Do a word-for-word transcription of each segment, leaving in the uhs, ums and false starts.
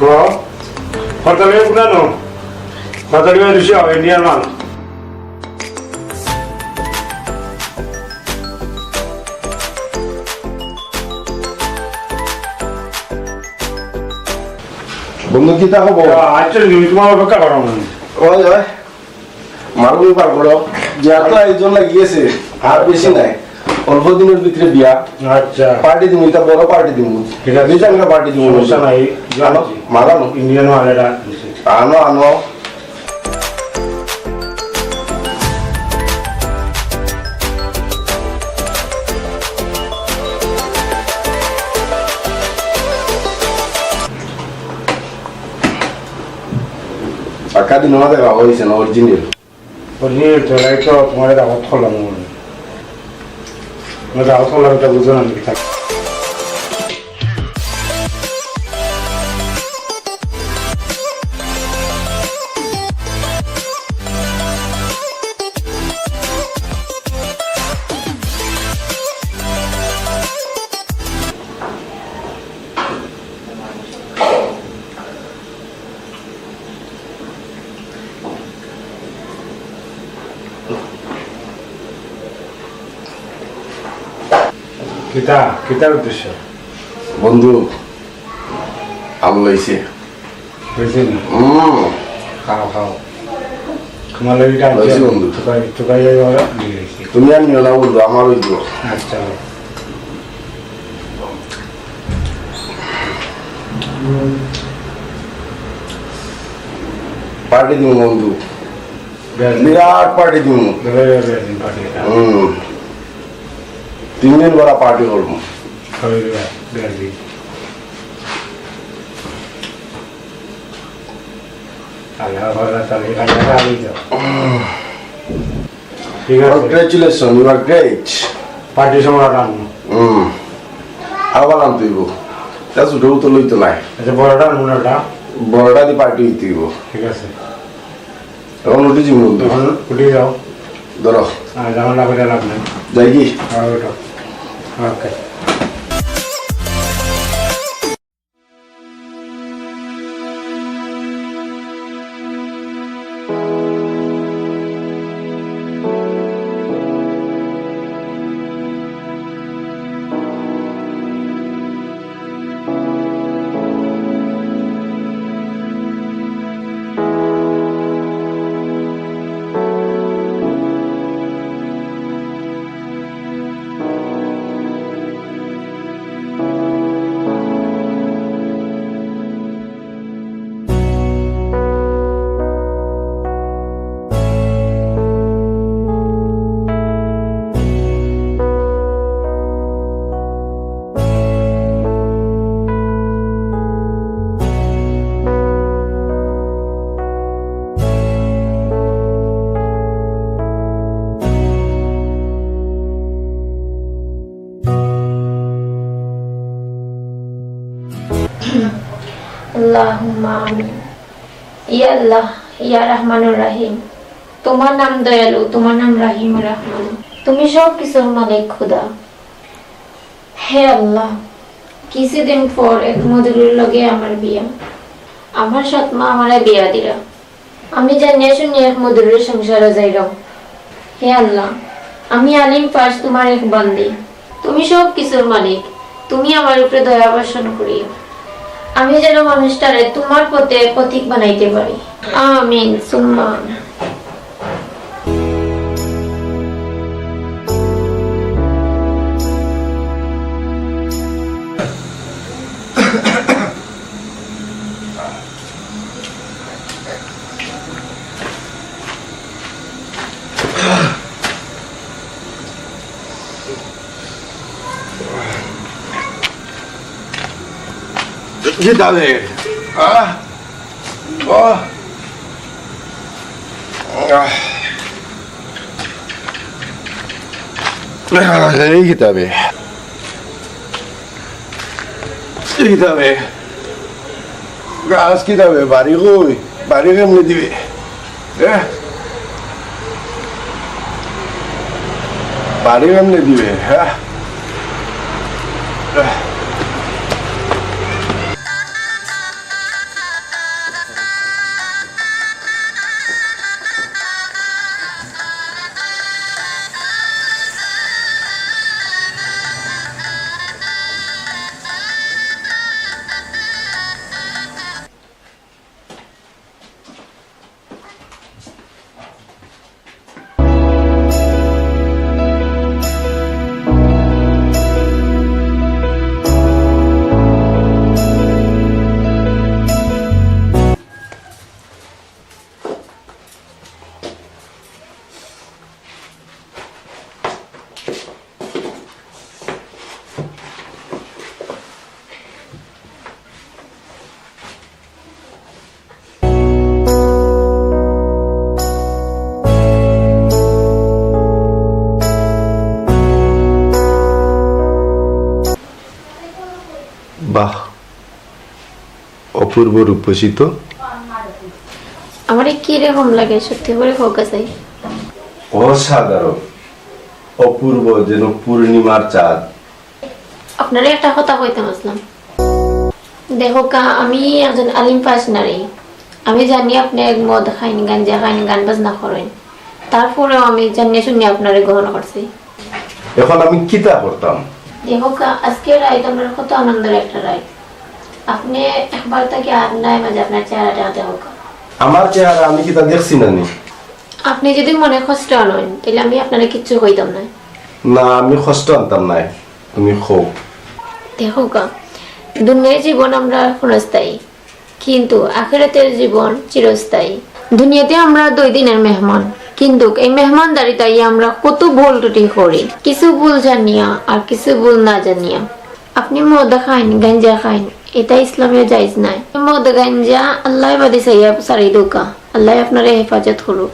ও, হরতালি কুনানো? হরতালি ভাই দুশো, ইন্ডিয়ান মাল। বন্ধু, কিতা খবর? আচ্ছা, তুমি তোমার অপেক্ষা করো না। ওই, ওই। মালগুলো বার করো। যে এত আয়োজন লাগি গেছে, আর বেশি নাই। অল্প দিনের ভিতরে বিয়া। আচ্ছা। পার্টি দিমু, এটা বড় পার্টি দিমু। ঠিক আছে। দুই চারটা পার্টি দিমু। সমস্যা নাই। আনো, মাল আনো। ইন্ডিয়ান মাল এটা। আনো, আনো। পাক্কা দিন আমাদের বাবা হয়েছে না, অরিজিনাল। অরিজিনাল তো, তাই তো তোমার দাওয়াত করলাম মনে হয়। তোমার দাওয়াত করলাম, এটা বুঝো না, আমি কি থাকি। কিতা, কিতার উদ্দেশ্য? বন্ধু, আলু লাইছে। হয়েছে নি? হুম। খাও, খাও। তোমার লাগি এটা লইছি আনছি। বন্ধু। টুকাই, টুকাই এই ওরা দিয়ে দিছি। তুমি আর নিও না বন্ধু, আমার ওই দিও। আচ্ছা। পার্টি দিমু বন্ধু। বিরাট। বিরাট পার্টি দিমু। বিরাট, বিরাট দিন পার্টি এটা। হুম। তিন দিন বড় পার্টি করবো। হবে বিরাট, বিরাট দিন। আল্লাহ ভালো, তাহলে এখানে রাখা হয়ে যাও। ঠিক আছে। Congratulations, you are great. Party সময় রাখলাম। হুম। আবার আনতে হইব। তা ছোট তো লইতো নাই। আচ্ছা, বড়টা আনবো না ওটা? বড়টা দিয়ে পার্টি হইতে হইব। ঠিক আছে। এখন উঠে যাবো বন্ধু। এখন উঠে যাও। ধরো। আর ঝামেলা করে লাভ নাই। যাই কি? হ্যাঁ, ওঠো। ওকে। আল্লাহুম্মা আমিন। ইয়া আল্লাহ, ইয়া রহমানুর রহিম, তোমার নাম দয়ালু, তোমার নাম রাহিম রহমান, তুমি সব কিছুর মালিক খুদা। হে আল্লাহ, কিছুদিন পর এক মধুরর লগে আমার বিয়া। আমার সৎ মা আমারে বিয়া দিরা। আমি জানিয়া শুনিয়া এক মধুরর সংসারো যাইরাম। হে আল্লাহ, আমি আলিম ফার্স তোমার এক বান্দি। তুমি সব কিছুর মালিক। তুমি আমার উপরে দয়া বর্ষণ করিও। আমি যেন মানুষটারে তোমার পথে পথিক বানাইতে পারি। আমিন, সুম্মা আমিন। কিতা বে? আহ? আহ। আহ। এই কিতা বে? এই কিতা বে? গাছ কিতা বে? বাড়ি কই? বাড়ি কেমনে দিবে? এ? বাড়ি কেমনে দিবে? হ্যাঁ? বাহ, অপূর্ব রূপসী তো। আমারে কিরকম লাগে, সত্যি করি কউক্কা চাই। অসাধারণ, অপূর্ব, যেন পূর্ণিমার চাঁদ। আপনারে একটা কথা কইতাম আছলাম। দেখউক্কা, আমি একজন আলিম পাশ নারী। আমি জানি আপনে মদ খাইন, গাঞ্জা খাইন, গান বাজনা করইন। তারপরেও আমি জানিয়া শুনিয়া আপনারে গ্রহণ করছি। এখন আমি কিতা করতাম? দেখউক্কা, আজকের রাইত আমরার কত আনন্দর একটা রাইত। আপনে একবার থাকি আয়নার মাঝে আপনার চেহারাটা দেখউক্কা। আমার চেহারা আমি কিতা দেখছি না নি? আপনে যুদি মনে কষ্ট অইন, তাইলে আমি আপনারে কিচ্ছু কইতাম নায়। না, আমি কষ্ট আনতাম নায়, তুমি কও। দেখউক্কা, দুনিয়ার জীবন আমরার ক্ষণস্থায়ী, কিন্তু আখিরাতের জীবন চিরস্থায়ী। দুনিয়াতে আমরা দুই দিনের মেহমান, কিন্তু এই মেহমানদারিতে আইয়া আমরা কত ভুল ত্রুটি করি, কিছু ভুল জানিয়া আর কিছু ভুল না জানিয়া। আপনে মদ খাইন, গাঞ্জা খাইন, ইতা ইসলামে জায়েজ নায়। মদ গাঞ্জা আল্লায় বাদে চাইয়া ছাড়ি দেউক্কা, আল্লায় আপনারে হেফাজত করউক।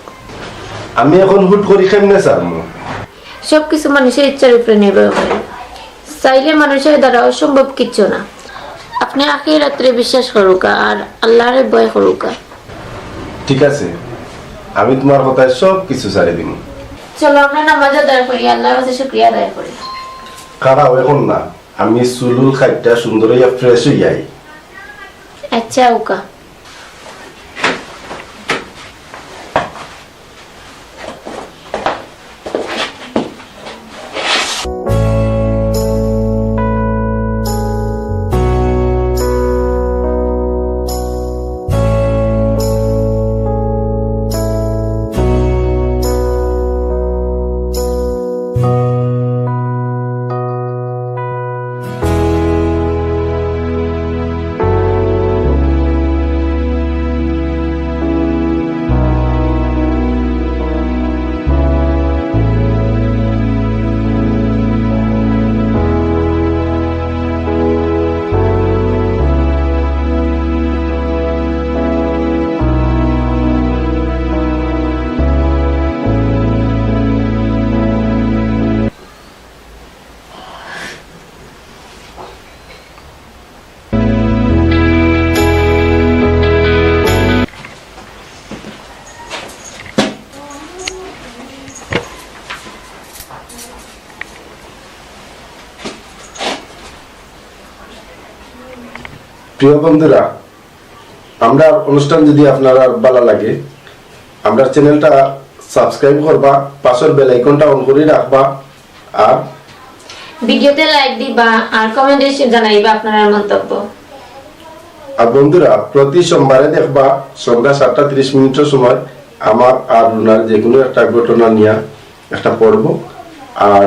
আমি এখন হুট করি কেমনে ছাড়মু? সব কিছু মানুষের ইচ্ছার উপরে নির্ভর করে। চাইলে মানুষের দ্বারা অসম্ভব কিচ্ছু না। আপনে আখিরাতরে বিশ্বাস করউক্কা আর আল্লারে ভয় করউক্কা। ঠিক আছে, আমি তুমার কথায় সব কিছু ছাড়ি দিমু। চলো, আমরা নামাজ আদায় করি, আল্লার কাছে শুকরিয়া আদায় করি। খাড়াও, এখন না, আমি চুল-উল কাইট্টা সুন্দর অইয়া fresh অইয়া আই। আচ্ছা, আউক্কা। প্রিয় বন্ধুরা, আমরার অনুষ্ঠান যুদি আপনারার ভালা লাগে, আমরার channelটা subscribe করবা, পাশর bell iconটা on করি রাখবা, আর videoতে like দিবা, আর commentএ জানাইবা আপনারার মন্তব্য। আর বন্ধুরা, প্রতি সোমবারে দেখবা সন্ধ্যা সাতটা ত্রিশ মিনিটর সময় আমার আর রুনার যেকুনু একটা ঘটনা নিয়া একটা পর্ব, আর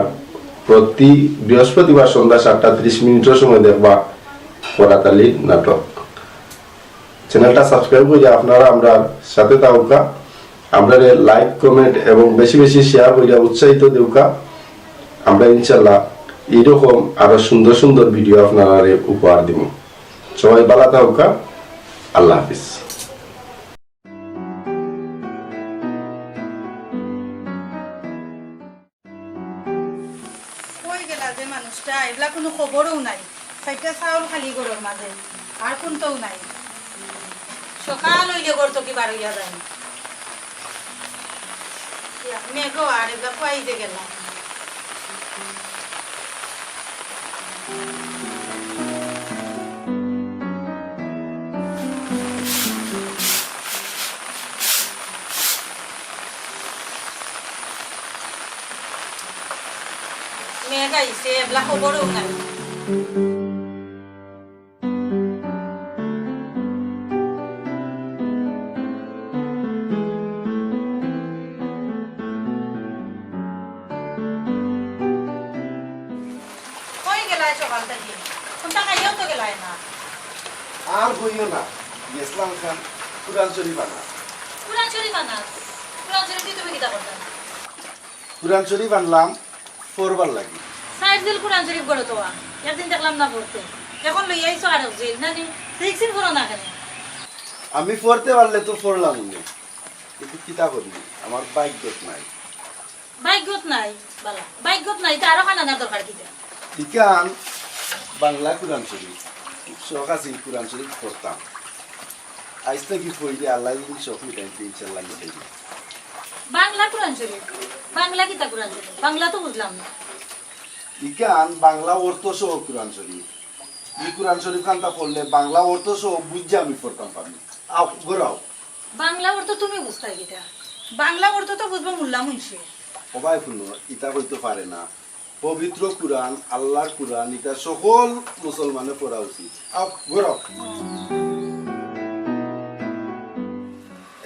প্রতি বৃহস্পতিবার সন্ধ্যা সাতটা ত্রিশ মিনিটর সময় দেখবা করাতালি নাটক। Channelটা subscribe করিয়া আপনারা আমরার সাথে থাকউক্কা, আমরারে like, comment এবং বেশি বেশি share করিয়া উৎসাহিত দেউক্কা। আমরা ইনশাল্লাহ এইরকম আরো সুন্দর সুন্দর video আপনারারে উপহার দিমু। সবাই ভালা থাকউক্কা, আল্লাহ হাফিজ। কই গেলা যে মানুষটা? এবলা কুনু খবরও নাই। চাইরটা চাউল খালি ঘরর মাঝে, আর কুন্তাও নাই। সকাল অইলে ঘর থাকি বার অইয়া যায়। ইয়া, মেঘও আর এবলা কই যে গেলা। মেঘ আইছে, এবলা খবরও নাই। কই গেলায় সকাল থাকি? কুন্তা খাইয়াও তো গেলায় না। আর কইও না, গেছলাম খান কুরআন শরীফ আনাত। কুরআন শরীফ আনাত? কুরআন শরীফ দি তুমি কিতা করতায়? কুরআন শরীফ আনলাম পড়বার লাগি। চাইর জিল কুরআন শরীফ ঘরো থওয়া, একদিন দেখলাম না পড়তে, এখন লইয়া আইছো আরক জিল, না নি? দেখছি পড়ো না কেনে? আমি পড়তে পারলে তো পড়লাম নে, কিন্তু কিতা করি, আমার ভাগ্যত নাই। ভাগ্যত নাই? বালা, ভাগ্যত নাই, তে আরক আনার দরকার কিতা? ইখান বাংলা কুরআন শরীফ, শখ আছিল কোরআন শরীফ পড়তাম। আইজ থাকি পড়ি, আল্লায় যদি শখ মিটাইন, ইনশাআল্লাহ মিটাইন। বাংলা কোরআন শরীফ? বাংলা কিতা কোরআন শরীফ? বাংলা তো বুঝলাম না। ইখান বাংলা অর্থ সহ কোরআন শরীফ। ই কোরআন শরীফ খানতা পড়লে বাংলা অর্থ সহ বুঝিয়া আমি পড়তাম পারি। আও, ঘরো আও। বাংলা অর্থ তুমি বুঝতায় কিতা? বাংলা অর্থ তো বুঝবো মোল্লা মুন্সি। ও ভাই হুনো, ইতা কইতো পারে না। পবিত্র কোরআন, আল্লার কোরআন, ইটা সকল মুসলমানে পড়া উচিত। আও, ঘরো আও।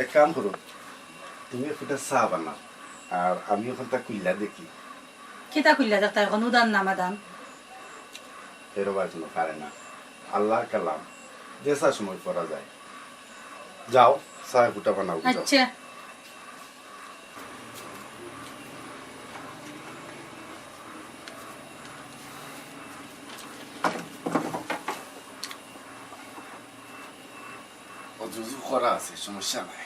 এক কাম করো, তুমি একটা চা বানাও, আর আমি অখানতা খুলিয়া দেখি। কিতা খুলিয়া দেখতায়, অখন উদান না মাদান? এরো ভাই হুনো, পারে না। আল্লার কালাম, যেছা সময় পড়া যায়। যাও, চা ফুটা বানাও, যাও। আচ্ছা। অজু করা আছে, সমস্যা নাই।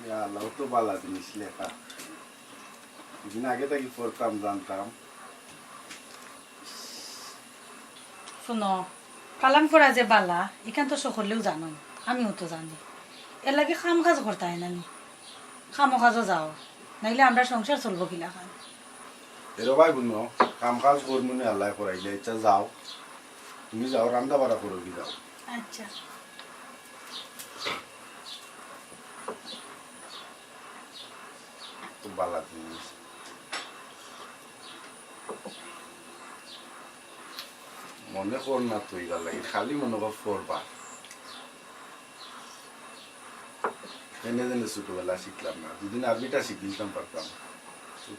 ইয়া আল্লাহ, অত বালা জিনিস লেখা। দুদিন আগে থাকি পড়তাম, জানতাম। হুনো, কালাম পড়া যে বালা, ইখান তো সকলেউ জানইন, আমিও তো জানি। এরলাগি কাম কাজ করতায় না নি, কামো কাজো যাও, নাইলে আমরার সংসার চলবো কিলাখান? এরো ভাই হুনো, কাম কাজ করমু নে, আল্লায় করাইলে, ইচ্ছা যাও, তুমি যাও, রান্দা বাড়া করো কি যাও। আচ্ছা। খুব বালা জিনিস। মনে কর না তুই, ভালা লাগে, খালি মনে কর পড়বা। এনে যেনে ছোটবেলা শিখলাম না, দুদিন আরবিটা শিখিলতাম পারতাম,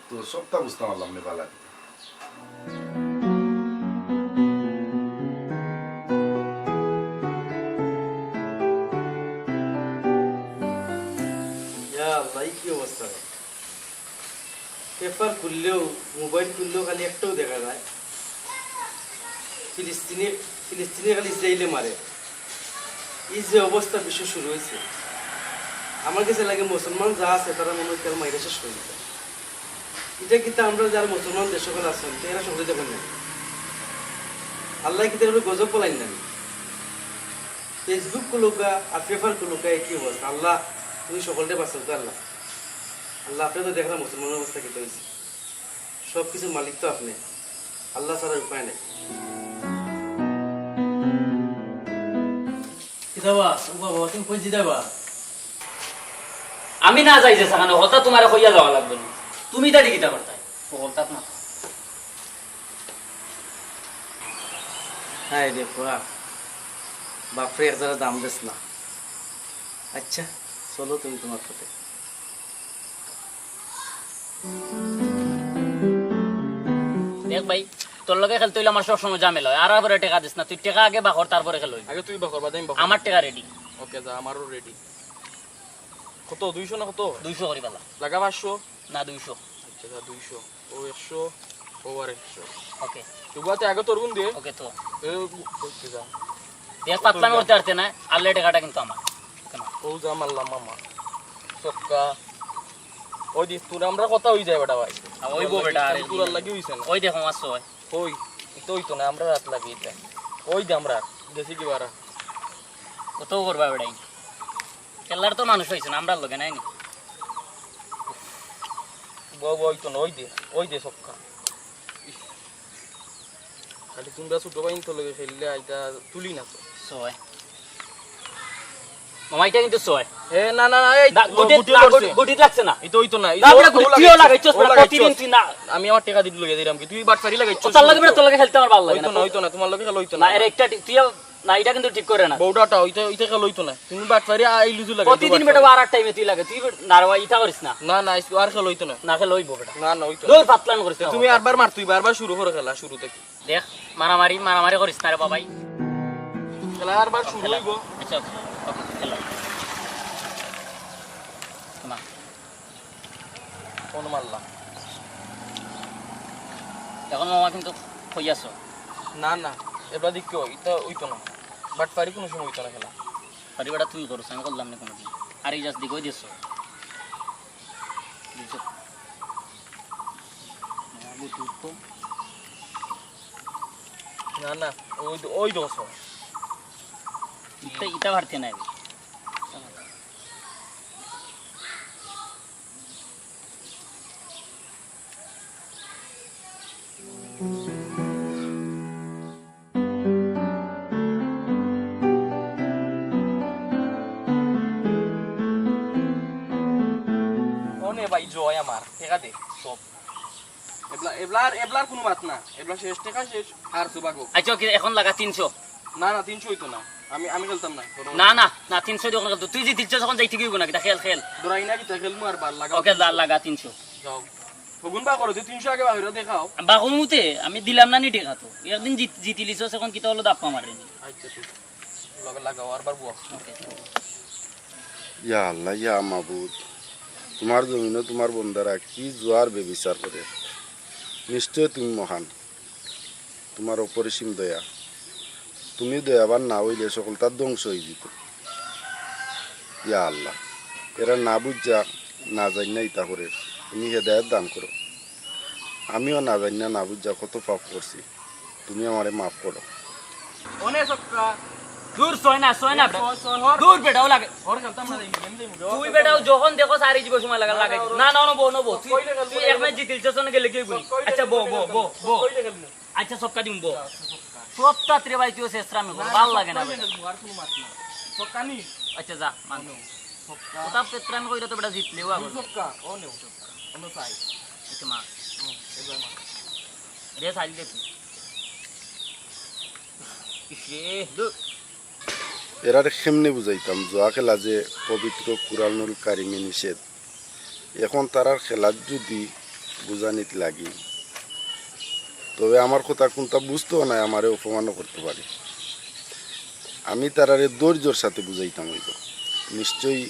তো সবটা বুঝতাম পারলাম না, ভালা লাগে। ইয়া আল্লাহ, ই কি অবস্থা রে? পেপার খুললেও, মোবাইল খুললেও খালি একটাউ দেখা যায়, ফিলিস্তিনে, ফিলিস্তিনে খালি ইসরায়েলে মারে। ই যে অবস্থা বিশ্ব শুরু অইছে, আমার গেছে লাগে মুসলমান যা আছে তারা মনে অয় কাল মাইরা শেষ করি দিবা। ইটা কিতা আমরা যারা মুসলমান দেশ অকল আছইন, তে এরা সকলে দেখইন না? আল্লায় কিতা এরা গজব ফালাইন না? Facebook খুলউক্কা আর পেপার খুলউক্কা একই অবস্থা। আল্লাহ, তুমি সকলরে বাঁচাও তো আল্লাহ। আল্লাহ, আপনে তো দেখরা মুসলমানর অবস্থা কিতা অইছে। সব কিছুর মালিক তো আপনে। আল্লাহ ছাড়া উপায় নাই। কিতা বা, ও বাবা, তুমি কই যাইতায় বা? আমি না যাই যে সেখানে, হকলতা তুমারে কইয়া যাওয়া লাগবো নি। তুমি দাঁড়ি কিতা করতায়? হকলতা না। হায় রে পুয়া, বাপরে এক জারা দাম দেস না। আচ্ছা, চলো তুমি তুমার পথে। দেখ ভাই, তোর লগে খেলতে অইলে আমার সব সময় ঝামেলা অয়। আর পরে টেকা দিস না, তুই টেকা আগে বার কর, তারপরে খেলইন। আগে তুই বার কর, বাদে আমি বার করমু। আমার টেকা রেডি। ওকে, যা, আমারও রেডি। কত, দুইশো না কত? দুইশো করি ফালা। লাগা পাঁচশো? না, দুইশো। আচ্ছা, যা, দুইশো। ও একশো, ও আর একশো। ওকে। তুই বাতে আগে তোর গুণ দে। ওকে তো। এ, ওকে, যা। দেখ, পাতলামি করতে পারতে না, আল্লাহ টেকাটা কিন্তু আমার। ওকে না। ও যা মারলাম মামা। ছক্কা। ওই দেখ, তোর আমরা কথা অই যায় বেটা ভাই। হ্যাঁ, অইবো বেটা, আরে তোর আর লাগি অইছে না। ওই দেখো, মারছো ভাই। কই? ইতো অইতো না, আমরার আত লাগে ইতা। ওই দে আমরা, গেছি কি বারা? কত করবা বেটাই? খেলার তো মানুষ পাইছো না, আমরার লগে নাই নি। বউ, বউ, অইতো না, ওই দে, ওই দে ছক্কা। ইস, খালি তুমরা ছোট ভাইন্তর লগে খেললে ইতা তুলি না তো। ছয়। মামা, ইটা কিন্তু ছয়। এ, না, না, না, এই না, গুটিত, গুটি না, লড়ছে। গুটি, গুটিত লাগছে না। ইটা অইতো না, না, ইটা বেটা, গুটি তুইও লাগাইছস, না, প্রতিদিন তুই না। আমি আমার টেকা দিতে লইয়া দিরাম কি? তুই বাটপারি লাগাইছস। ও, তার লগে বেটা, তোর লগে খেলতে আমার ভালো লাগে না। অইতো না, অইতো না, তোমার লগে খেলা অইতো না। না, এর একটা টি-, তুইও না, ইটা কিন্তু ঠিক করে না। বউডাটা, ইটা, ইটা খেলা অইতো না। তুমি বাটপারি আই লুজু লাগাই, প্রতিদিন বাটপারি। বেটা, আর টাইমে তুই লাগে, তুই বেটা, নারবা, ইটা করিস না। না, না, আইজ আর খেলা অইতো না। না, খেলা অইবো বেটা। না, না, অইতো না। দৌড় পাতলান করিস না, তুমি বাবা। আরবার মার, তুই বারবার শুরু করে খেলা, শুরু থাকি। দেখ, মারামারি, মারামারি করিস না রে বাবাই। খেলা আরবার শুরু অইবো। আচ্ছা, ওকে, খেলা। মার। কোন মারলা? এখন মামা কিন্তু কই আছো? না, না, এবার দেখিও, ইটা অইতো না। বাটপারি কোনো সময় অইতো না খেলা। পারি বেটা তুই করছ, আমি করলাম না কোনোদিন। আর এই just দিকেও দিছো। দিছো। মামা গো, তুই তো না, না, ওই তো, ওই তো আছে। ইটা, ইটা পারতে নাই। অনে ভাই জয় আমার, টেকা দে, সব। এবলা, এবলার, এবলার কোনো মাত না। এবলা শেষ, টেকা শেষ, আর সুবাগো। আচ্ছা, ওকে, এখন লাগা তিনশো। না, না, তিনশো অইতো না। আমি, আমি খেলতাম না। না, না, না, তিনশো দিয়ে ওখানে খেলতো। তুই যে তিনশো যখন যাইতে গিয়ে না, কিতা খেল, খেল। ডরাই না, কিতা খেলমু আর বার লাগা। ওকে, লা-, লাগা তিনশো। যাও। হগুন বা করো, তুই তিনশো আগে বাহিরে দেখাও। বা কমুতে, আমি দিলাম না নি টেকা তো। একদিন জিত-, জিতিলিছস, এখন কিতা হলো দাপ্পা মারে নি। আচ্ছা, ঠিক। লগে লাগাও, আরবার বুয়া। ওকে। ইয়া আল্লাহ, ইয়া মাবুদ, তোমার জমিনো তোমার বন্দারা কি জুয়ার বেবিচার করে। নিশ্চয় তুমি মহান, তোমার অপরিসীম দয়া। তুমি দয়াবান না অইলে সকলতা ধ্বংস অইযিতো। ইয়া আল্লাহ, এরা না বুঝা, না জানিয়া ইতা করের, তুমি হেদায়েত দান করো। আমিও না জানিয়া, না বুঝা কত পাপ করছি, তুমি আমারে মাফ করো। অনে ছক্কা। দূর, ছয় না, ছয় না, ছয়, ছয়, হর। দূর বেটা, ও লাগে। হর খেলতাম না, যাইমু, গেম যাইমু। তুই বেটা, ও যখন দেখো সারি জীব সময় লাগা, লাগাই দিস। না, না, নবো, নবো। তুই, কইলে খেলবো, তুই এক ম্যাচ জিতিলছস, অনে গেলে কি অইবো? কইলে আচ্ছা, বো, খেলবো, বো, বো, বো। কইলে খেলবো। আচ্ছা, ছক্কা দিমু, বো। আচ্ছা, ছক্কা। সব তাত্রে ভাই, তুই শেষরা আমি না, ভালো লাগে না ছক্কা বেটা। হইলে খেলবো, আর কোনো মাত না। ছক্কা নি? আচ্ছা, যা, মান। ছক্কা। ওটা পেত্রান কইরা তো বেটা জিতলেও আগে। ছক্কা, ও নেও। অনো চাই। একটু মা। হুম, এবার মা। রে, সাইড দে তুই। ইস রে, দূর। এরারে কেমনে বুঝাইতাম, জুয়া খেলা যে পবিত্র কুরআনুল কারিমে নিষেধ। এখন তারার খেলাত যদি বুঝানিত লাগি, তবে আমার কথা কুনতা বুঝতো নায়, আমারে অপমানও করতো পারে। আমি তারারে ধৈর্যর সাথে বুঝাইতাম অইবো। নিশ্চয়ই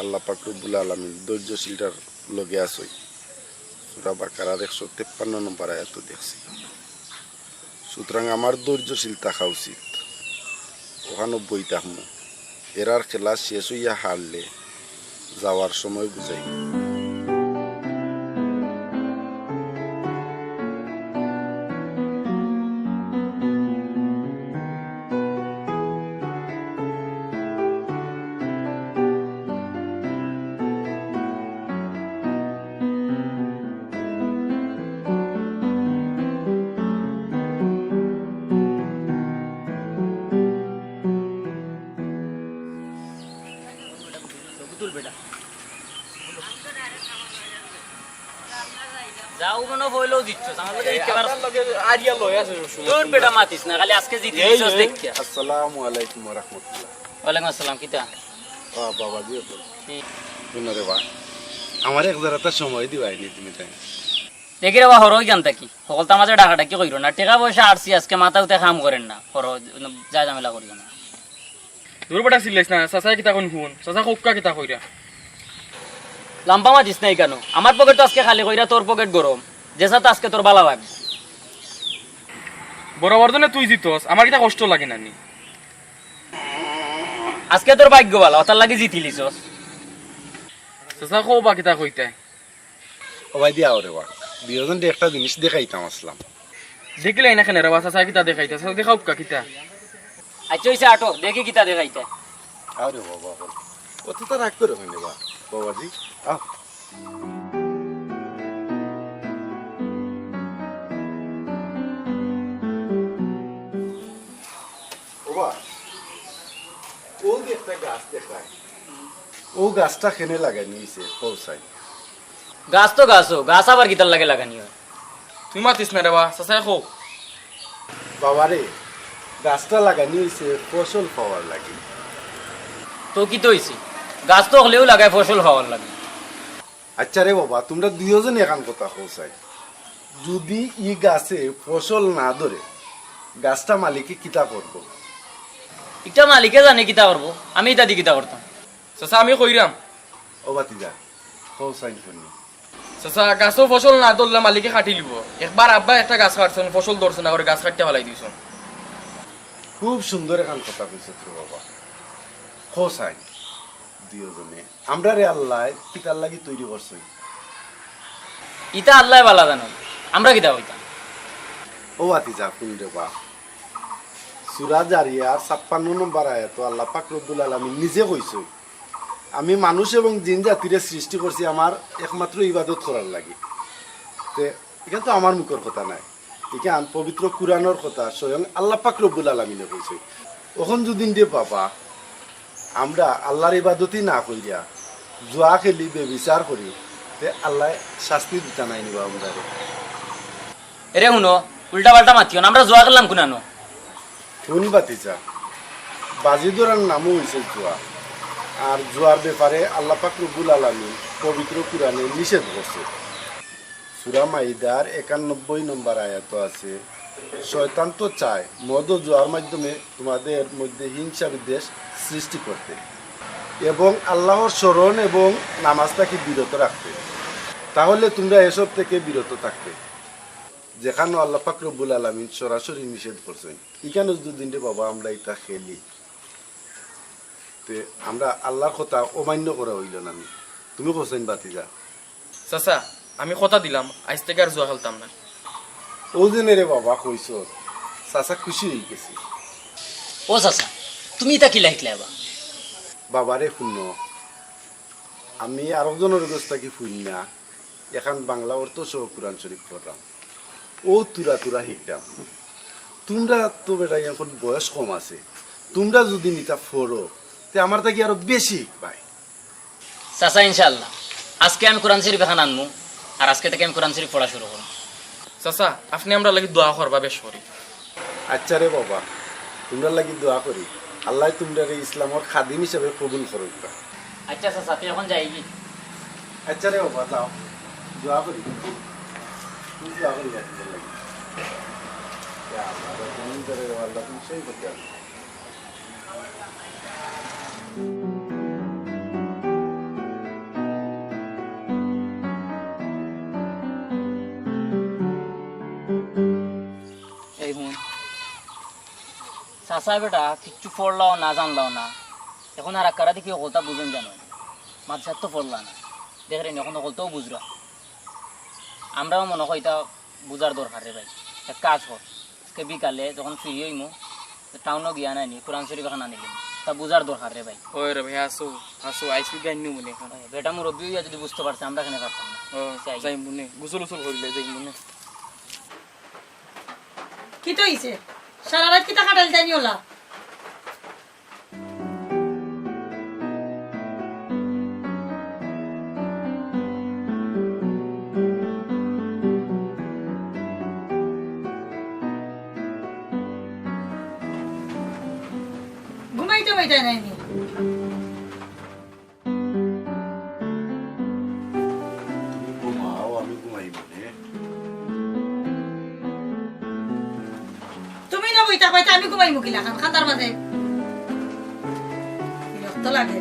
আল্লাহ পাক রব্বুল আলামিন ধৈর্যশীলরার লগে আছইন। সূরা বাকারার একশো তেপ্পান্ন নম্বর আয়াতো দেখছি। সুতরাং আমার ধৈর্যশীল থাকা উচিত। অখানো বই থাকমু। এরার খেলা শেষ অইয়া হারলে যাওয়ার সময় বুঝাইমু। যাও মনে হইলেও জিতছো, আমার লগে জিততে পারো। আপনার লগে আরিয়া লয় আছে সবসময়। দূর বেটা, মাতিস না, খালি আজকে জিতে এই, দিছস এই। দেখিয়া। আসসালামু আলাইকুম ওয়া রাহমাতুল্লাহ। ওয়ালাইকুম আসসালাম, কিতা? আ, বাবাজি, অতো। হুম। হুনো রে বা, আমার এক জারাতা সময় দিবায়নি তুমি তাই। দেখি রে বা, হরো অইখান থাকি। হকলতার মাঝে ডাকাডাকি কইরো না। টেকা পয়সা আরছি আজকে, মাথা উঠে কাম করের না। হরো, যা ঝামেলা করিও না। দূর বেটা, চিল্লাইস না। চাচায় কিতা কইন হুন। চাচা কউক্কা কিতা কইরা। লাম্বা মাতিস না ইখানো। আমার পকেট তো আজকে খালি কইরা তোর পকেট গরম। যেছা তো আজকে তোর বালা লাগবো। বরাবর জনে তুই জিতস, আমার কিতা কষ্ট লাগে না নি? আজকে তোর ভাগ্য বালা, অতার লাগি জিতিলিছস। চাচা কও বা কিতা কইতায়। ও ভাই দিয়া ওরে বা, দুইওজনরে একটা জিনিস দেখাইতাম আছলাম। দেখিলাই না কেনে রে বা, চাচা কিতা দেখাইতা, চাচা দেখাউক্কা কিতা। আচ্ছা, অইছে, আটো, দেখি কিতা দেখাইতা। আরে বাবা, বাবা। অততা রাগ করো কেনে বা, বাবাজি? আও। ও বা, ও যে একটা গাছ দেখাই। অউ গাছটা কেনে লাগানি অইছে, কও চাই। গাছ তো গাছও, গাছ আবার কিতার লাগি লাগানি অয়? তুই মাতিস না রে বা, চাচায় কও। বাবারে, গাছটা লাগানি অইছে ফসল পাওয়ার লাগি। তো কিতা অইছে? গাছ তো অকলেউ লাগায় ফসল পাওয়ার লাগি। আইচ্ছা রে বাবা, তুমরা দুইওজনে এখান কথা কও চাই। যুদি ই গাছে ফসল না ধরে, গাছটা মালিকে কিতা করবো? ইটা মালিকে জানে কিতা করবো, আমি ইতা দি কিতা করতাম? চাচা, আমি কইরাম। ও ভাতিজা, কও চাই হুনি। চাচা, গাছো ফসল না ধরলে মালিকে কাটিলিবো। একবার আব্বায় একটা গাছ কাটছইন, ফসল ধরছে না করি গাছ কাটিয়া ফালাই দিছইন। খুব সুন্দর এখান কথা কইছো তো বাবা। কও চাই, দুইওজনে আমরারে আল্লায় কিতার লাগি তৈরি করছইন? ইতা আল্লায় ভালা জানইন, আমরা কিতা কইতাম? ও ভাতিজা, হুন রে বা। সূরা জারিয়ার ছাপ্পান্ন নম্বর আয়াতো আল্লাহ পাক রব্বুল আলামিন নিজে কইছইন, "আমি মানুষ এবং জিন জাতিরে সৃষ্টি করছি আমার একমাত্র ইবাদত করার লাগি।" তে ইখান তো আমার মুখর কথা নায়, ইখান পবিত্র কুরআনর কথা, স্বয়ং আল্লাহ পাক রব্বুল আলামিনে কইছইন। অখন যুদি রে বাবা, আমরা আল্লাহর ইবাদতই না করিয়া জুয়া খেলি, ব্যভিচার করি, তে আল্লায় শাস্তি দিতা নায় নি বা আমরারে? এরে হুনো, উল্টা পাল্টা মাতিও না, আমরা জুয়া খেললাম কুনানো? হুন ভাতিজা, বাজি ধরার নামও অইছে জুয়া। আর জুয়ার ব্যাপারে আল্লাহ পাক রব্বুল আলামিন পবিত্র কুরআনে নিষেধ করছে। সূরা মাইদার একানব্বই নম্বর আয়াতো আছে, "শয়তান তো চায় মদ ও জুয়ার মাধ্যমে তোমাদের মধ্যে হিংসা বিদ্বেষ সৃষ্টি করতে এবং আল্লাহর স্মরণ এবং নামাজ থাকি বিরত রাখতে। তাহলে তোমরা এসব থেকে বিরত থাকবে।" যেখানো আল্লাহ পাক রব্বুল আলামিন সরাসরি নিষেধ করছইন, ইখানো যুদি রে বাবা আমরা ইতা খেলি, তে আমরা আল্লাহর কথা অমান্য করা অইলো না নি? তুমি কও চাইন ভাতিজা? চাচা, আমি কথা দিলাম, আইজ থাকি আর জুয়া খেলতাম না। অউ যে নে রে বাবা কইছস, চাচা খুশি অইগেছে। ও চাচা, তুমি ইতা কিলা হিকলায় বা? বাবারে হুনো, আমি আরক জনর গেছ থাকি হুনি না, এখান বাংলা অর্থ সহ কুরআন শরীফ পড়রাম। অউ তুরা তুরা হিকরাম। তুমরা তো বেটা অখন বয়স কম আছে, তুমরা যুদি ইতা পড়ো, তে আমার থাকি আরো বেশি হিকবায়। চাচা, ইনশাআল্লাহ, আজকে আমি কুরআন শরীফ এখান আনমু, আর আজকে থাকি আমি কুরআন শরীফ পড়া শুরু করমু। চাচা, আপনে আমরার লাগি দোয়া করবা বেশ করি। আইচ্ছা রে বাবা, তুমরার লাগি দোয়া করি, আল্লায় তুমরারে ইসলামর খাদিম হিসাবে কবুল করউক্কা। আইচ্ছা চাচা, তে অখন যাইগি? আইচ্ছা রে বাবা, যাও, দোয়া করি। তুমি দোয়া করি বা তুমরার লাগি। ইয়া আল্লাহ, তুমি ধরে রে আল্লাহ, তুমি সেই করতে পারো। এই হুন, চাচা বেটা কিচ্ছু পড়লাও না, জানলাও না, অখন আর আক্কারা দেখি অকলতা বুঝইন জানো, মাদ্রাসাত তো পড়লা না, দেখরে নি অখন অকলতাও বুঝরা। আমরাও মনো কয় ইতা বুঝার দরকার রে ভাই। এক কাজ কর, আজকে বিকালে যখন free অইমু, তে টাউনো গিয়া নায় নি, কুরআন শরীফ এখান আনিলিমু। ইতা বুঝার দরকার রে ভাই। ওই রে ভাই, আসো, আসো, আইসি গাইন নিমু নে অখন। ওই, বেটা মুরব্বি অইয়া যুদি বুঝতে পারছে, আমরা কেনে পারতাম না? ও, আচ্ছা, আই। যাইমু নে, গোসল উসল করিলে যাইমু নে। কিতা অইছে? সারা রাইত কিতা কাটাইল তাইন অলা? ঘুমাইতে পাইতা নায় নি? তুমি ঘুমাও, আমি ঘুমাইমু নে। তুমি না বই থাকবায়, তে আমি ঘুমাইমু কিলাখান, খাতার মাঝে? বিরক্ত লাগে।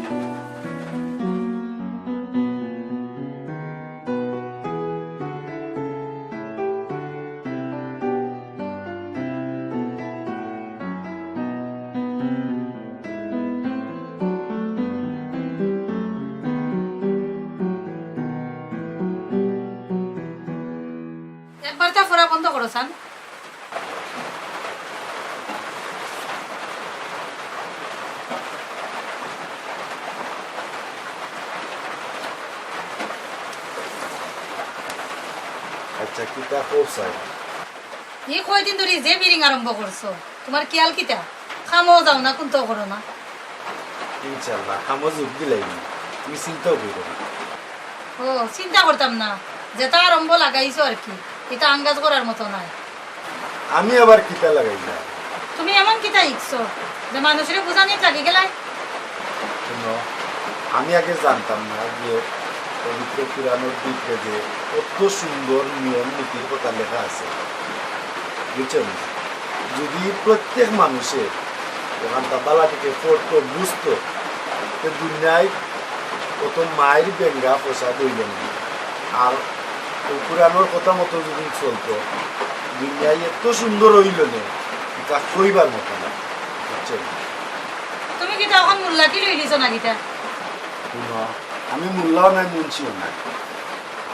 একবার তা পড়া বন্ধ করো, সান। আচ্ছা, কিতা কও চাই? ই কয়দিন ধরি যে বিড়িং আরম্ভ করছো, তুমার খিয়াল কিতা? কামো যাও না, কুন্তাও করো না। ইনশাআল্লাহ, কামো যোগ দিলাইমু, তুমি চিন্তাও করিও না। ও, চিন্তা করতাম না, যেটা আরম্ভ লাগাইছো আর কি, ইটা আন্দাজ করার মতো নায়। আমি আবার কিতা লাগাইলাম? তুমি এমন কিতা শিখছো যে মানুষরে বুঝানিত লাগি গেলায়? হুনো, আমি আগে জানতাম না যে পবিত্র কুরআনর ভিতরে যে অত সুন্দর নিয়ম নীতির কথা লেখা আছে, বুঝছো নি? যদি প্রত্যেক মানুষে অখানতা ভালা করি পড়তো, বুঝতো, তে দুনিয়াত অত মাইর বেঙ্গা ফসাদ অইলো না। আর অউ কুরআনর কথা মতো যদি চলতো, দুনিয়া এত সুন্দর অইলো নে, ইটা কইবার মতো না, বুঝছো নি? তুমি কিতা অখন মোল্লাকি লইলিছো না কিতা? হুনো, আমি মোল্লাও নায়, মুন্সিও নায়।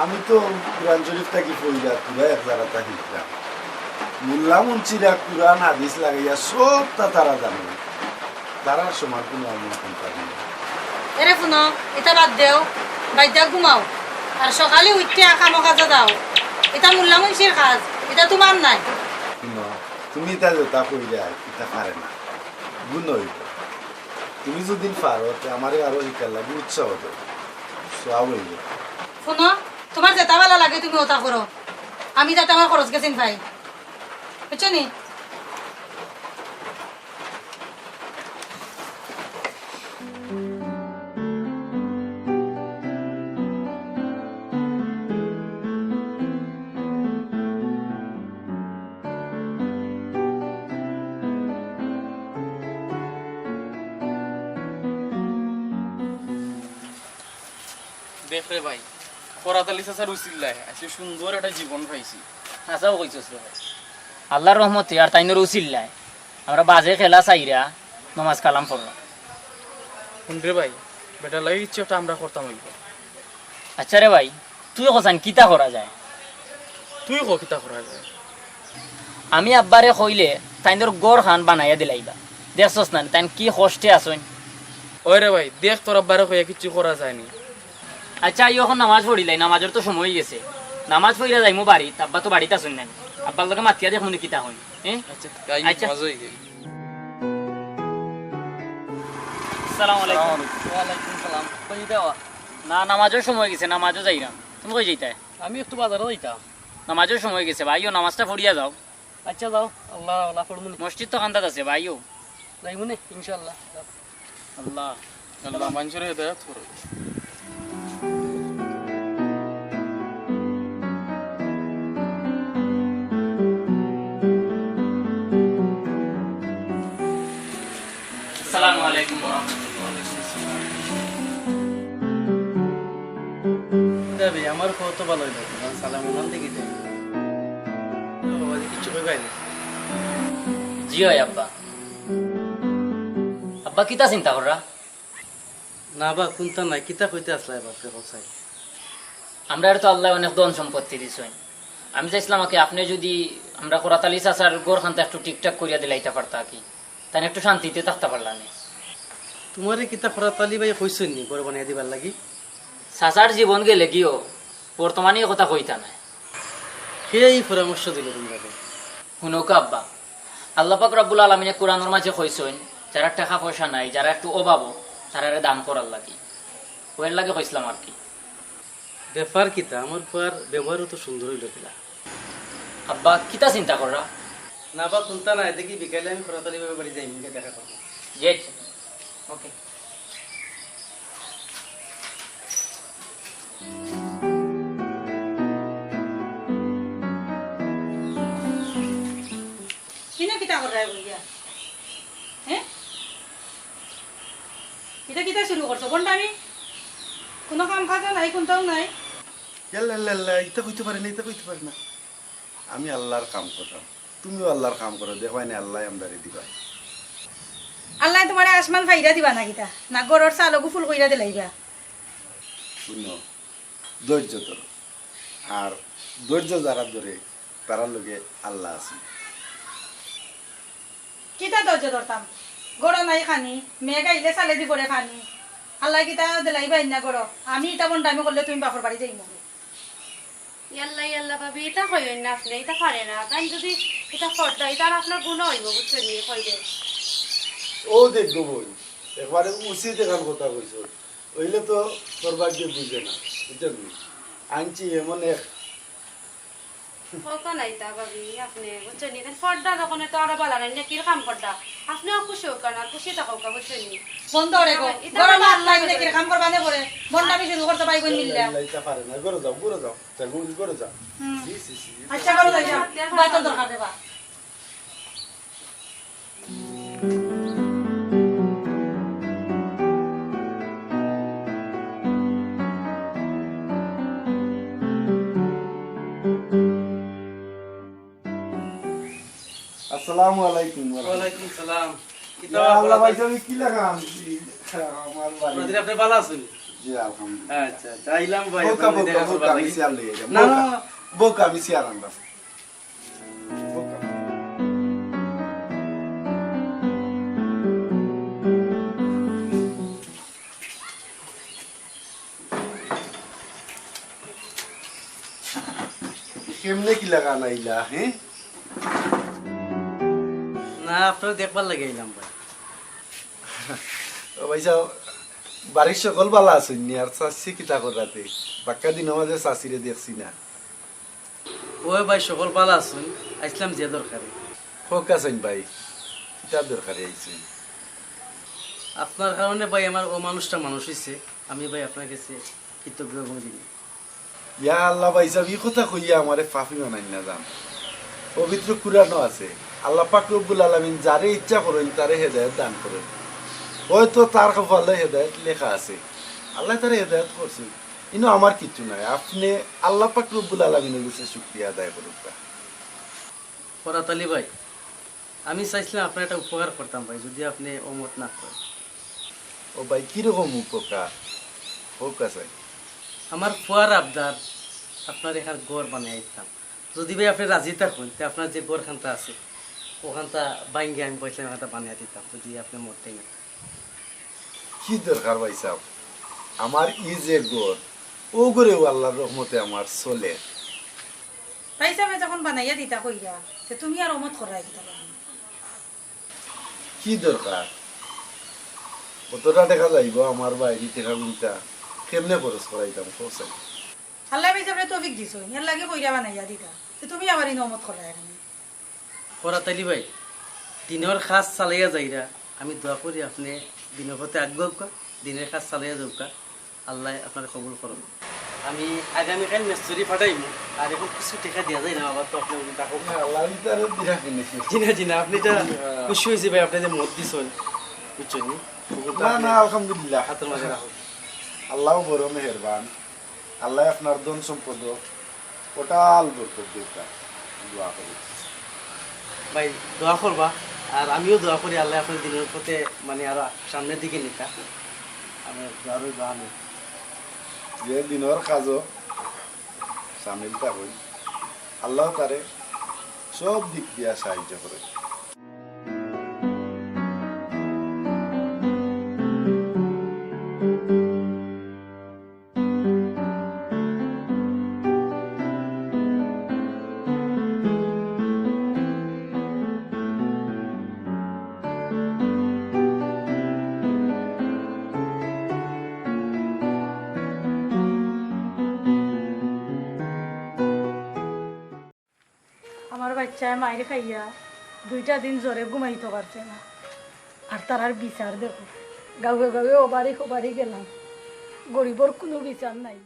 আমি তো কুরআন শরিফ থাকি পড়িয়া পুরা এক জাগাত শিখলাম। মোল্লা মুন্সিরা কুরআন হাদিস লাগাইয়া সবতা তারা জানে। তারার সমান কুনু আমি অখন পারি না। এরে হুনো, ইতা বাদ দেও, বাদ দিয়া ঘুমাও। আর সকালে উঠিয়া কামো কাজো যাও। ইতা মোল্লা মুন্সির কাজ, ইতা তুমার নায়। হুনো, তুমি ইতা যেতা কইরায়, ইতা পারে না। গুনা অইবো। তুমি যদি পারো, তে আমারে আরো শিখার লাগি উৎসাহ দেও। সওয়াব অইবো। হুনো, তুমার যেতা ভালা লাগে তুমি অতা করো। আমি যাতে আমার খরচ গেছিন পাই। বুঝছো নি? দেখ রে ভাই, করাত আলী চাচার উছিলায় আইজকে সুন্দর একটা জীবন পাইছি। হাছাউ কইছস রে ভাই। আল্লার রহমতে আর তাইনর উছিলায় আমরা বাজে খেলা ছাড়িয়া নমাজ কালাম পড়লাম। হুন রে ভাই, বেটার লাগি কিচ্ছু একটা আমরা করতাম অইবো। আচ্ছা রে ভাই, তুই কছাইন কিতা করা যায়? তুই ক কিতা করা যায়? আমি আব্বারে কইলে তাইনর ঘরখান বানাইয়া দিলাইবা। দেখছস না, তাইন কি কষ্টে আছইন। ওই রে ভাই, দেখ তোর আব্বারে কইয়া কিচ্ছু করা যায়নি। আচ্ছা, আইও অখন নামাজ পড়িলাই, নামাজর তো সময় অইগেছে। নামাজ পড়িয়া যাইমু বাড়িত, আব্বা তো বাড়িত আছইন না। আব্বার লগে মাতিয়া দেখমু নি কিতা কইন, হ্যাঁ? আচ্ছা, আই আচ্ছা। নামাজ অইগেল। আসসালামু আলাইকুম। আসসালামু আলাইকুম। ওয়ালাইকুম সালাম। কই যাইতায়? না, নামাজর সময় অইগেছে, নামাজো যাইরাম। তুমি কই যাইতায়? আমি একটু বাজারো যাইতাম। নামাজর সময় অইগেছে বা, আইও নামাজটা পড়িয়া যাও। আচ্ছা, যাও, আল্লাহ, আল্লাহ পড়মুনি। মসজিদ তো কান্দাত আছে বা, আইও। যাইমুনি, ইনশাআল্লাহ। আল্লাহ। আল্লাহ মানষরে হেদায়েত করো। আসসালামু আলাইকুম ওয়া রাহমাতুল্লাহ। তবে আমার খবর তো ভালা অইলো, কারণ সালাম ইমান দেখি দেয়। বাবা, যে কিচ্ছু কইবায় না। জি অয় আব্বা। আব্বা, কিতা চিন্তা কররা? না বা, কুন্তা নায়, কিতা কইতে আছলায় বাপরে, কও চাই। আমরারে তো আল্লায় অনেক ধন সম্পত্তি দিছইন। আমি চাইছলাম আকি আপনে যুদি আমরা করাত আলী চাচার ঘরখানতা একটু ঠিকঠাক করিয়া দিলাইতা পারতা আকি, তাইন একটু শান্তিতে থাকতা পারলা নে। তুমারে কিতা করাত আলী ভাইয়ে কইছইন নি ঘর বানাইয়া দিবার লাগি? চাচার জীবন গেলেগিও বর্তমানে ই কথা কইতা নায়। কে ই পরামর্শ দিলো তুমরারে? হুনউক্কা আব্বা, আল্লাহ পাক রাব্বুল আলামিনে কুরআনর মাঝে কইছইন, যারার টেকা পয়সা নাই, যারা একটু অভাবো, তারারে দান করার লাগি। অউ এর লাগি কইছলাম আর কি। ব্যাপার কিতা? আমার ফুয়ার ব্যবহারও তো সুন্দর অইলো কিলা। আব্বা, কিতা চিন্তা কররা? না বা, কুন্তা নায়, দেখি বিকালে আমি করাত আলী ভাইর বাড়ি যাইমু, গিয়া দেখা করমু। জি, আচ্ছা। ওকে। ইনো কিতা কররায় বইয়া? হে? ইটা কিতা শুরু করছো? ভন্ডামি? কুনু কাম কাজও নাই, কুন্তাও নাই। ইয়াল্লা, ইয়াল্লা, ইয়াল্লা, ইতা কইতে পারে না, ইতা কইতে পারে না। আমি আল্লার কাম কররাম, তুমিও আল্লার কাম করো, দেখবায় নে আল্লায় আমরারে দিবা। আল্লায় তুমারে আসমান ফাইরা দিবা না কিতা? না ঘরর চালগু ফুল কইরা দিলাইবা? হুনো, ধৈর্য ধরো, আর ধৈর্য যারা ধরে, তারার লগে আল্লা আছে। কিতা ধৈর্য ধরতাম? ঘরো নাই খানি, মেঘ আইলে চালেদি পড়ে পানি। আল্লায় কিতা দিলাইবা ইন্না ঘরো? আমি ইতা ভন্ডামি করলে তুমি বাপর বাড়ি যাইমু। ইয়াল্লা, ইয়াল্লা, ভাবি, ইতা কইন না আপনে, ইতা পারে না। তাইন যুদি ইতা করতা, ইতা আর আপনার গুনা অইবো, বুঝছইন নি, কইলে। ও দেখবো বই, একবারে উচিত এখান কথা কইছো। অইলে তো তোর ভাইয়ে বুঝে না, বুঝছস নি? আনছি এমন এক কওকা নাইতা ভাবি, আপনে বুঝছইন নি? পর্দা যখন তো আরো বালা নায়, নেকির কাম পর্দা। আপনেও খুশি অউকা না, খুশি থাকউকা, বুঝছইন নি? বন্ধ রে গো। ইতা গরম মানে আর নাই, নেকির কাম করবা নে পরে। বন্ডামি শুরু করতে পারি কই মিললা। ইতা পারে না, ঘরো যাও, ঘরো যাও। যাও, ঘরো যাও। হুম। জি, জি, জি। আচ্ছা, ঘরো যাই, যাও। বাই, তোর দরকার রে বা। আসসালামু আলাইকুম। ওয়ালাইকুম সালাম। কিতা ইয়া আল্লাহ ভাই, আমি কি লাগাম? আমার বাড়ি। আপনে ভালা আছইন? জি, আলহামদুলিল্লাহ। আচ্ছা, আচ্ছা, আইলাম ভাই, বউকা, আপনার বউকা, দেখা বউকা, করবার আমি লাগি। চেয়ার লইয়া যাই। না, না, বউকা, না। বউকা, আমি চেয়ার আনলাম। কেমনে কি লাগান আইলা, হে? না, আপনারে দেখবার লাগি আইলাম ভাই। ও ভাই সাহেব, বাড়ির সকল ভালা আছইন নি? আর চাচি কিতা কররাতে? বাক্কা দিনর মাঝে চাচিরে দেখছি না। ওই ভাই, সকল ভালা আছইন? আইছলাম যে দরকারে। কউক্কা চাইন ভাই, কিতা দরকারে আইছইন? আপনার কারণে ভাই আমার অমানুষটা মানুষ অইছে, আমি ভাই আপনার গেছে কৃতজ্ঞ এবং ঋণী। ইয়া আল্লাহ ভাই সাহেব, ই কথা কইয়া আমারে পাপী বানাইন না যান। পবিত্র কুরআনো আছে, আল্লাহ পাক রব্বুল আলামিন যারে ইচ্ছা করইন তারে হেদায়েত দান করইন। হয়তো তার কপালো হেদায়েত লেখা আছে, আল্লায় তারে হেদায়েত করছইন। ইনো আমার কিচ্ছু নাই, আপনে আল্লাহ পাক রব্বুল আলামিনর গেছে শুকরিয়া আদায় করউক্কা। ফরাত আলী ভাই, আমি চাইছলাম আপনারে একটা উপকার করতাম ভাই, যুদি আপনে অমত না করইন। ও ভাই, কিরকম উপকার? কউক্কা চাইন। আমার ফুয়ার আবদার, আপনার এখান ঘর বানাইয়া দিতাম। যুদি ভাই আপনে রাজি থাকইন, তে আপনার যে ঘরখানতা আছে, অখানতা ভাঙ্গিয়া আমি কইছলাম এখানতা বানাইয়া দিতাম, যুদি আপনে মত দেইন। কি দরকার ভাই সাহেব, আমার ই যে ঘর, অউ ঘরেও আল্লাহর রহমতে আমার চলের। ভাই সাহেবে যখন বানাইয়া দিতা কইরা, তে তুমি আর অমত কররায় কিতার লাগি? কি দরকার? কতটা টেকা যাইবো আমার বাইরে, টেকা গুনতা কেমনে খরচ করাইতাম, কও চাইন। আল্লায় ভাই সাহেবরে তৌফিক দিছইন, এরলাগি কইরা বানাইয়া দিতা, তে তুমি আবার ইনো অমত কররায় কেনে? ফরাত আলী ভাই, দিনর কাজ চালাইয়া যাইরা, আমি দোয়া করি আপনে দিনর পথে আগুয়াউক্কা, দিনর কাজ চালাইয়া যাউক্কা, আল্লায় আপনারে কবুল করউক। আমি আগামীকাইল মিস্ত্রি পাঠাইমু, আর অখন কিছু টেকা দিয়া যাইরাম, আবার তো আপনে ডাকউক। না, আল্লাহ ইতারে দিয়া কিনেছি। জি না, জি না, আপনে ইটা খুশি অইছি ভাই, আপনে যে মত দিছইন, বুঝছইন নি? না, না, আলহামদুলিল্লাহ। হাতের মাঝে রাখউক। আল্লাহ বড় মেহেরবান। আল্লায় আপনার ধন সম্পদ অটাল বরকত দেউক্কা, দোয়া করি। ভাই, দোয়া করবা, আর আমিও দোয়া করি আল্লায় আপনার দিনর পথে মানে আরো সামনের দিকে নিতা। আমি দোয়া রইল আমি। যে দিনর কাজও সামিল থাকইন, আল্লাহ তারে সব দিক দিয়া সাহায্য করইন। আমার বাইচ্চায় মাইর খাইয়া দুইটা দিন জ্বরে ঘুমাইতো পারছে না। আর তারার বিচার দেখো, গাঁওয়ে গাঁওয়ে ওবারি খোবারি গেলাম, গরিবর কুনু বিচার নাই।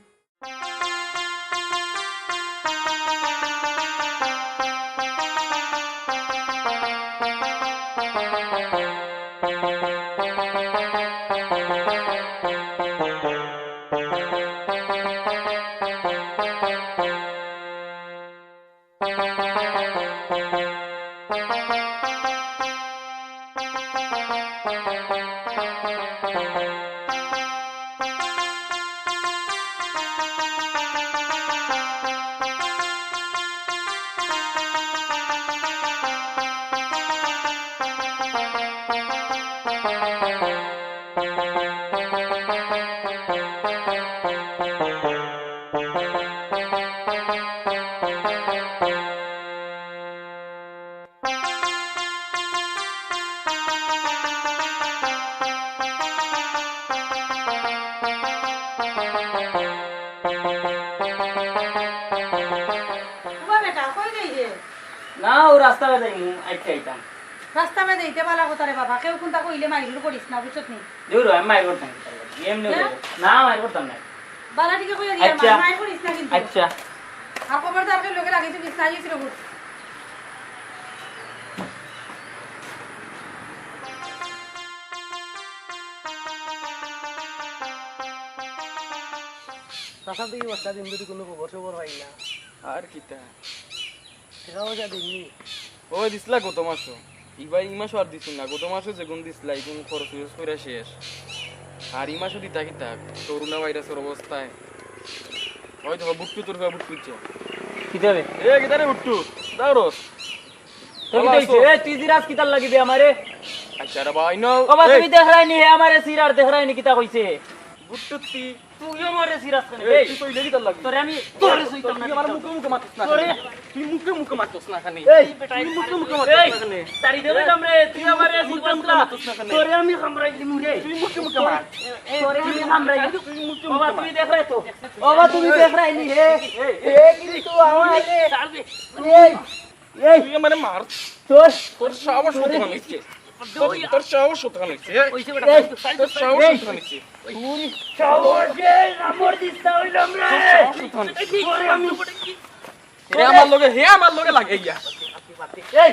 রাস্তা বায় যাইমু, আইতে আইতাম। রাস্তা বায় যাইতে বালা কথা রে বাবা, কেউ কুনতা কইলে মাইর করিস না, বুঝছত নি? দূর হ, আমি মাইর করতাম কিতার লাগি? এমনে হ্যাঁ? কইলে। না, মাইর করতাম না। বালা টিকে কইয়া দিয়া, আচ্ছা। মাইর করিস না কিন্তু। আচ্ছা। আর খবরদার কেউ লগে রাখি তুই বিছনা আইস রে বুঝ। চাচা, দুই বস্তা দিন ধরি কুনু খবর সবর পাই না। আর কিতা? টেকা পয়সা দিননি? ওই দিছলা গত মাসো। ইবার ই মাসো আর দিছইন না। গত মাসো যেগুন দিছলা, ইগুন খরচ টরচ কইরা শেষ। আর ই মাসো দিতা কিতা? করোনা ভাইরাসর অবস্থায়। ওই দেখো, বুট্টু তোর পুয়া বুট্টু ইচ্ছে। কিতা রে? এ, কিতা রে বুট্টু? দাও রস। তোর কিতা অইছে? এ, তুই জিরাস কিতার লাগি বে আমারে? আচ্ছা রে ভাই, না। বাবা, এই। তুমি দেখরায়নি হে আমারে সিরার দেখরায়নি কিতা কইছে? বুট্টু তুই তুই আমারে সিরাস কেনে? এই, এই, তুই তো ইলেগি তার লাগি। তোরে আমি, তোরে সইতাম না। তুই আমার মুখে মুখে মাতিস না তোরে। কেনে? তুই মুখে মুখে মাতিস না কেনে? এই, বেটা, তুই মুখে মুখে মাতিস এই, না কেনে? তাড়ি দেবে কামড়ে, তুই আমারে মুখে মুখে মাতিস না কেনে? তোরে আমি কামড়াই দিমু রে। তুই মুখে মুখে মার। তোরে আমি কামড়াই দিমু। তুই মুখে মুখে বাবা, মার। তুই দেখরায় তো। বাবা, তুমি দেখরায়নি হে। এই, এই, এ কিন্তু আমারে। ছাড়বে। এই, এই, তুই আমারে মার। তোর, তোর সাহস তোরে। কতখান হইছে? তোর, তোর সাহস কতখান হইছে, হ্যাঁ? ওই যে বেটা, এই, তোর সাহস এই, কতখান হইছে? তোর সাহস, এই, কামড় দিস না, ওই লমরা। তোর সাহস কতখান হইছে? তোরে আমি এ আমার লগে, হে আমার লগে লাগে গিয়া। এই,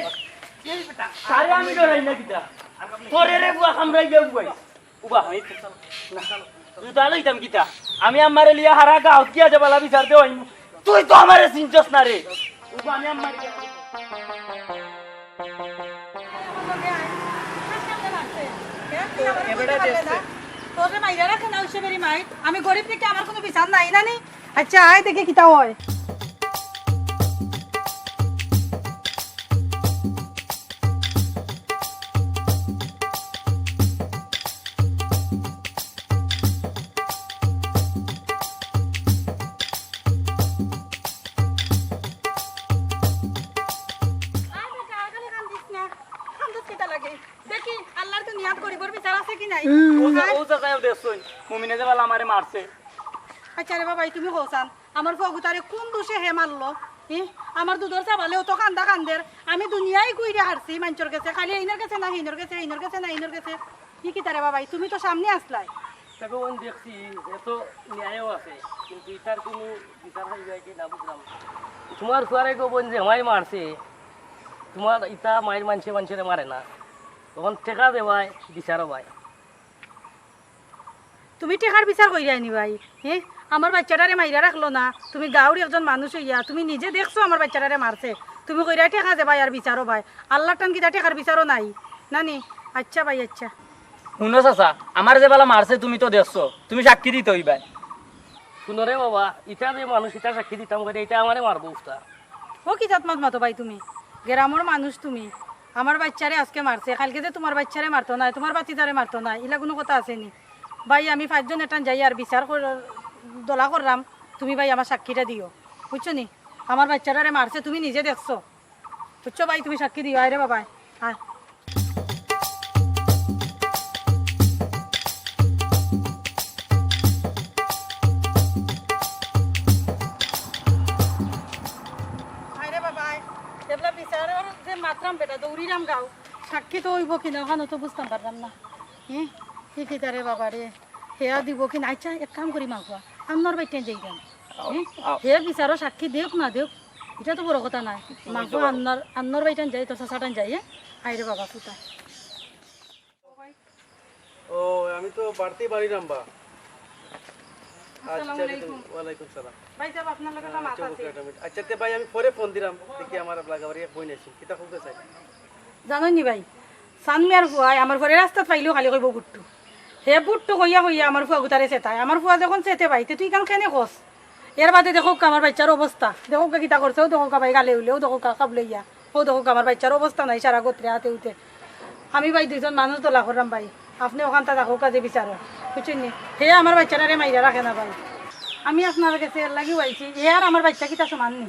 এই বেটা, আরে আমি ডরাই না কিতা? তোরে রে বুয়া কামড়াই গেল বুয়াই। উবা, আমি না। তুই তাহলে ইতাম কিতা? আমি আমারে লিয়া হারা গাঁওত গিয়া যে বালা বিচার দেওয়াইমু। তুই তো আমারে চিনছস না রে। উবা, আমি আমারে এবারে দেখছে। তোরে মাইরা রাখে না, ওই সবেরই মাই। আমি গরিব দেখি আমার কুনু বিচার নাই না নি? আচ্ছা, আয় দেখি কিতা হয়। আয় বেটা, আর খালি কান্দিস না। কান্দস কিতা লাগে? দেখি, আল্লার তো নিয়াত গরিবর বিচার আছে কি নাই? ও যা, ও যা, যাইও দেখছইন। মুমিনে যে বালা আমারে মারছে। আচ্ছা রে বাবা, ই তুমি কও চান, আমার ফুয়া গুতারে কুন দুষে হে মারলো? হি? আমার দুধর চাবালেও তো কান্দা কান্দের। আমি দুনিয়াই ঘুইরে হারছি মানষর গেছে, খালি এইনর গেছে না, হিনর গেছে, হিনর গেছে না, হিনর গেছে। ই কিতা রে বাবা, ই তুমি তো সামনে আসলাই। দেখো, ওন দেখছি, এ তো ন্যায়ও আছে, কিন্তু ইতার কুনু বিচার অইবো কি না বুঝলাম না। তোমার ফুয়ারে গো বোন যে আমায় মারছে, তোমার ইতা মাইর মানষে মানষরে মারে না, তখন টেকা দেবায়, বিচারও বায়। তুমি টেকার বিচার কইরায় নি ভাই? হে, আমার বাইচ্চাটারে মাইরা রাখলো না, তুমি গাঁওর একজন মানুষ অইয়া তুমি নিজে দেখছো আমার বাইচ্চাটারে মারছে, তুমি কইরায় টেকা দেবায় আর বিচারও বায়। আল্লার টান কিতা টেকার বিচারও নাই? না নি? আচ্ছা ভাই, আচ্ছা। হুনো চাচা, আমারে যে বালা মারছে তুমি তো দেখছো, তুমি সাক্ষী দিতে অইবায়। হুনো রে বাবা, ইতা যে মানুষ ইতা সাক্ষী দিতাম করি, ইতা আমারে মারবো উস্তা। ও কিতা মাত মাতো ভাই তুমি? গেরামর মানুষ তুমি। আমার বাইচ্চারে আজকে মারছে, কাইলকে যে তোমার বাইচ্চারে মারতো নায়, তোমার ভাতিজারে মারতো নায়, ইলা কুনু কথা আছে নি? ভাই, আমি পাঁচজন এটান যাই আর বিচার কর-, দলা কররাম, তুমি ভাই আমার সাক্ষীটা দিও, বুঝছো নি? আমার বাইচ্চাটারে মারছে, তুমি নিজে দেখছো, বুঝছো ভাই? তুমি সাক্ষী দিও, আয় রে বাবা, আয়। আয় রে বাবা, আয়। এবলা বিচারর যে মাতরাম বেটা, দৌড়িরাম গাঁও। সাক্ষী তো অইবো কি না, অখানও তো বুঝতাম পারলাম না। হি? হি কিতা রে বাবা রে, হেয়া দিবো কি না? আচ্ছা, এক কাম করি মাগুয়া, আন্নর বাইটাইন যাইরাম। আও, হি? আও। হে বিচারো সাক্ষী দেউক না দেউক, ইটা তো বড় কথা নায়। মাগুয়া আন্নর, আন্নর বাইটাইন যাই, তো চাচাটাইন যাই, হে? আয় রে বাবা, ফুতা। ও, আমি তো বাড়িতেই বাড়িরাম বা। আসসালামু আলাইকুম। ওয়ালাইকুম সালাম। ভাই সাহেব, আপনার লগে একটা মাত আছে। আচ্ছা, তে ভাই, আমি পরে ফোন দিরাম। দেখি আমার লাগাবাড়ি এক বইন আইছে। কিতা কইতে চাই? জানো নি ভাই, সান মিয়ার ফুয়ায় আমার ফুয়ারে রাস্তাত পাইলেও খালি কইবো বুট্টু। হে বুট্টু কইয়া কইয়া আমার ফুয়া গুতারে চেতায়। আমার ফুয়া যখন চেতে ভাই, তে তুই ইখান কেনে কস? এর বাদে দেখউক্কা আমার বাইচ্চার অবস্থা। দেখউক্কা কিতা করছে, অউ দেখউক্কা ভাই গালে উলে, অউ দেখউক্কা কাবলাইয়া। অউ দেখউক্কা আমার বাইচ্চার অবস্থা নাই, সারা গতরে আতে উতে। আমি ভাই দুইজন মানুষ দলা কররাম ভাই। আপনে অখানতা দেখউক্কা যে বিচারো। বুঝছইন নি? হে আমার বাইচ্চাটারে মাইরা রাখে না ভাই। আমি আপনার গেছে এর লাগিউ আইছি। হে আর আমার বাইচ্চা কিতা সমান নি?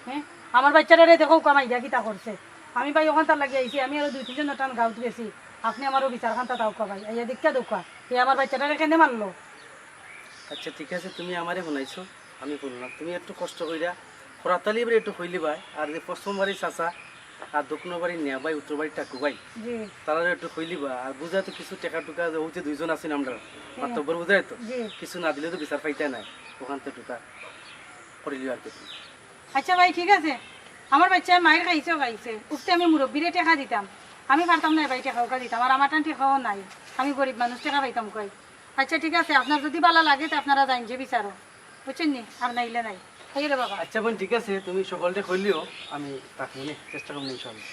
হে? আমার বাইচ্চাটারে দেখউক্কা মাইরা কিতা করছে। আমি ভাই অখানতার লাগি আইছি, আমি আরো দুই তিনজন অটান গাঁওত গেছি। আপনে আমারও বিচারখানতা দেউক্কা ভাই, আইয়া দেখিয়া দেউক্কা। হে আমার বাইচ্চাটারে কেনে মারলো? আচ্ছা, ঠিক আছে, তুমি আমারে হুনাইছো, আমি হুনলাম। তুমি একটু কষ্ট কইরা খোরাতালি এবারে একটু কইলিবায়, আর যে পশ্চিম বাড়ির চাচা, আর দক্ষিণ বাড়ির নেয়া ভাই, উত্তর বাড়ির টাকু ভাই, জি। তারারে একটু কইলিবা। আর বুঝায় তো কিছু টেকা টুকা যে অউ যে দুইজন আছইন আমরার, জি। মাতব্বর বুঝায় তো। জি। কিছু না দিলে তো বিচার পাইতায় নায়, অখান থাকি টুকা করিলিও আর কি। আচ্ছা ভাই, ঠিক আছে, আমার বাইচ্চায় মাইর খাইছে, খাইছে, উঠতে আমি মুরব্বিরে টেকা দিতাম, আমি পারতাম নায় ভাই টেকা উকা দিতাম, আর আমার টান টেকাও নাই, আমি গরিব মানুষ, টেকা পাইতাম কই। আচ্ছা ঠিক আছে, আপনার যুদি ভালা লাগে তে আপনারা যাইন যে বিচারো, বুঝছইন নি? আর নাইলে নাই। খাইও রে বাবা। আচ্ছা বইন, ঠিক আছে, তুমি সকলরে কইলিও, আমি থাকমু নে, চেষ্টা করমু ইনশাআল্লাহ।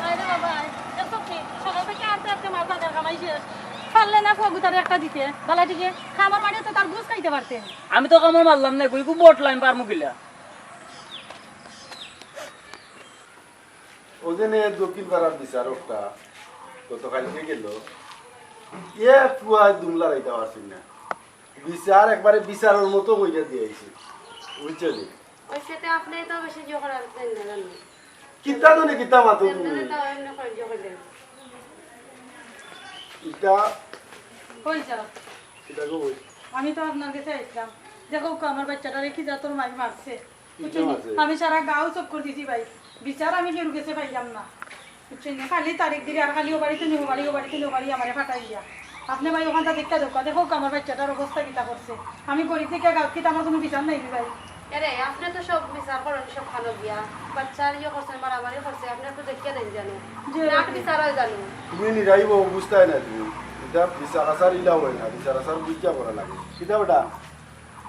আয় রে বাবা, আয়। দেখো কি, সকাল থাকি আটতে আটতে মার বাজার কামাই শেষ। পারলে না ফুয়া গুতারে একটা দিতে, বালা টিকে। কামর মারে তো তার গুস খাইতে পারতে। আমি তো কামর মারলাম না, কই খুব বট লাইন পারমু কিলা। অউ যে নে দক্ষিণ পাড়ার বিচারকটা গতকালকে গেল, এ ফুয়ায় দুমলা রাইতা পারছইন না। বিচার একবারে বিচারর মতো কইরা দিয়া আইছে, বুঝছো নি? ওই সেটা আপনি তো বেশি জোর করার না জানো। কিতা জানি কিতা মাতো তুমি। তাও এমনি করে জোর করে দেন। ইটা কই যাও? ইটা কই? আমি তো আপনার গেছে আইছলাম। দেখো, আমার বাইচ্চাটারে কি জাতর মাইর মারছে। বুঝছইন নি? আমি সারা গাঁও চক্কর দিছি ভাই, বিচার আমি কেউর গেছে পাইলাম না। বুঝছইন নি? খালি তারিখ দিলে আর খালি ও বাড়িত নি, ও বাড়ি, ও বাড়িত নি, ও বাড়ি আমারে ফাটাই দিয়া। আপনে ভাই অখানটা দেখিয়া দেউক্কা, দেখউক্কা আমার বাইচ্চাটার অবস্থা কিতা করছে। আমি গরিব দেখিয়া গাঁওত কিতা আমার কুনু বিচার নাই নি ভাই। এরে, আপনে তো সব বিচার করইন, সব খানো গিয়া। বাইচ্চার ইয়ে করছে, মারামারি করছে, আপনে একটু দেখিয়া দেইন জানো। জি, বিচার অয় জানো। তুমি নিরাইব, বুঝতায় না তুমি। ইটা বিচার আচার ইলা অয় না, বিচার আচার বুঝিয়া করা লাগে। কিতা বেটা?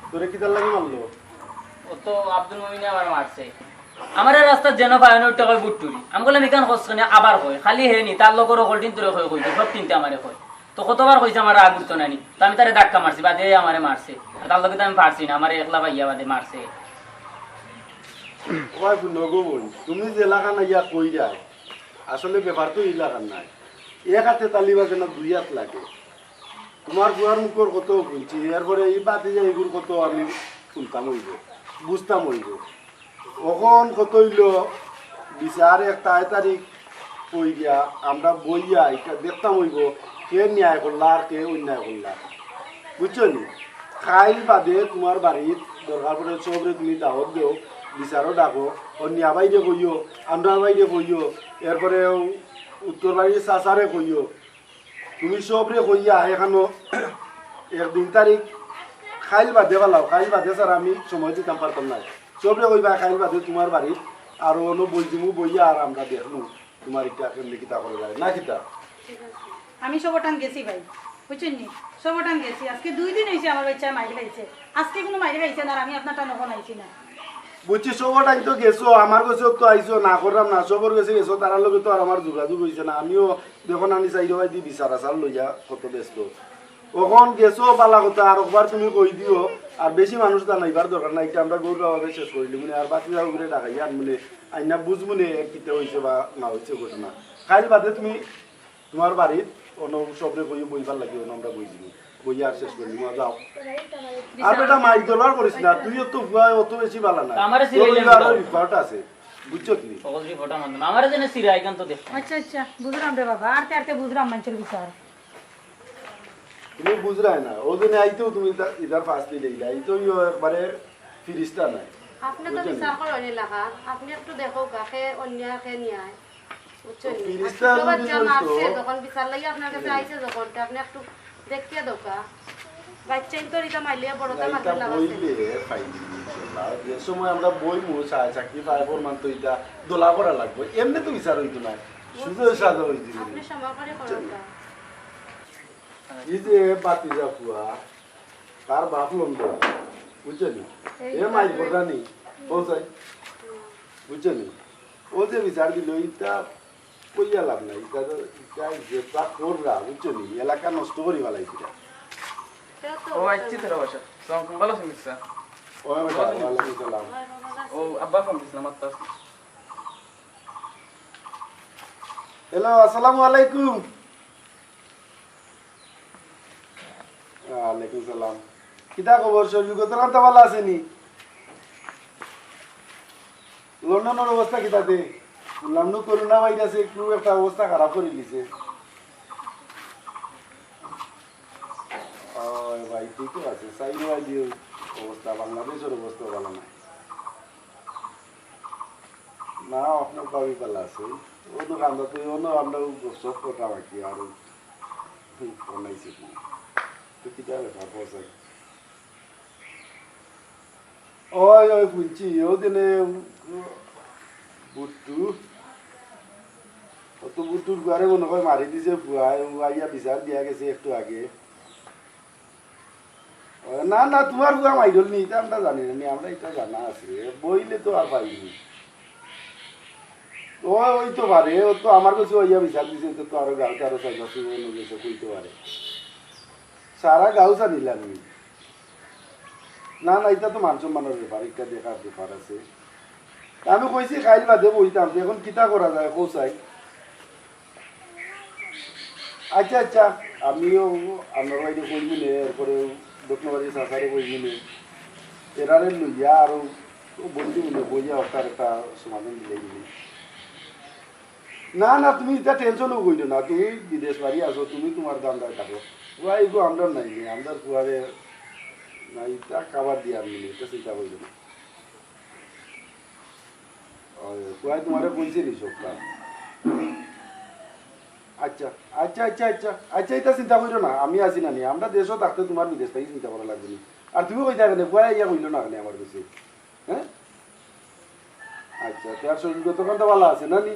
তোরে কিতার লাগি মারলো? ও তো আব্দুল মমিনে আমারে মারছে। আমারে রাস্তাত যেন পায় অনো উল্টা কয় বুট্টুরি। আমি কইলাম, "ইখান কস কেনে?" আবার কয়, "খালি হে নি, তার লগর অকল তিনটারে কয়, কইছে, সব তিনটা আমারে কয়।" তো কতবার কইছে আমার রাগ উঠতো না নি। তো আমি তারে ধাক্কা মারছি, বাদে আমারে মারছে। আর তার লগে তো আমি পারছি না, আমারে একলা পাইয়া বাদে মারছে। ওই নগো বইন, তুমি যে এলাকা না ইয়া কই যায়, আসলে ব্যাপার তো ইলাকার নাই। এক আতে তালি বাজে না, দুই আত লাগে। তুমার ফুয়ার মুখর কত হুনছি, এরপরে ই বাদে যে ইগুর কত আমি হুনতাম অইবো, বুঝতাম অইবো। অখন কত অইলো, বিচার এক তাই তারিখ কই গিয়া, আমরা বইয়া ইটা দেখতাম অইবো, কে ন্যায় করলা আর কে অন্যায় করলা। বুঝছো নি? কাইল বাদে তুমার বাড়িত দরকার পড়ে সবরে তুমি দাওয়াত দেও, বিচারো ডাকো, অউ ন্যায় বাইরে কইও, আমরা বাইরে কইও, এরপরে উত্তর বাড়ির চাচারে কইও, তুমি সবরে কইয়া এখানো এক দিন তারিখ কাইল বাদে ফালাও, কাইল বাদে ছাড়া আমি সময় দিতাম পারতাম না। সবরে কইবা কাইল বাদে তুমার বাড়িত আর অনো বই দিমু, বইয়া আর আমরা দেখমু তুমার ইটা কেমনে কিতা করা যায় না কিতা। আমি সবটান গেছি ভাই, বুঝছইন নি? সবটান গেছি। আজকে দুই দিন অইছে আমার বাইচ্চায় মাইর খাইছে, আজকে কুনু মাইর খাইছে না, আর আমি আপনার টানো অখন আইছি না। বুঝছি, সবর টাইম তো গেছো, আমার গেছে তো আইছো, না করলাম না, সবর গেছে গেছো, তারার লগে তো আর আমার যোগাযোগ অইছে না। আমিও দেখো নানি চাইরোবায়দি বিচার আচার লইয়া কত ব্যস্ত। অখন গেছো বালা কথা, আর একবার তুমি কই দিও, আর বেশি মানুষ জানাইবার দরকার নাই, ইটা আমরা গৌরভাবে শেষ করিলিমু নে, আর বাকি যাও করে ডাকাইয়া আনমু নে, আইনা বুঝমু নে, কিতা অইছে বা না অইছে ঘটনা। কাইল বাদে তুমি তুমার বাড়িত অনো সবরে কইও বইবার লাগি, অনো আমরা বই দিমু। বইয়া আর শেষ করি দিমু, যাও। আর বেটা মাইর দরবার করিস না, তুইও তো ফুয়া অত বেশি বালা না। আমারে তোর সিরিয়াল লইয়া আরো নাও। রিপোর্ট আছে, বুঝছো তুমি? সকল রিপোর্ট আমার নাম। আমারে যেন সিরা এখান তো দেখ। আচ্ছা, আচ্ছা, বুঝলাম রে বাবা, আরতে আরতে বুঝলাম মানষর বিচার। তুমি বুঝরায় না, অউ জন্য আইতেও তুমি ইতা-, ইতার ফাঁস দিলে ইলা, এই তো ইয়ো একবারে ফিরিস্তা নাই। আপনে তো বুঝছো নি? বিচার করইন এলাকার, আপনে একটু দেখউক্কা, কে অন্যায়, কে ন্যায়। বুঝছো নি? আর ফিরিস্তা ছোট যদি বাচ্চা বুঝতো। মারছে, যখন বিচার লাগি আপনার কাছে হুম। আইছে যখন, তে আপনে একটু দেখিয়া দেউক্কা। বাচ্চা ইন তো ইতা মারলে বড়তা না, মারতে ইতা লাভ আছে। বইলে ফাইন, ইনশাআল্লাহ। যে সময় আমরা বইমু, চা-, চাকরি পায়, ফরমান তো ইতা দলা করা লাগবো। এমনে তো বিচার অইতো না। সুজা সাজা অইতো না। আপনে সময় করে করউক্কা। এই যে বাতিজা ফুয়া, তার বাপ লন্ডন, বুঝছো নি? এই এ মাই বাপ। ঘটনা নি, পৌঁছাই, বুঝছো নি? অউ যে বিচার দিল, ইতা কইয়া লাভ নাই, ইতা তো, ইতা যেতা কররা, বুঝছো নি? এলাকা নষ্ট করি ফালাইছে ইতা। ও, আইচ্ছি তোরা বসো। সালাম আলাইকুম, ভালা আছইন, মিস স্যার? ও, ওয়ালাইকুম সালাম। ও, আব্বা ফোন দিছিলা, মাত্র আসছি। হ্যালো, আসসালামু আলাইকুম। ওয়ালাইকুম সালাম। কিতা খবর? শরীর গতরান তো ভালা আছে নি? লন্ডনর অবস্থা কিতা তে? লন্ডন করোনা ভাইরাসে একটু একটা অবস্থা খারাপ করি দিছে। ওই ভাই, ঠিকই আছে। চাইরোবায়দি অবস্থা, বাংলাদেশর অবস্থা ভালা নায়। না, আপনার ভাবি ভালা আছে। ও তো কান্দা তো, ও না, আমরা ও সব কথা বাকি আর ও বানাইছে কি? তো কিতা ব্যাপার, বস আর কি। ওই, ওই, শুনছি, ও দিনে বুট্টু, ও তো বুট্টুর ঘরে মনে হয় মারি দিছে ফুয়ায়, ও আইয়া বিচার দিয়া গেছে একটু আগে। ও, না, না, তোমার ফুয়া মাইরল নি, ইটা আমরা জানি না, নি, আমরা ইটা জানা আছে। বইলে তো আর পাইনি। ও, ওই তো পারে, ও তো আমার কাছে ওইয়া বিচার দিছে, তো, তো আরো গাঁও, আরো চাই পাঁচ জন গেছে, কইতে পারে। সারা গাঁও জানিলাম নি। না, না, ইটা তো মান সম্মানের ব্যাপার, ইটা দেখার ব্যাপার আছে। আমি কইছি, কাইল বাদে বইতাম, তো এখন কিতা করা যায়, কও চাই। আচ্ছা, আচ্ছা, আমিও আপনার বাইরে কইমু নে, এরপরে দক্ষিণবাড়ির চাচারে কইমু নে, এরারে লইয়া আরো বন্ধু মিলে বইয়া ওটার একটা সমাধান দিলে দিলে। না, না, তুমি ইটা টেনশনও কইরো না, তুমি বিদেশ বাড়ি আছো, তুমি তোমার ধান্দায় থাকো। ওয়াই গো, আমরা নাই নে, আমরা ফুয়ারে না, ইটা খাবার দিয়ে আমি নেই, ইটা চিন্তা কইরো না। ওই, কয় তোমারে কইছে নি সবটা? আচ্ছা, আচ্ছা, আচ্ছা, আচ্ছা, আচ্ছা, ইটা চিন্তা কইরো না, আমি আছি না নি, আমরা দেশও থাকতে তোমার বিদেশ থাকি চিন্তা করা লাগবে নি। আর তুমি কইতা কেনে, কয় ইয়া কইলো না কেনে আমার কাছে, হ্যাঁ? আচ্ছা, তে আর শরীর গতকাল তো ভালো আছে না নি?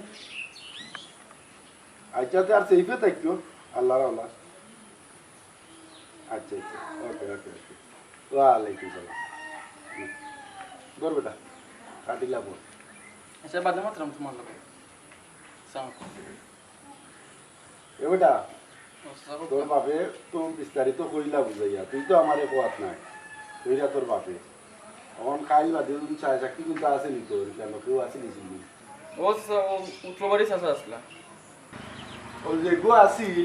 আচ্ছা, তে আর সেফে থাকিও, আল্লাহর আল্লাহ। আচ্ছা, আচ্ছা, ওকে, ওকে, ওকে। ওয়ালাইকুম সালাম। হুম। বল বেটা, কাটিলা বল। আচ্ছা, বাদে মাতরাম তোমার লগে। সালাম। এ বেটা, ও, সালাম। তোর বাপে তো বিস্তারিত কইলা বুঝাইয়া, তুই তো আমারে কোয়াত নাই, কইরা তোর বাপে। অখন খাইল বাদে যদি চায় চাকরি কিন্তু আছে নি তোর, কেন কেউ আছে নি চিনি? ও, স-, ও উত্তরবাড়ি চাচা আসলা। ও যে গো আছিল,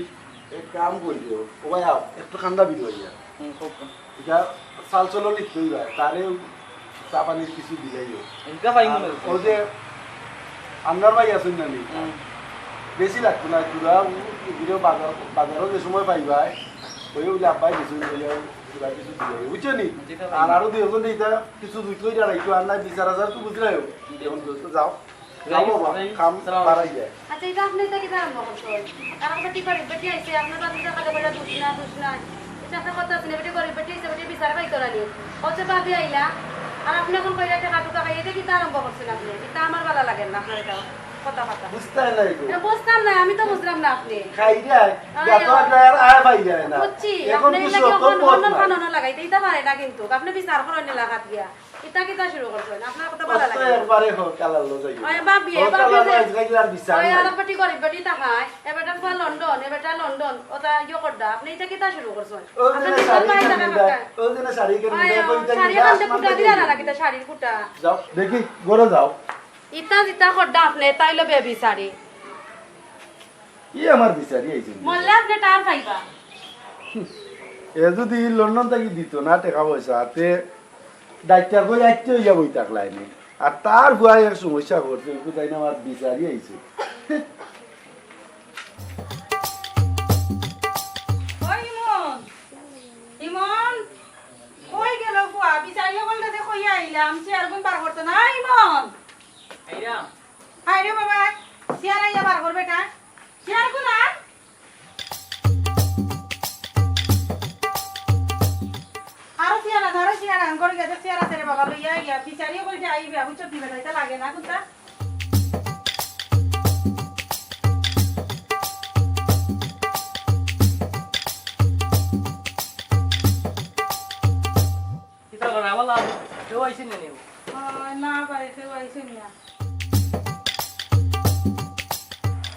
এক কাম করিও। ও ভাই আও, একটু ঠান্ডা বিল হইয়া। হুম, খুব কম। ইটা চাল চলো লিখতেই ভাই, তারে চা পানির কিছু দিলাইও। ইনকা পাই আর মনে হয়। ও যে আন্নার ভাই আছেন না নি? হুম। বেশি লাগতো না, তোরা ঘুরে বাজার, বাজারও যে সময় পাইবাই, ওই বলে আব্বাই কিছু দিলাইও, তোরা কিছু দিলাইও, বুঝছো নি? যেটা পাই। আর আরো দুই একজন ইটা কিছু দুই কই দাঁড়াইতো, আর নাই বিশ হাজার তো বুঝলাইও। এখন তো যাও। যাও বাবা, কাম বাড়াই যায়। আচ্ছা, ইটা আপনে ইটা কিতা আরম্ভ করছইন? আর আমরা কি গরিব বেটি আইছে, আপনার বাদে তো খালি বলে দুষ না, দুষ না। ইটা আপনার কথা আছে না, বেটি গরিব বেটি আইছে, বেটি বিচার পাইতো না নি। হচ্ছে ভাবি আইলা, আর আপনে এখন কইরা টেকা টুকা খাই, ইটা কিতা আরম্ভ করছইন আপনে? ইটা আমার ভালা লাগে না, আপনার ইটা কথা কথা। বুঝতায় না ইগু। ইটা বুঝতাম না, আমি তো বুঝলাম না আপনে। খাইরা, আরে, গাতো আরে। আয় পাই যায় না। বুঝছি, এখন আপনে কিছু ইটা কি অত অন্য পথ অন্য নাই। কানুনও লাগাইতে, ইটা পারে না কিন্তু। আপনে বিচার করইন এলাকাত গিয়া। ইতা কিতা শুরু করছইন? আপনার কথা ভালা লাগে না। একবারে হোক, কালার লো যাই। ওই বাপ বিয়ে, বাপ বিয়ে। আজকাল আর বিচার ওই নাই। আরব বেটি গরিব বেটি তাকায়, এ বেটার ফুয়া লন্ডন, এ বেটা লন্ডন, ওটা ইয়ে করদা। আপনে ইতা কিতা শুরু করছইন? ওই আপনে জন্য নিজের শাড়ি পায়ে কিনে টাকা দিবা, খাটায়। ওই জন্য শাড়ি কিনে ওই দিবা, ওই জন্য শাড়ি কিনে আনতে আসমান কুটা থেকে দিলা না দিবা। নাকি তা শাড়ির কুটা? যাও, দেখি, ঘরে যাও। ইতা জিতা করদা আপনে, তাইলে বেবি শাড়ি। ই আমার বিচারি আইছে। মরলে আপনে টার পাইবা। এ যদি ই লন্ডন থাকি দিত না টেকা পয়সা, তে ডাক্তার কই আইতে হইয়া বই থাকলাই নি। আর তার ফুয়ায় এক সমস্যা করছে, বুঝাই না আমার বিচারি আইছে। ওই ইমন, ইমন, কই গেল ফুয়া? বিচারি হকল কাছে কইয়া আইলাম, চেয়ার গুন বার করতো না, ইমন। আইরাম। হায় রে বাবা, চেয়ার আইয়া বার কর বেটা। চেয়ার গুন আন। আরো চেয়ার আন, আরো চেয়ার আন, ঘরে গেছে চেয়ার আছে রে বাবা, লইয়া আইয়া, বিচারিও কইতে আইবে, বুঝছো, দিবে না, এটা লাগে না, কোনটা? কিতা করা, আমার লাভ, কেউ আইছে না নি? আহ, না, বাড়িতে কেউ আইছে না।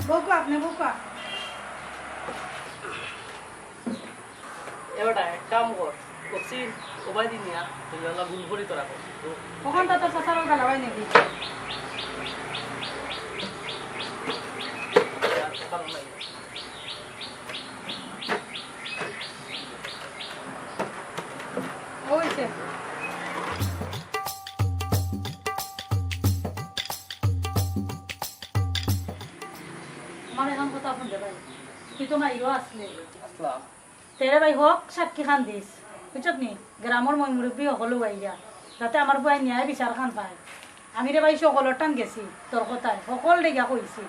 বউকা, আপনি বউকা। এ বেটা, এক কাম কর, ওসি ওবায়দি নিয়া, তুই হলা গুল করি তোরা কর। ওখান তো তোর চাচার ওই গালাবাই নাকি? ওই যে। আমার এখন কথা শুনতে পাই। তুই তো মাইরও আসলে। আসলাম। তেরে ভাই হক সাক্ষী খান দিস। বুঝছত নি? গ্রামর ময় মুরব্বী হকলউ আইয়া। যাতে আমার ফুয়ায় ন্যায় বিচার খান পায়। আমি রে ভাই হকলর টান গেছি, তোর কথায় হকলরে গিয়া কইছি।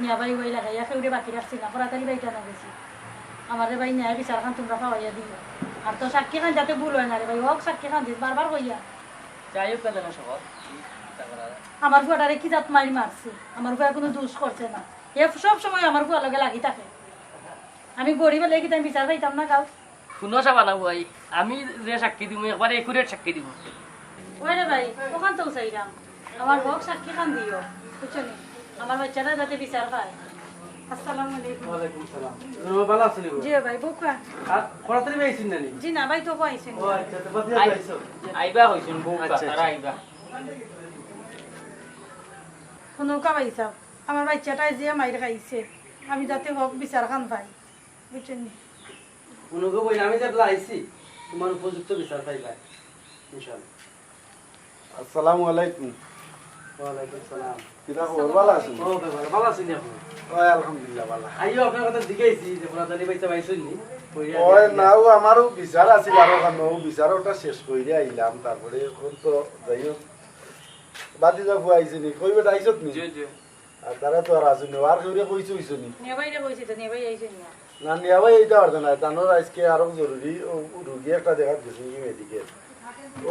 নিয়া ভাই ওই লাগাইয়া কেউরে বাকি রাখছি না, করাতালি ভাই টানো গেছি। আমার রে ভাই ন্যায় বিচারখান তুমরা পাওয়াইয়া দিও। আর তোর সাক্ষীখান যাতে ভুল অয় না রে ভাই, হক সাক্ষীখান দিস, বারবার কইয়া। যাই হোক না কেন সব, আমার ফুয়াটারে কি জাত মাইর মারছে, আমার ফুয়া কুনু দুষ করছে না। এ সব সময় আমার ফুয়ার লগে লাগি থাকে। আমি গরিব অইলে কিতা বিচার পাইতাম না গাঁও? হুনো শাবানা ভাই, আমি যে সাক্ষী দিমু, একবারে accurate সাক্ষী দিমু। ওই রে ভাই, অখান তো চাইরাম। আমার হক সাক্ষীখান দিও, বুঝছো নি? আমার বাইচ্চাটা যাতে বিচার পায়। আসসালামু আলাইকুম। ওয়ালাইকুম সালাম। ও, ভালা আছইন নি? জি ভাই, বউক্কা। আর করাতালি ভাই আইছইন না নি? জি না ভাই, তো আইছইন ও না। আচ্ছা, তো বাদ দিয়া আই-, আইছো? আইবা কইছইন বউক্কা, আচ্ছা, তারা আচ্ছা। আইবা। হুনউক্কা ভাইসাব, আমার বাইচ্চাটায় যে মাইর খাইছে, আমি যাতে হক বিচারখান পাই। বুঝছইন নি? মনে করবো, আমি যে আইছি, তোমার উপযুক্ত বিচার পাইবা, ইনশাআল্লাহ। আসসালামু আলাইকুম। ওয়ালাইকুম সালাম। কিতা খবর, ভালা আছইন? ও, ভাই, ভালা, ভালা আছইন নি আপনি? ওই, আলহামদুলিল্লাহ, ভালা। আইও, আপনার কথা জিগাইছি যে করাতালি ভাইসাব আইছইন নি? কইরা ওই, আইয়া। না, ও আমারও বিচার আছিল আরো খান, ও বিচার ওটা শেষ কইরা আইলাম, তারপরে অখন তো যাই হোক, বাতিজা ফুয়া আইছে নি? কই বেটা, আইছত নি? জি, জি। আর তারা তো আর আছইন না, আর কেউরে কইছো অইছো নি? নিয়া ভাইরে কইছি তো, নিয়া ভাই আইছইন না। না, নিয়া ভাই আইতা পারতা না, তানর আইজকে আরো জরুরি, ও রুগী একটা দেখাত গেছইন কি মেডিকেল।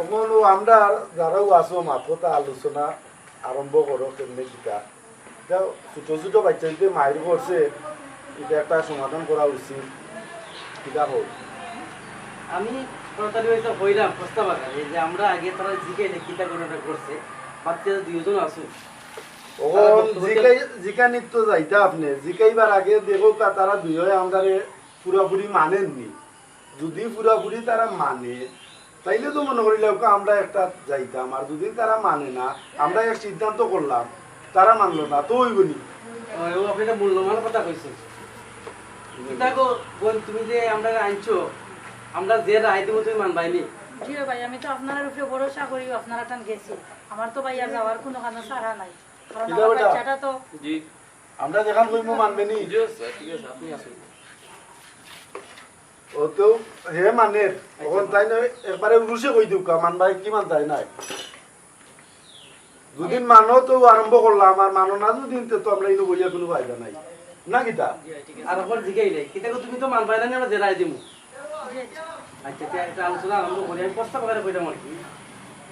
অখন ও আমরা যারাও আছো, মাত কথা আলোচনা আরম্ভ করো, কেমনে কিতা। ইটা ছোট ছোট বাইচ্চাইন্তে মাইর করছে, ইটা একটা সমাধান করা উচিত। কিতা কও? আমি করাতালি ভাইসাব কইরাম প্রস্তাব আকারে যে আমরা আগে তারা জিগাইলে কিতা ঘটনা ঘটছে, বাচ্চা দুইজন আছইন। অখন তারা বক্তব্য জিকাই-, জিকানিত তো যাইতা আপনে। জিকাইবার আগে দেখউক্কা তারা দুইওয়ে আমরারে পুরাপুরি মানইন নি। যুদি পুরাপুরি তারা মানে, তাইলে তো মনো করিলাউক্কা আমরা একটা যাইতাম। আর যুদি তারা মানে না, আমরা এক সিদ্ধান্ত করলাম, তারা মানলো না, তো অইবো নি? ওই, ও আপনি একটা মূল্যবান কথা কইছেন। কিতা গো, বোন, তুমি যে আমরারে আনছো, আমরা যে রায় দিমু তুমি মানবায় নি? জি ভাই, আমি তো আপনারার উপরে ভরসা করি, আপনারার টান গেছি। আমার তো ভাই আর যাওয়ার কুনু কানো চারা নাই। কারণ কিতা আমার বেটা? বাইচ্চাটা তো জি। আমরা যেখান কইমু মানবে নি? জি, স্যার, ঠিক আছে, আপনি আসুন। ও তো হে মানের, অখন তাইন একবারে উরুষে কই দেউক্কা, মানবায় কি মানতায় নায়। যুদি মানো তো আরম্ভ করলাম, আর মানো না যুদি, তে তো আমরা ইনো বইয়া কুনু ফায়দা নাই। না কিতা? আর অখন জিগাইলে, কিতা গো, তুমি তো মানবায় না, আমরা যে রায় দিমু। আচ্ছা, তে একটা আলোচনা আরম্ভ করি। আমি প্রস্তাব আকারে কইরাম আর কি।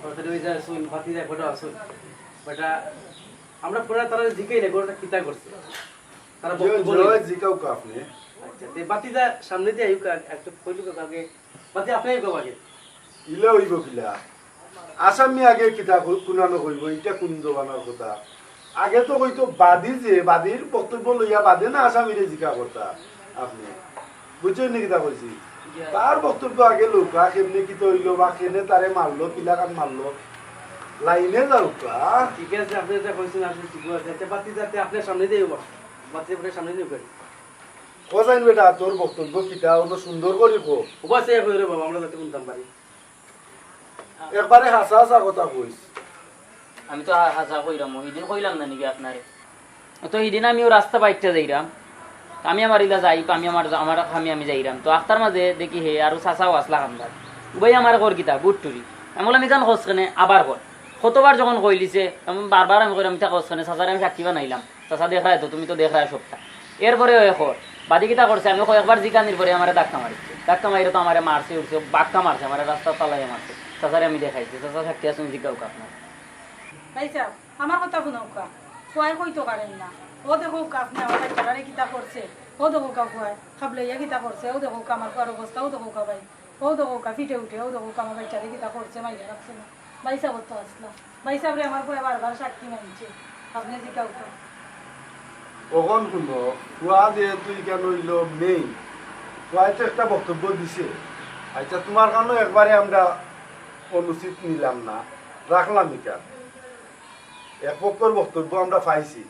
অর্থাৎ ওই যে শুন, বাতি যায়, কটা আসুন। বেটা, আমরা পুরা তারা জিগাইলে, ঘটনা কিতা ঘটছে? তারা জি, বক্তব্য জি, লইন। জিগাউক্কা আপনে। আচ্ছা, তে বাতি যা সামনে দিয়া আইউক্কা, একটু কইলুক্কা আগে। বাতি আপনে আইউক্কা আগে। ইলা অইবো কিলা? আসামি আগে কিতা কু-, কুনানো কইবো, ইটা কুন জমানার কথা? আগে তো কইতো বাদী যে, বাদীর বক্তব্য লইয়া বাদে না আসামিরে জিকা করতা আপনে। বুঝছইন নি কিতা কইছি? তার বক্তব্য আগে লউক্কা, কেমনে কিতা অইলো বা কেনে তারে মারলো, কিলাখান মারলো। লাইনে যাউক্কা। ঠিক আছে, আপনে যেটা কইছেন আসলে ঠিক আছে। আচ্ছা, বাতি যাতে আপনার সামনে দিয়ে বাতি আপনার সামনে দিয়ে করি। কও চাইন বেটা, তোর বক্তব্য কিতা? অনো সুন্দর করি ক। ওবা সে কই রে বাবা, আমরা যাতে কুনতাম পারি। একবারে হাছা হাছা কথা কইস। আমি তো হা-, হাছা কইরাম, হিদিন কইলাম না নিকি আপনারে? তো হিদিন আমিও রাস্তা বাইট্টা যাইরাম, আমি আমার ইলা যাই, আমি আমার, আমার আমি, আমি যাইরাম। তো আখতার মাঝে দেখি হে আরো চাচাও আছলা খান্দার। উবাই আমারে কর কিতা, গুড টুরি। আমি কইলাম, "ইখান কস কেনে, আবার কর।" কতবার যখন কইলিছে, আমি বারবার আমি কইরাম, "ইতা কস কেনে, চাচারে আমি সাক্ষী বানাইলাম।" চাচা দেখরায় তো, তুমি তো দেখরায় সবটা। এরপরে অয় কর, বাদে কিতা করছে, আমি কয়েকবার জিকানির পরে আমারে ধাক্কা মারছে। ধাক্কা মাইরা তো আমারে মারছে, উঠছে, বাক্কা মারছে, আমারে রাস্তাত ফালাইয়া মারছে। চাচারে আমি দেখাইছি, চাচা সাক্ষী আছইন, জিকাউক্কা আপনার। ভাইসাব, আমার কথা হুনউক্কা, ফুয়ায় কইতো পারের না। অউ দেখউক্কা আপনে আমার বাইচ্চাটারে কিতা করছে, অউ দেখউক্কা ফুয়ায় খাবলাইয়া কিতা করছে, অউ দেখউক্কা আমার ফুয়ার অবস্থা, অউ দেখউক্কা ভাই। অউ দেখউক্কা, ফিটে উঠে, অউ দেখউক্কা, আমার বাইচ্চারে কিতা করছে, মাইরা রাখছে না। ভাইসাব তো আছলা। ভাইসাবরে আমার ফুয়ায় বারবার সাক্ষী মানছে। আপনে জিকাউক্কা। অখন হুনো, ফুয়া যেহেতু ইখান অইলো মেইন, ফুয়ায় তো একটা বক্তব্য দিছে। আচ্ছা, তুমার কানো একবারে আমরা অনুচিত নিলাম না, রাখলাম ইখান। এক পক্ষর বক্তব্য আমরা পাইছি,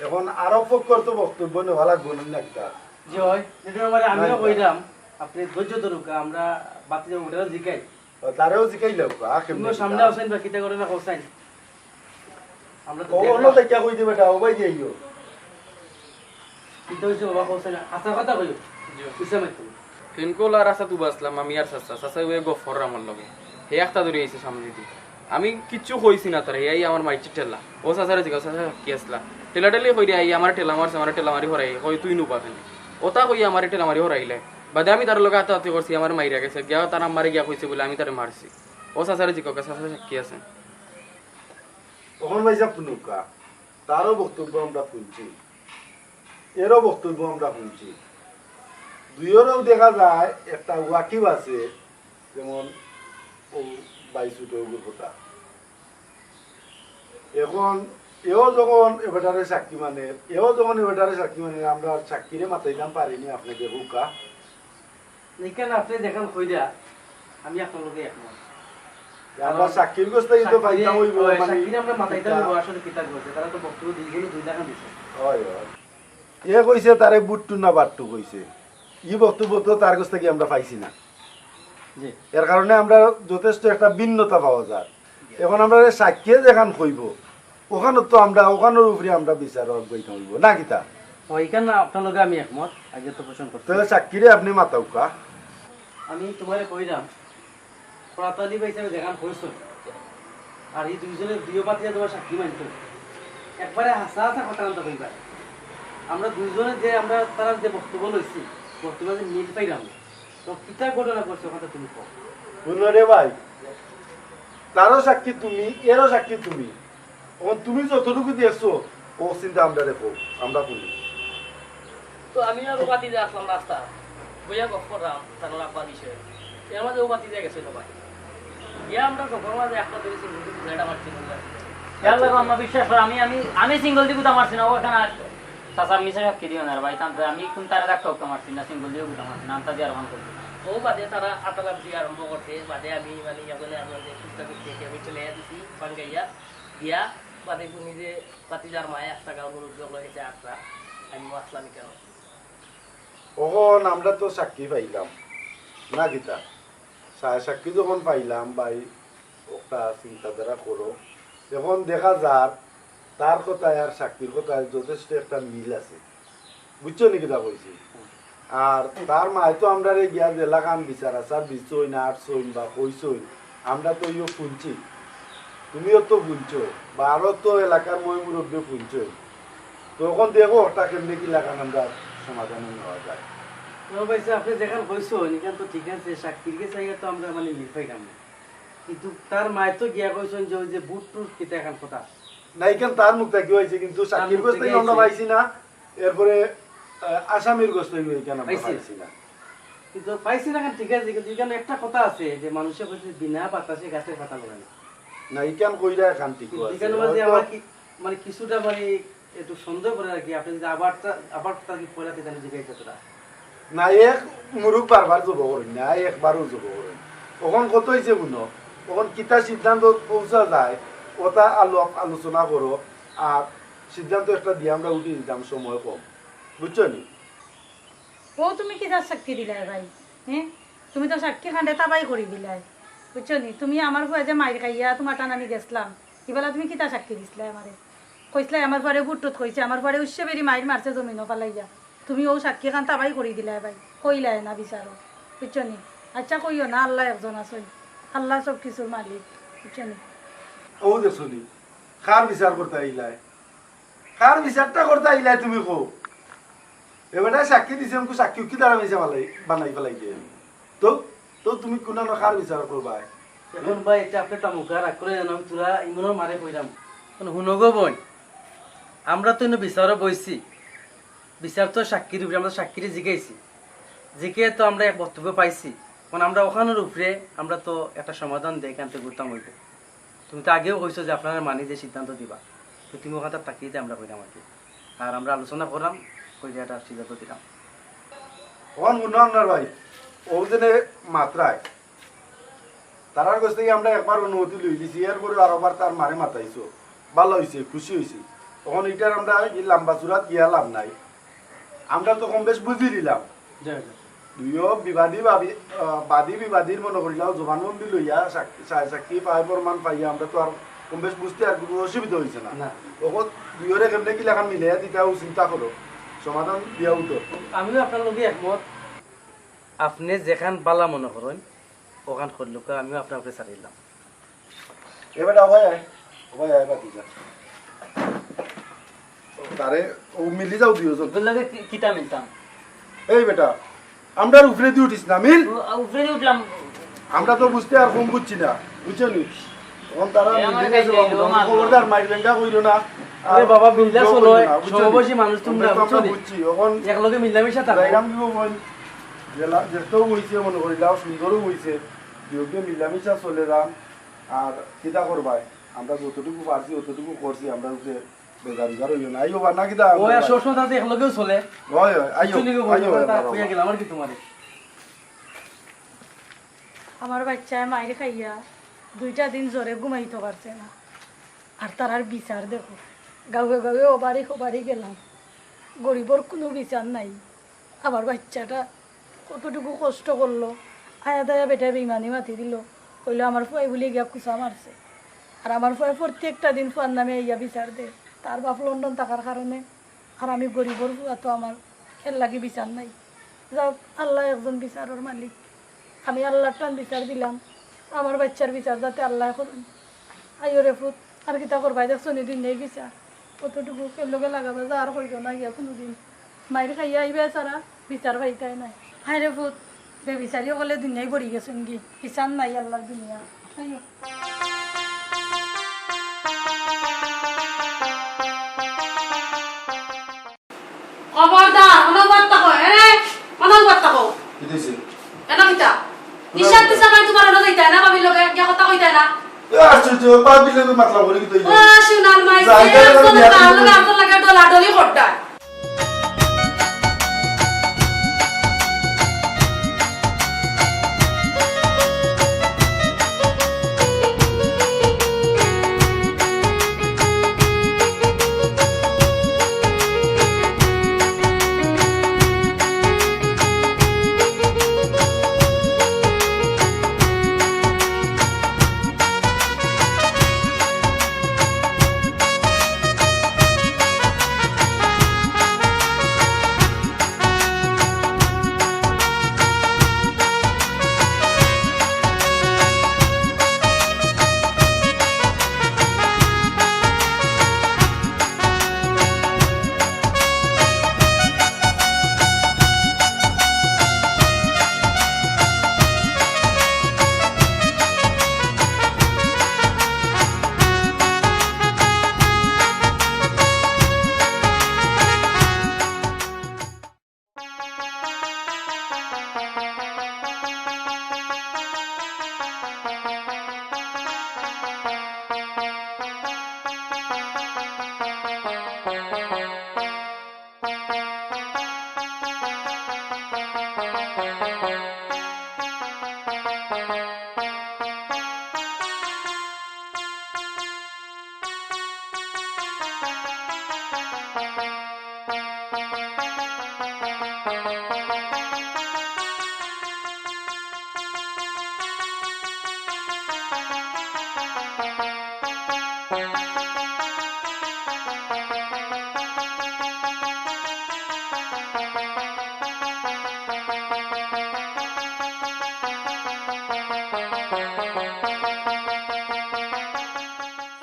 এখন আরক পক্ষর তো বক্তব্য নেওয়া লাগবো না, না কিতা? জি অয়, ইটার ব্যাপারে আমিও কইরাম, আপনে ধৈর্য ধরউক্কা, আমরা বাতিজা উঠাইয়া জিকাই। ও, তারেও জিকাইলাউক্কা, আ, কেমনে তুমিও সামনে কিতা? আছইন বা কিতা করে না কও চাইন। আমরা তো ও, দেখলাম। অনো দেখিয়া কই দিবে ইটা, ও ভাই যাইও। কিতা অইছে বাবা কও চাইন, হাছা কথা কইও। জি। ইসলামের তুমি। ফিনকোলা রাস্তাত উবা আছলাম, আমি আর চাচা, চাচায় অউ গফর আমার লগে। হে একটা ধরি আইছে সামনে দি। আমি কিচ্ছু কইছি না তারে, এই আমার মাইরছে ঠেলা। ও চাচারে জিগাও, চাচা সাক্ষী আছলা? ঠেলাঠেলি কইরা আইয়া আমারে ঠেলা মারছে, আমারে ঠেলা মারি হরাই, কই তুই নুবা কেনে? ওটা কইয়া আমারে ঠেলা মারি হরাইলে। বাদে আমি তার লগে আতাআতি করছি, আমারে মাইরা গেছে। গিয়া তার আম্মারে গিয়া কইছে বুলে আমি তারে মারছি। ও চাচারে জিগাও, চাচা সাক্ষী আছে? অখন ভাইসাব হুনউক্কা, তারও বক্তব্য আমরা হুনছি, এরও বক্তব্য আমরা হুনছি। দুইওরও দেখা যায় একটা ওয়াকিফ আছে, যেমন ও ভাই ছোট অগুর কথা। এখন এও যখন এবাটারে সাক্ষী মানে, এও যখন এবাটারে সাক্ষী মানে, আমরা সাক্ষীরে মাতাইতাম পারিনি আপনাকে হুকা। এখানে আপনি যেখান কইরা, আমি আপনার লগে একমত। আমরা সাক্ষীর গেছ থাকি তো পাইতাম অইবো, মানে সাক্ষীরে আমরা মাতাইতাম অইবো, আসলে কিতা করছে, তারা তো বক্তব্য দুইজনে দুই লাখান দিছে। হয়, হয়। এ কইছে তারে বুট্টু না বাট্টু কইছে, ই বক্তব্য তো তার গেছ থাকি আমরা পাইছি না। জি। এর কারণে আমরা যথেষ্ট একটা ভিন্নতা পাওয়া যায়। এখন আমরা সাক্ষীয়ে যেখান কইবো, ওখানো তো আমরা, ওখানোর উপরে আমরা বিচার অগ্রহণ অইবো না কিতা? ও, এখানে আপনার লগে আমি একমত, আগে তো পোষণ করতে। তাহলে সাক্ষীরে আপনি মাতাউক্কা। আমি তোমারে কইলাম, করাতালি ভাই হিসাবে যেখান কইছো, আর এই দুইজনের দুইও পাতিয়ে তোমার সাক্ষী মানতো, একবারে হাসা হাসা কথা আনতে কইবা। আমরা দুইজনে যে, আমরা তারা যে বক্তব্য লইছি, বক্তব্য যে মিল পাইলাম না। তো কিতা ঘটনা ঘটছে ওখানে তুমি কও। হুনো রে ভাই, তারও সাক্ষী তুমি, এরও সাক্ষী তুমি। এখন তুমি যতটুকু দেখছো, ও চিন্তা আমরা দেখো, আমরা শুনি। তো আমি আর ও ভাতিজা আছলাম রাস্তা, বইয়া গপ করলাম তার আব্বার বিষয়ে। এর মাঝে ও ভাতিজা গেছে তো ভাই। গিয়া আমরা গপর মাঝে একটা ধরেছি, কিন্তু বুঝাইটা পারছি না। ইয়াল্লা গো, আম্মা, বিশ্বাস করো, আমি, আমি, আমি সিঙ্গেল দি গুতা মারছি না, ও এখানে আর চাচা মিছা সাক্ষী দিও না রে ভাই, তানতে আমি কোন তারে ধাক্কা উক্কা মারছি না, সিঙ্গেল দিও গুতা মারছি না, আন্তা দিয়ে আর অন করছি না। ও বাদে তারা আতালাপ দিয়ে আরম্ভ করছে, বাদে আমি মানে ইয়া বলে আপনাদের কুত্তা কুত্তি একে আমি চলে দিছি, বাঙ্গাইয়া, দিয়া, বাদে নিজে ভাতিজার মায়ে আস্তা গাঁও মুরব্বী হয়ে গেছে আস্তা, আমি আসলাম কেন? অখন আমরা তো সাক্ষী পাইলাম, না কিতা? সা-, সাক্ষী যখন পাইলাম, ভাই, একটা চিন্তাধারা করো। এখন দেখা যার, তার কথায় আর সাক্ষীর কথায় যথেষ্ট একটা মিল আছে। বুঝছো নি কিতা কইছি? আর তার মায় তো আমরারে গিয়া যেলাখান বিচার আচার দিছইন, আটছইন বা কইছইন, আমরা তো ইয়ো শুনছি। তুমিও তো শুনছো, বা আরো তো এলাকার ময় মুরব্বী শুনছো। তো এখন দেখো, ওটা কেমনে কি লাগান আমরা সমাধানে নেওয়া যায়। না ভাই সাহেব, আপনি যেখান কইছইন, এখান তো ঠিক আছে, সাক্ষীর গেছে আইয়া তো আমরা মানে মিল পাইলাম না। কিন্তু তার মায় তো গিয়া কইছইন যে ওই যে বুট টুট কিতা এখান কথা। না, এখান তার মুখ থাকি অইছে, কিন্তু সাক্ষীর মুখ গেছ থাকি থাকি আমরা অইছে। পাইছি না। এরপরে, আহ, আসামির গেছ থাকি এখান আমরা পাইছি। পাইছি না। কিন্তু পাইছি না, এখান ঠিক আছে, কিন্তু এখানে একটা কথা আছে যে মানুষে কইছে বিনা বাতাসে গাছের পাতা লড়ে না। না, এখান কইরা এখান ঠিক কিন্তু আছে। এখানে মাঝে হয়তো আমার কি, মানে কিছুটা মানে একটু সন্দেহ করে আর কি, আপনি যদি আবার তা-, আবার তার কি পয়লা থেকে জিজ্ঞাসা করা। না, এক মুরুখ বারবার জব করইন না, একবারও জব করইন। অখন কত অইছে গুনো, অখন কিতা সিদ্ধান্ত পৌঁছা যায়, ওটা আলো-, আলোচনা করো, আর সিদ্ধান্ত একটা দিয়া আমরা উঠি দিতাম, সময় কম, বুঝছো নি? ও তুমি কিতা সাক্ষী দিলায় ভাই? হ্যাঁ, তুমি তো সাক্ষী খান্ডে তাবাই করি দিলায়, বুঝছো নি? তুমি আমার ফুয়া যে মাইর খাইয়া তোমার টান আমি গেছলাম, ইবেলা তুমি কিতা সাক্ষী দিছলায় আমারে? কইছলায় আমার ফুয়ারে বুট টুট কইছে, আমার ফুয়ারে উচ্চে বেরি মাইর মারছে জমিনো ফালাইয়া। তুমি ও সাক্ষী খান তাবাই করি দিলায় ভাই, কইলায় না বিচারো, বুঝছো নি? আচ্ছা কইও না, আল্লাহ একজন আছইন, আল্লাহ সব কিছুর মালিক, বুঝছো নি? ও দেখছো নি, কার বিচার করতে আইলায়? কার বিচারটা করতে আইলায় তুমি কও? এবারে সাক্ষী দিছে, আমাকে সাক্ষী কি দ্বারা মিছা বানাই, বানাই ফেলাই দিয়ে। তো, তো তুমি কোন না কার বিচার করবায়? এখন ভাই, এটা আপনি তামুকা রাগ করে জানো, আমি তোরা ইমনর মারে কইলাম। এখন হুনো গো বোন, আমরা তো এনে বিচারও বইছি, বিচার তো সাক্ষীর উপরে, আমরা তো সাক্ষীরে জিগাইছি, জিকে তো আমরা এক বক্তব্য পাইছি। এখন আমরা ওখানোর উপরে আমরা তো একটা সমাধান দেই, এখান থেকে ঘুরতাম হইব। তুমি তো আগেও কইছো যে আপনারা মানি যে সিদ্ধান্ত দিবা, তো তুমি ওখানটা তাকিয়ে দিয়ে আমরা কইলাম আর কি। আর আমরা আলোচনা করলাম, কই যে একটা সিদ্ধান্ত দিলাম। অখন হুনো আপনার ভাই, ও যেনে মাত্রায়, তারার কাছ থেকে আমরা একবার অনুমতি লই দিছি, এরপরে আরোবার তার মারে মাতাইছো, ভালো হইছে, খুশি হইছি। অখন এটার আমরা এই লম্বা চূড়াত গিয়া লাভ নাই, আমরা তো কম বেশ বুঝি দিলাম। যাই হোক। দুইও বিবাদী ভাবি, আহ, বাদী বিবাদীর মনে করিলাও জবানবন্দি লইয়া সাক-, সা-, সাক্ষী পায় প্রমাণ পাইয়া আমরা তো আর কম বেশ বুঝতে আর কোনো অসুবিধা হইছে না। না। অখন দুইওরে কেমনে কি লেখা মিলাইয়া দিতে ও চিন্তা করো, সমাধান দিয়াও তো। আমিও আপনার লগে একমত। আপনি যেখান বালা মনে করেন, ওখান করলুকা, আমিও আপনার উপরে ছাড়িলাম। এ বেটা, ওবায় আয়, ওবায় আয়, বাতি যা। তারে, ও মিলি যাও দুইজন। এগুলোকে কি-, কিতা মিলতাম? এই বেটা, আমরার উপরেদি উঠিস না, মিল। ও, আ, উপরেদি উঠলাম। আমরা তো বুঝতে আর কম বুঝছি না, বুঝছো নি? তখন তারা এ, আমার মিলি কাছে গেছে, যাইলো, মারলো। খবরদার মাইর বেঙ্গা কইলো না। আরে আর বাবা, বিন্দাস কেউ হলো, কইলো না, বুঝছো নি? সমবয়সী মানুষ তোমরা, আমরা তো বুঝছো নি? বুঝছি, এখন একলগে মিলামিশা থাকো। যাইরাম কি বল? জেলা, যেটাও হইছে মনে করি, লাও সুন্দরও হইছে। বিয়োগে মিলামিশা চলে যান। আর কিতা করবায়? আমরা যতটুকু পারছি, অতটুকু করছি, আমরা উপরে বেজার উজার হইও না। আইও বা না কিতা? ও, আর সবসময় তাতে একলগেও চলে। হয়, হয়, আইও, চুনি গো, আইও, বন্ধু, আইও, কথা বাবা। কইয়া গেলাম আর কি তোমারে। আমার বাচ্চায় মাইর খাইয়া দুইটা দিন জোরে ঘুমাইতো পারছে না। আর তারার বিচার দেখো, গাঁওয়ে গাঁওয়ে ওবারি ওবারি গেলাম, গরিবর কুনু বিচার নাই। আমার বাচ্চাটা কতটুকু কষ্ট করলো, আয়া দায়া বেটায় বেইমানি মাতি দিল, কইলো আমার ফুয়ায় বুলি গিয়া কুচা মারছে। আর আমার ফুয়ায় প্রত্যেকটা দিন ফুয়ার নামে আইয়া বিচার দে, তার বাপ লন্ডন থাকার কারণে। আর আমি গরিবর ফুয়া তো আমার এর লাগি বিচার নাই। যাউক, আল্লাহ একজন বিচারর মালিক। আমি আল্লাহর টান বিচার দিলাম, আমার বাচ্চার বিচার যাতে আল্লায় করইন। আইও রে ফুত, আর কিতা করবায়, দেখছো নি দুনিয়ার বিচার। কতটুকু কেউ লগে লাগাবা, যা আর কইরো না গিয়া কুনুদিন। মাইর খাইয়া আইবা ছাড়া বিচার পাইতায় নায়। হায় রে ফুত, বেবিচারি অকলে দুনিয়ায় ভরি গেছইন গি, বিচার নাই আল্লাহর দুনিয়া। আইও। খবরদার, অনবর থাকো, এ রে, অনবর থাকো। কিতা অইছে? এনো কিতা? নিশা তিশা নাই তোমার, অনো যাইতায় না, ভাবির লগে গিয়া কথা কইতায় না। এ আশ্চর্য, ভাবির লগে মাতলাম করি কিতা অইলো? ও, সোনার মাই, যাইতায় না, একজন বিয়া কার করবো। লগে, একজন লগে ডলাডলি করতায়।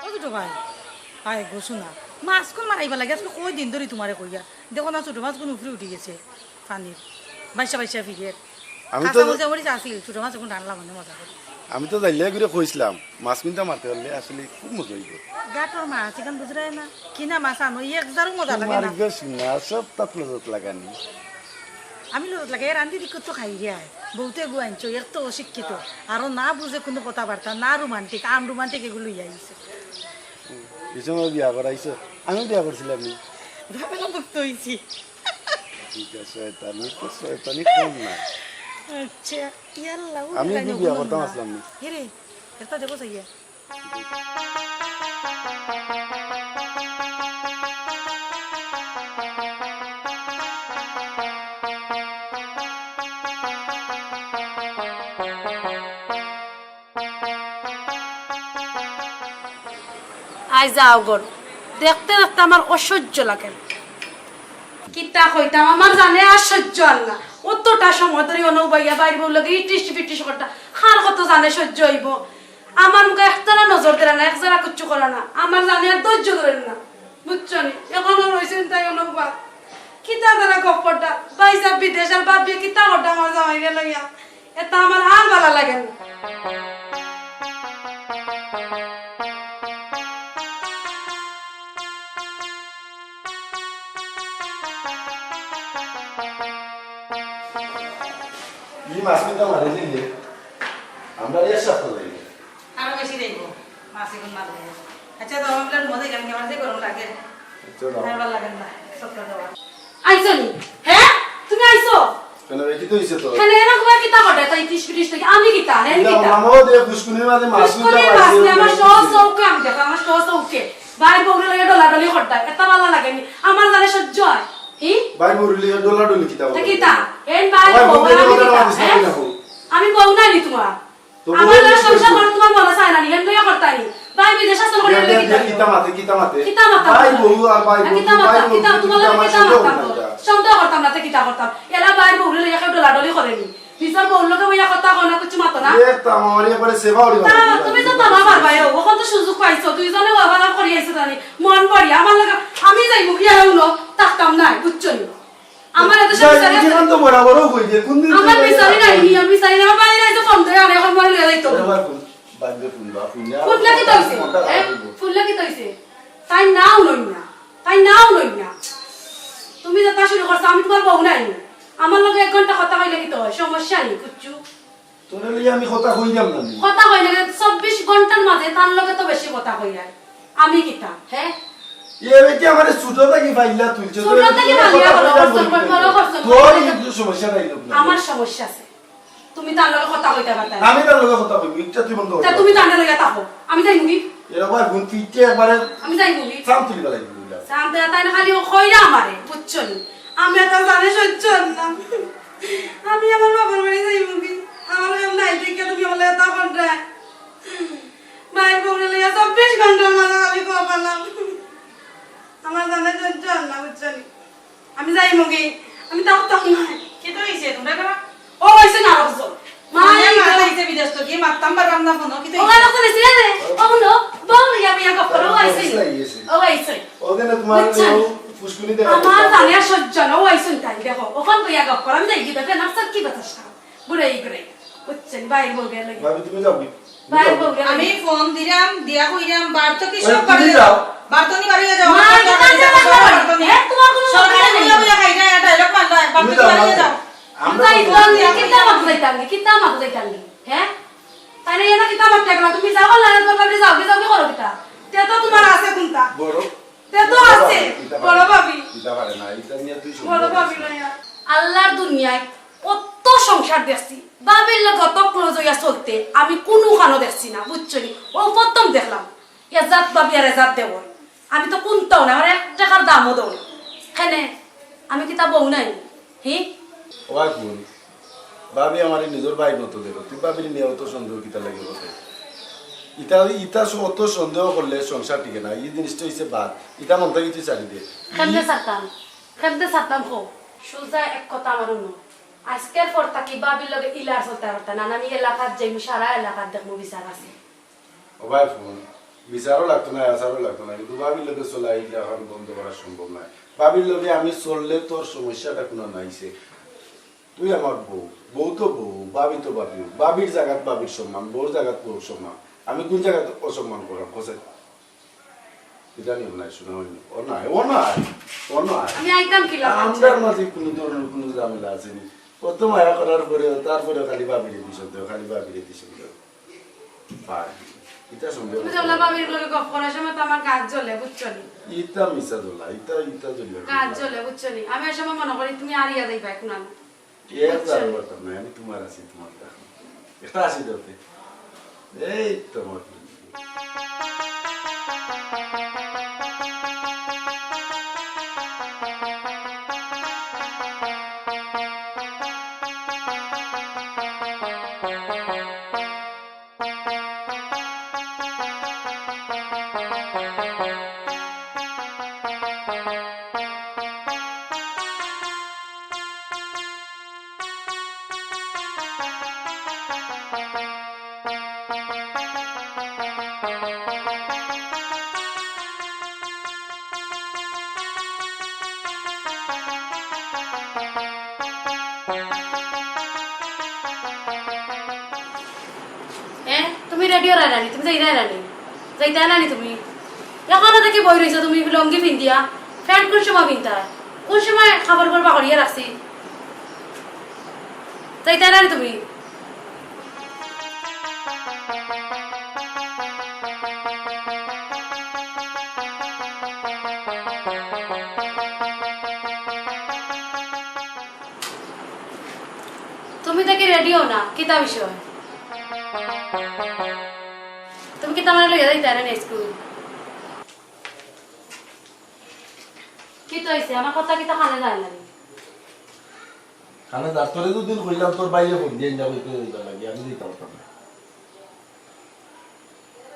ও ছোট ভাই, আয় গো সোনা, মাছগুন মারাইবার লাগি আজকে কয়দিন ধরি তোমারে কইয়ার। দেখো না, ছোট মাছগুন উপরে উঠি গেছে পানির, বাইশা বাইশা ফিরের। আমি তো কাঁচা মরিচ আছিল, ছোট মাছ অখন রানলাম অনে মজা করি। আমি তো জাইলে করে কইছিলাম, মাছ কিনতে মারতে পারলে আসলে খুব মজা অইবো। গাটর মাছ, ইখান বুঝরায় না? কিনা মাছ আনো, ই এক জারও মজা লাগে না। তোমার গো সোনা, সব তাত লজত লাগানি। আমি লজত লাগাই, রান্ধি দিকে তো খাই রে আয়। বউতে গু আনছো, এর তো অশিক্ষিত। আরো না বুঝে কুনু কথাবার্তা, না romantic, unromantic এগু লইয়া আইছে। হুম, এই সময় বিয়া করাইছো? আমিও বিয়া করছিলাম নি। ভাবেলা মুক্ত অইছি। ঠিক আছে, শয়তানি তো শয়তানি কম না। আচ্ছা, ইয়াল্লা, ও আমি লাইনে কি বিয়া কোনো করতাম না। আসলাম নি। হে রে, এটা দেখো চাইয়া। আই যাও গর, দেখতে দেখতে আমার অসহ্য লাগে। কিতা কইতাম, আমার জানে আর সহ্য আর না। অতটা সময় ধরি অনো বইয়া বাইর বউর লগে ইটিস পিটিস করতা, কার কত জানে সহ্য অইবো? আমার মুখে একটানা নজর দেরা না, এক জারা কিচ্ছু করা না। আমার জানে আর ধৈর্য ধরে না, বুঝছো নি? এখনো রইছেন তাই অনেকবার। কিতা তারা গপ করতা? ভাইসাব বিদেশ আর বাপ বিয়ে কিতা করতা আমার জামাইরে লইয়া? এটা আমার আর ভালা লাগে না। ই মাছ কিতা মারে দিলে? আমরা এক সপ্তাহ যাইব। আরো বেশি যাইব, মাছ এখন মারলে। আচ্ছা, তো আমরা মজা এখানে আমার যে গরম লাগে। আচ্ছা, দাও। আর ভালো লাগে না, সপ্তাহ দেওয়া। আইছো নি? হ্যাঁ? তুমি আইছো? কেন রে, কিতা হইছে তো? কেন এরা কইয়া কিতা করতা? তাই তিরিশ তিরিশ থেকে আমি কিতা? হ্যাঁ, আমি কিতা? মামাও দিয়ে ফুসকুনির মাঝে মাছ ফুসকুনির মাছ নিয়ে আমার সব চৌকে আমি দেখলাম, আমার সব চৌকে। ভাই বউরে লইয়া ডলাডলি করতা, এটা ভালো লাগে নি। আমার জানে সহ্য হয়। হি? ভাই বউরে লইয়া ডলাডলি কিতা তা বলে? কিতা? এই ভাই ভাই বউ, বউরে আমি লইয়া কিতা? মাছ হ্যাঁ? খাই না বউ। আমি বউ না নি তোমার। তো আমার বউরে লগে কি সংসার করছো? করার তোমার মনে চায় না নি, হেন লইয়া করতায় নি। ভাই বিদেশ শাসন করে দেখ, লইয়া দেখ, কিতা দেখ, কিতা মাতে, কিতা মাতে। কিতা মাতে? ভাই বউ আর ভাই না, বউ, কিতা মাতে? ভাই বউ, কিতা, তোমার লগে আমার কিতা সন্দেহ মাতে? নাই এটা। সন্দেহ করতাম না, তে কিতা করতাম? এলা ভাই বউরে লইয়া কেউ ডলাডলি করে নি। নিজর বউর লগে বইয়া কথা কও না, কিচ্ছু মাতো না। এ, তা আমার একবারে সেবা উড়ি তা বাড়ি। তুমি তো তামা মারবায়, ও, অখন তো সুযোগ পাইছো, দুইজনে ওভারলাপ করি আইছো জানি। মন পড়ি, আমার লগে, আমি যাইমু গিয়া, হুনো, থাকতাম নায়, বুঝছো নি? আমার এত যাই, সমস্যা আছে। জীবন তো বরাবরও হই যে, কোন দিন আমার তো বিচারি নাই, নিয়ম বিচারি নাই, আমার বাড়ি নাই তো ফোন করে আনে, এখন মরে লইয়া যাইতো। এবার কোন, বাদ দে, কোন বা, কোন যা, কোন লাগি তো হইছে? কোনটা হ্যাঁ? লাগবে? কোন লাগি তো হইছে? তাই নাও লই না, তাই নাও লই না। তুমি যেটা শুরু করছো, আমি তোমার বউ নাই। আমার লগে এক ঘন্টা কথা কইলে কিতা হয়? সমস্যা নি, বুঝছো? তোরে লইয়া আমি কথা কইলাম না নি। কথা কইলে চব্বিশ ঘন্টার মাঝে তার লগে তো বেশি কথা কইয়ার। আমি কিতা, হ্যাঁ? এ বেটি আমারে ছোট থাকি পাইলা তুলছে, ছোট থাকি পাইলা, বড় করছো, বড় করছো। তোর কিন্তু সমস্যা নাই লোক না। আমার সমস্যা আছে। তুমি তার লগে কথা কইতে পারতা না। আমি তার লগে কথা কইবো, ইচ্ছা তুই বন্ধ কর। তা তুমি তার লগে থাকো, আমি যাইমু গি। এরা ভাই বোন তুই ইচ্ছে একবারে আমি যাইমু গি। চাম তুলি বেলাই দিবি। চাম তুলি তাই না খালি ও কইরা আমারে, বুঝছো নি? আমি এটা জানি সহ্য হয় না। আমি আমার বাবার বাড়ি যাইমু গি। আমার কাম নাই দেখে তুমি বলে এটা করবে। ভাই বউরে লইয়া চব্বিশ ঘন্টার মাঝে খালি কপালাম। আমার জানে সহ্য হয় না, বুঝছো নি? আমি যাইমু গি, আমি থাকতাম না। কিতা হইছে তোমরা কেন? ও হইছে না বুঝছো। মা, এই মারা হইছে বিদেশ তো গিয়ে মারতাম পারলাম না ফোন। কিতা ও হইছে? গানা কোন ছিল রে? ও হুনো, বউ লইয়া বইয়া গপ করো, ও আইছে। ও আইছে। ও দিনে তোমার বুঝছো? ফুসকুনি দেখা আমার জানে আর সহ্য না, ও আইছে তাই দেখো। ওখান বইয়া গপ করো, আমি যাই গিয়ে দেখে না, স্যার কি বাতাস খাও। ঘুরে ঘুরে। বুঝছেন, বাইরে বউ গেলে। ভাবি, তুমি যাও কি? বাইরে বউ গেলে। আমি ফোন দিলাম, দিয়া কইলাম, বার তো কি ওই সব তুমি পারে যাও। বার তো নি বাড়িয়ে যাও। মা, এটা কাজ করো, বার তো নি। হ্যাঁ, তোমার কোনো সরকারি অসুবিধা নেই। বইয়া বইয়া খাই যায়, এটা এরকম মারলো, বার তো তুমি নি যাও, বাড়িয়ে যাও। যাও। আমি যাই, যাও। তুমি কিতা মাত যাইতাম কি? কিতা মাত যাইতাম কি? হ্যাঁ? তাই না, এরা কিতা মাত দেখলা? তুমি যাও, আল্লাহ, তোমার বাড়ি যাও, কি যাও, কি করো কিতা? তে তো তোমার আছে কোনটা? বড়। তে তো আছে, বড় ভাবি। ইটা পারে না, ইটা নিয়ে তুই বড় ভাবি না। আল্লাহর দুনিয়ায় কত সংসার দেখছি, ভাবির লগে অত ক্লোজ হইয়া চলতে আমি কোনো কানো দেখছি না, বুঝছো নি? ও প্রথম দেখলাম, এজাত ভাবি আর এজাত দেওর। আমি তো কোনটাও না, আমার এক টাকার দামও দেও না। কেনে? আমি কিতা বউ নাই? হি? ওই বোন, ভাবি আমারে নিজর ভাইর মতো দেখো, তুই ভাবির নিয়ে অত সন্দেহ কিতা লাগে বলতে? ইতা, ইতা স-, অত সন্দেহ করলে সংসার টিকে না, এই জিনিসটা হইছে বাদ, ইতা মন থাকি তুই ছাড়ি দে। কেমনে ছাড়তাম? কেমনে ছাড়তাম কও? সুজা এক কথা আমার হুনো। আজকের পর থাকি ভাবির লগে ইলা আর চলতে পারতাম না, আমি এলাকাত যাইমু, সারা এলাকাত দেখমু বিচার আছে। ও ভাই ফোন, বিচারও লাগতো না, আচারও লাগতো না, কিন্তু ভাবির লগে চলা ইটা এখন বন্ধ করা সম্ভব নয়। ভাবির লগে আমি চললে তোর সমস্যাটা কোনো নাইছে। তুই আমার বউ, বউ তো বউ, ভাবি তো ভাবি, ভাবির জাগাত ভাবির সম্মান, বউর জাগাত বউর সম্মান। আমি কোন জাগাত অসম্মান করলাম, হোসেন? ইদানিং নাই, শোনা হয়নি। ও নাই, ও নাই, ও নাই। আমি আইতাম কি লাভ আছে? আমরার মাঝে কোনো ধরনের কোনো ঝামেলা আছে নি। অত মায়া করার পরেও, তারপরে খালি ভাবিরে দিশন দেও, খালি ভাবিরে দিশন দেও। ভাই, ইটা সন্দেহ তুমি করতে যেগুলা পারো। ভাবির লগে গপ করার সময় তো আমার গাত জ্বলে, বুঝছো নি? ইটা মিছা জ্বলা, ইটা, ইটা জ্বলে না। গাত জ্বলে, বুঝছো নি? আমি ওই সময় মনে করি তুমি হারিয়া যাইবা এখন আমি। এর বুঝছো? আর করতাম না, আমি তোমার আছি, তোমার কাছে। একটা আসি যাতে। এই তোমার। তুমি রেডি অইরায় না নি? তুমি যাইরায় না নি? যাইতায় না নি তুমি? অখনো দেখি বই রইছো তুমি লুঙ্গি পিন্দিয়া। প্যান্ট কুন সময় পিন্তায়? কুন সময় কাপড়-উপড় বাগড়িয়া রাখছি? যাইতায় না নি তুমি? তুমি দেখি রেডি অও না, কিতা বিষয়? তুমি কিতা আমারে লইয়া যাইতায় না নি স্কুল? কিতা অইছে? আমার কথা কিতা কানে যায় না নি? কানে যার, তোরে দুদিন কইলাম তোর ভাইরে ফোন দিয়া ইলা কইতে যাইবার লাগি, আমি যাইতাম পারতাম না।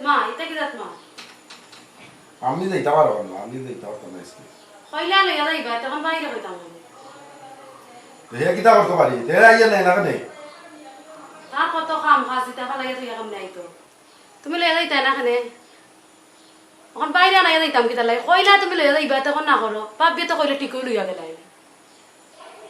মা, ইতা কিতা জাত মাত? আমি যাইতাম পারতাম না, আমি যাইতাম পারতাম না স্কুল। কইলা লইয়া যাইবা, তখন ভাইরে কইতাম আমি। তো হে কিতা করতো পারে? তে আইয়া নাই না কেনে? তার কত কাম কাজ, ইতা ফালাইয়া তুই এখন নাই তো। তুমি লইয়া যাইতায় না কেনে? অখন ভাইরে আনাইয়া যাইতাম কিতার লাগি? কইলা তুমি লইয়া যাইবা, তখন না করো। ভাবিয়ে তো কইলে ঠিকউ লইয়া গেলায়।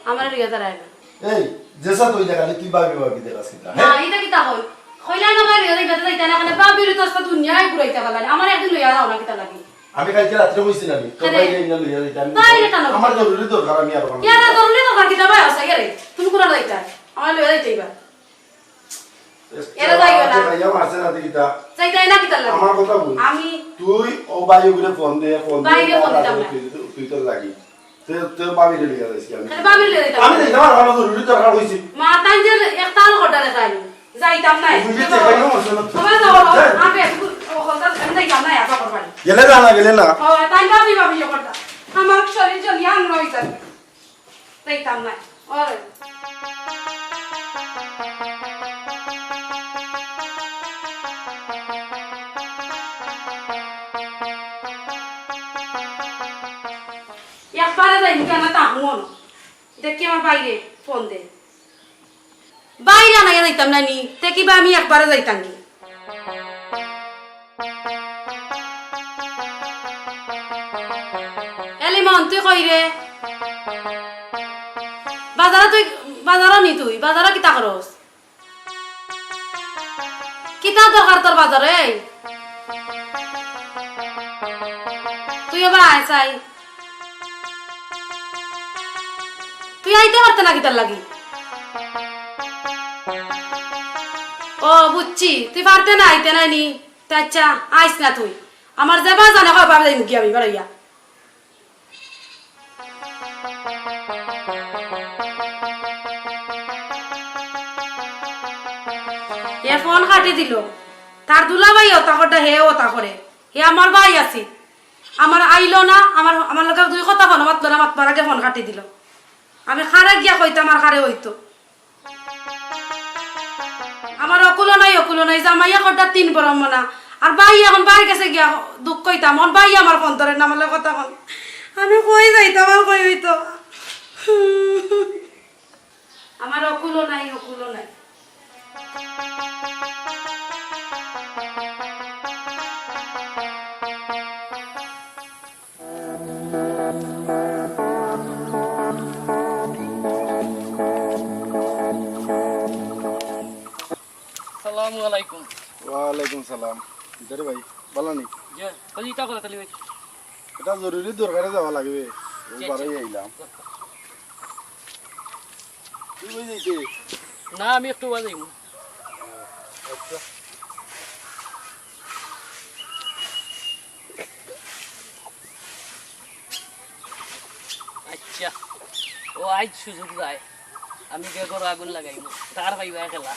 আমারে লইয়া যাইরায় না। এই, যেছা তুই দেখালি, তুই ভাবি ভাবি দেখাস কিতা, না, হ্যাঁ? ইতা কিতা কই? কইলা না ভাই লইয়া যাইবা, তো যাইতায় না কেনে? ভাবিরে তো আস্তা দুনিয়ায় ঘুরাইতা পারলায় না। আমারে একদিন লইয়া যাও না কিতার লাগি? আমি কালকে রাত্রে কইছিলাম, তোর কেনে? ভাইরে ইলা লইয়া যাইতাম। ভাইরে কেনে? আমার জরুরি দরকার, আমি আর ওখানে কিতা জরুরি দরকার কিতা ভাই আছে, ইয়ারে? তুমি কুনানো যাইতায়? আমারে লইয়া যাইতায় ইবার। এরা যাইও না। ভাইয়া মারছে না, দেখি তা। যাইতায় না কিতার লাগি? আমার কথা বল। আমি তুই ও ভাইগুরে ফোন দে, ফোন দে, ভাইরে ফোন দিতাম না। তুই, তুই তোর লাগি। তুই, তুই ভাবিরে লইয়া যাইস কি আমি? আরে ভাবিরে লইয়া যাইতাম। আমি যাইতাম পারতাম না, আমার জরুরি দরকার অইছে। মা, তাই যে একটা আলো ঘটা দেখাই। যাইতাম না। তুই যে চেকাইও মারছে না। আমার যাওয়া যাই। আমি একটু ও কথা আমি যাইতাম না, এত করবানি। গেলে না, না, গেলে না। ও, তাই ভাবি, ভাবি, ও কথা। আমার শরীর জ্বলিয়া আঙ্গুর অইছে। যাইতাম না। ওই। একবারে যাইমু কেনে তা হুনো। দেখি আমার ভাইরে ফোন দে। ভাইরে আনাইয়া যাইতাম না নি, তে কিবা আমি একবারে যাইতাম নি। এ লিমন, তুই কই রে? বাজারো তুই, বাজারো নি তুই? বাজারো কিতা করস? কিতা দরকার তোর বাজারো? এই, তুই এবার আয় চাই। তুই আইতে পারতে না কিতার লাগি? ও, বুঝছি, তুই পারতে না, আইতে নাই নি? তে আচ্ছা, আইস না তুই। আমার যেবা জানে কয়, ভাবে যাইমু গি আমি বারইয়া। এ ফোন কাটি দিল। তার দুলাভাই ওতা করে, হে ওতা করে। হে আমার ভাই আছে। আমার আইলো না, আমার, আমার লগে দুই কথা ফোন মাতলো না, মাতবার আগে ফোন কাটি দিল। আমি কারে গিয়া কইতাম আর কারে অইতো। আমার অকুলও নাই, অকুলও নাই, জামাইয়ে কটা তিন বরম না। আর ভাই এখন ভাইর গেছে গিয়া দুখ কইতাম, অখন ভাই আমার ফোন ধরে না, আমার লগে কথা কন। আমি কই যাইতাম আর কই অইতো। আমার অকুলও নাই, অকুলও নাই। আসসালামু আলাইকুম। ওয়ালাইকুম সালাম। ইতারে ভাই, ভালা নি? জি, ওই ইতা কথা তালি ভাই। এটা জরুরি দরকারে যাওয়া লাগবে। ও জি, জি। বারই আইলাম। তুই কই যাইতে? না, আমি একটু বাদে যাইমু। আচ্ছা। আচ্ছা, ও আইজ সুযোগ যায়, আমি বেগর আগুন লাগাইমু, তার পাইবা খেলা।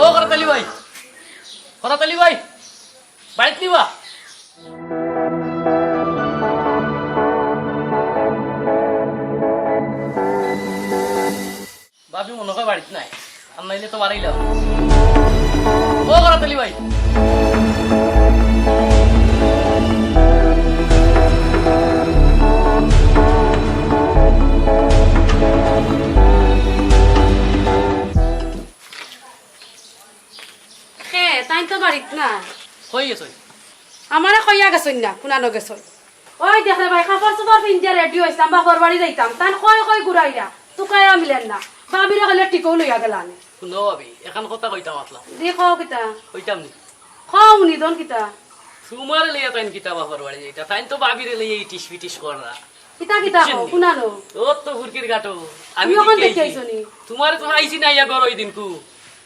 ও করতালি ভাই, করতালি ভাই, বাড়িত নিবা? ভাবি মনে হয় বাড়িত নাই, আর নাইলে তো বাড়াইলাম। ও করতালি ভাই, তাইন তো বাড়িত না। কই গেছইন? আমারে কইয়া গেছইন না, কুনানো গেছইন। ওই দেখ রে ভাই, কাপড় চোপড় পিন্দিয়া রেডি অইছলাম, বাপর বাড়ি যাইতাম। তান কই কই ঘুরাইরা, তুকাইয়া মিলের না। ভাবিরে কইলে টিকও লইয়া গেলা নি। হুনো ভাবি, এখান কথা কইতাম আছলাম। দি কও কিতা? কইতাম নি। কও নি দন কিতা? তুমারে লইয়া তাইন কিতা বাপর বাড়ি যাইতা? তাইন তো ভাবিরে লইয়া ইটিস পিটিস কররা। কিতা কিতা বুঝছেন কও, নি? কুনানো? ও তো ফুরকির ঘাটো। আমি তুমিও অখন দেখি দেখি আইছি। আইছো নি? তুমারে তো আইছি না ইয়া ঘর ওই দিনকু।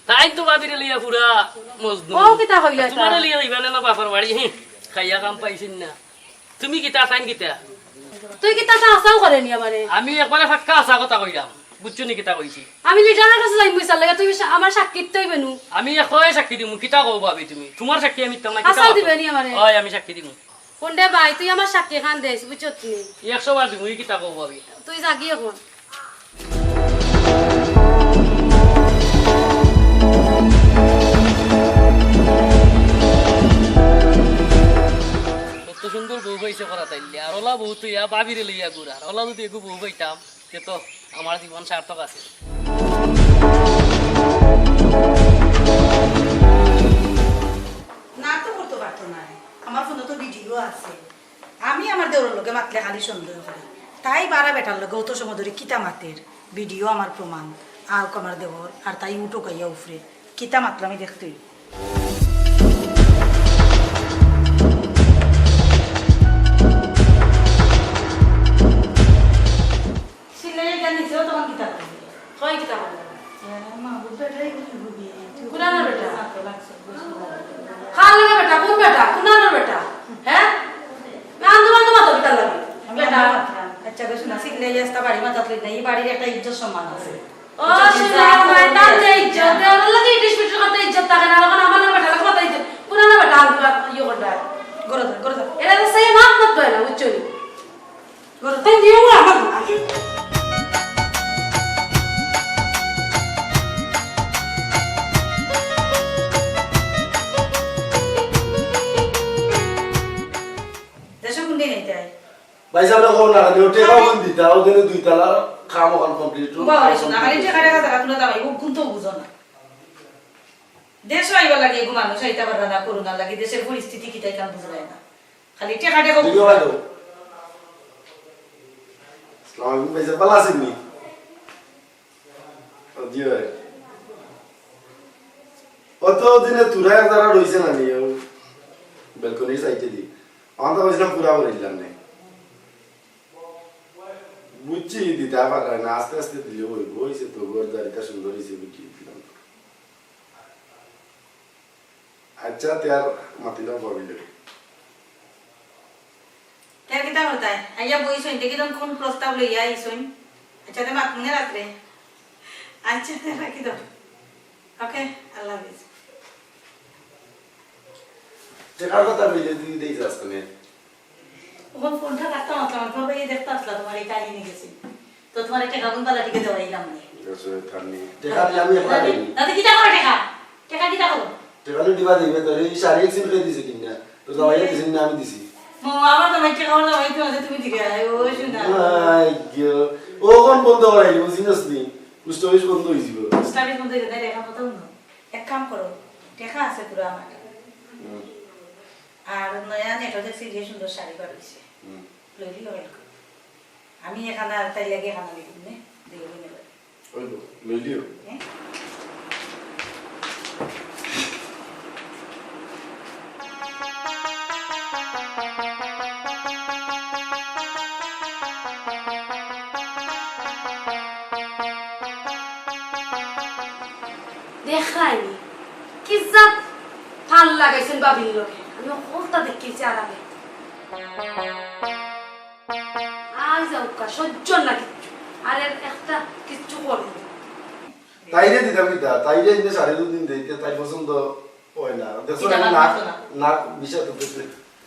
তাইন তো ভাবিরে লইয়া পুরা মজনু। ও কিতা কইলা এটা? তুমারে লইয়া যাইবা না, না বাপর বাড়ি? হি, খাইয়া কাম পাইছইন না। তুমি কিতা, তাইন কিতা? তুই কিতা তা আশাও করে নি আমারে? আমি একবারে ফাক্কা আশা কথা কইলাম। বুঝছো নি কিতা কইছি? আমি লিডারর কাছে যাইমু ইসার লাগি, তুমি সা-, আমার সাক্ষী দিতে অইবে নু। আমি একশো সাক্ষী দিমু, কিতা কও ভাবি তুমি? তুমার সাক্ষী আমি দিতাম না, কিতা আশাও মাতো? দিবে নি আমারে? অয়, আমি সাক্ষী দিমু। কোনটা ভাই, তুই আমার সাক্ষী খান দেস, বুঝছত নি? একশো বার দিমু, ই কিতা কও ভাবি? তুই যাগি অখন। কত সুন্দর বউ পাইছে করা তাইলে, আর ওলা বউ তুই ইয়া ভাবিরে লইয়া ঘুরার, ওলা যদি এগু বউ পাইতাম, তে তো আমার জীবন সার্থক আছে। না তো করতে পারতো না। আমার ফোনে তো ভিডিও আছে। আমি আমার দেওরর লগে মাতলে খালি সন্দেহ করি। তাই বারা বেটার লগে অত সময় ধরি কিতা মাতের? ভিডিও আমার প্রমাণ। আউক আমার দেওর, আর তাই উঠুক আইয়া উফরে। কিতা মাতলো আমি দেখতে অইবো। সিলাই এটা নিচেও তখন কিতা করবি? কই কিতা করবি? হ্যাঁ, মা, বুঝবে, এটাই বুঝবি, বুঝবি। কুনানোর বেটা? কার লগে বেটা? কোন বেটা? কুনানোর বেটা? হ্যাঁ? না, আন্দু বান্দু মাতো কিতা লাগে? আমি বেটা। আন্দু মাতলাম। আচ্ছা, গো, শোনা, সিলাই আস্তা বাড়ি মাথাত লই না, এই বাড়ির একটা ইজ্জত সম্মান আছে। ও, ইজ্জত শোনা, আছে, ভাই, তার যে ইজ্জত, হ্যাঁ। দেওয়ার লগে ইটিস পিটিস করতে ইজ্জত থাকে না, এখন আমার লগে বেটা লগে মাতো ইজ্জত। কুনানোর বেটা, আন্দু বান্দু ইয়ে করবে। গরো যা, গরো যা। এরা তো সেই মাত মাত দেয় না, বুঝছো নি? গরো, তাই দিও না, আমার না। দেশো কোন দিন এইটাই? ভাই সাহেব, কও না, ও টেকা কোন দিতা? ওদের দুই তালা কাম ওখান complete। বাবা, শোনা, খালি টেকা টেকা তারা তুলে দাও, ও কোন তো বুঝো না। দেশো আইবার লাগে এগু মানুষ আইতা পাররা না, করোনার লাগি দেশের পরিস্থিতি কিতা ইখান বুঝরায় না। খালি টেকা টেকা দিও ভাই তো। আসসালামু আলাইকুম ভাই সাহেব, ভালা আছইন নি? জি ভাই। অত দিনে তুরা এক জারা রইছে না নি, ও বেলকনির সাইডে দি। আমার তো কইছিলাম পুরা করিলাম নে। বুঝছি, দিতা পাররা না, আস্তে আস্তে দিলে অইবো, অইছে তো, ঘর দাড়িটা সুন্দর অইছে, বুঝছি, দিলাম। আচ্ছা, তে আর মাতিলাম ভাবিলে। তে আর কিতা করতায়? আইয়া বইছইন, দেখি তখন কোন প্রস্তাব লইয়া আইছইন। আচ্ছা, তে মাতমুনে রাত্রে। আচ্ছা, তে রাখি দাও। ওকে, আল্লাহ হাফিজ। টেকার কথা কইলে তুই দেই যাস কেনে? ওখান ফোনটা রাখতাম, আসলাম, আমার বাবা এই দেখতে আসলা, তোমার এই কাহিনী গেছে। তো তোমার একটা গাবন বালা টিকে দেওয়া এলাম নে। গেছে, তার নেই। টেকা দিয়ে আমি একলা দেই। দাদা, কিতা করো টেকা? টেকা কিতা করো? টেকা তো দিবা দিবে, তোর এই শাড়ি এক সিল করে দিছে কিনা? তোর জামাইয়ে দিছে না, আমি দিছি। মো, আমার জামাই টেকা, আমার জামাই তো আছে, তুমি দিকে আয়, ও শোনা। I go. ও কোন বন্ধ করাইলি, বুঝিস নি? পোস্ট অফিস বন্ধ হয়ে যাবে। পোস্ট অফিস বন্ধ হয়ে যাবে, টেকা কত হলো? এক কাম করো, টেকা আছে পুরো আমার। হুম। আর নয়া নেটও দেখছি যে সুন্দর শাড়ি বার হইছে। হুম। লইলি অইল। আমি এখান আর তাই লাগে এখান আমি কিনে দিয়ে কিনে লই। অইল, লইলিও। হ্যাঁ? দেখরায়নি, কি জাত ফাল লাগাইছইন ভাবির লগে। আমি হকলতা দেখিছি আড়ালে। আর যাউক্কা, সহ্য না কিচ্ছু। আর এর একটা কিচ্ছু করবো না। তাইরে দিতাম কিতা? তাইরে এনে সাড়ে দুই দিন দেইতে, তাই পছন্দ অয় না। দেখছো কিতা না, না, না, না। না, বিষয় তো বুঝলে।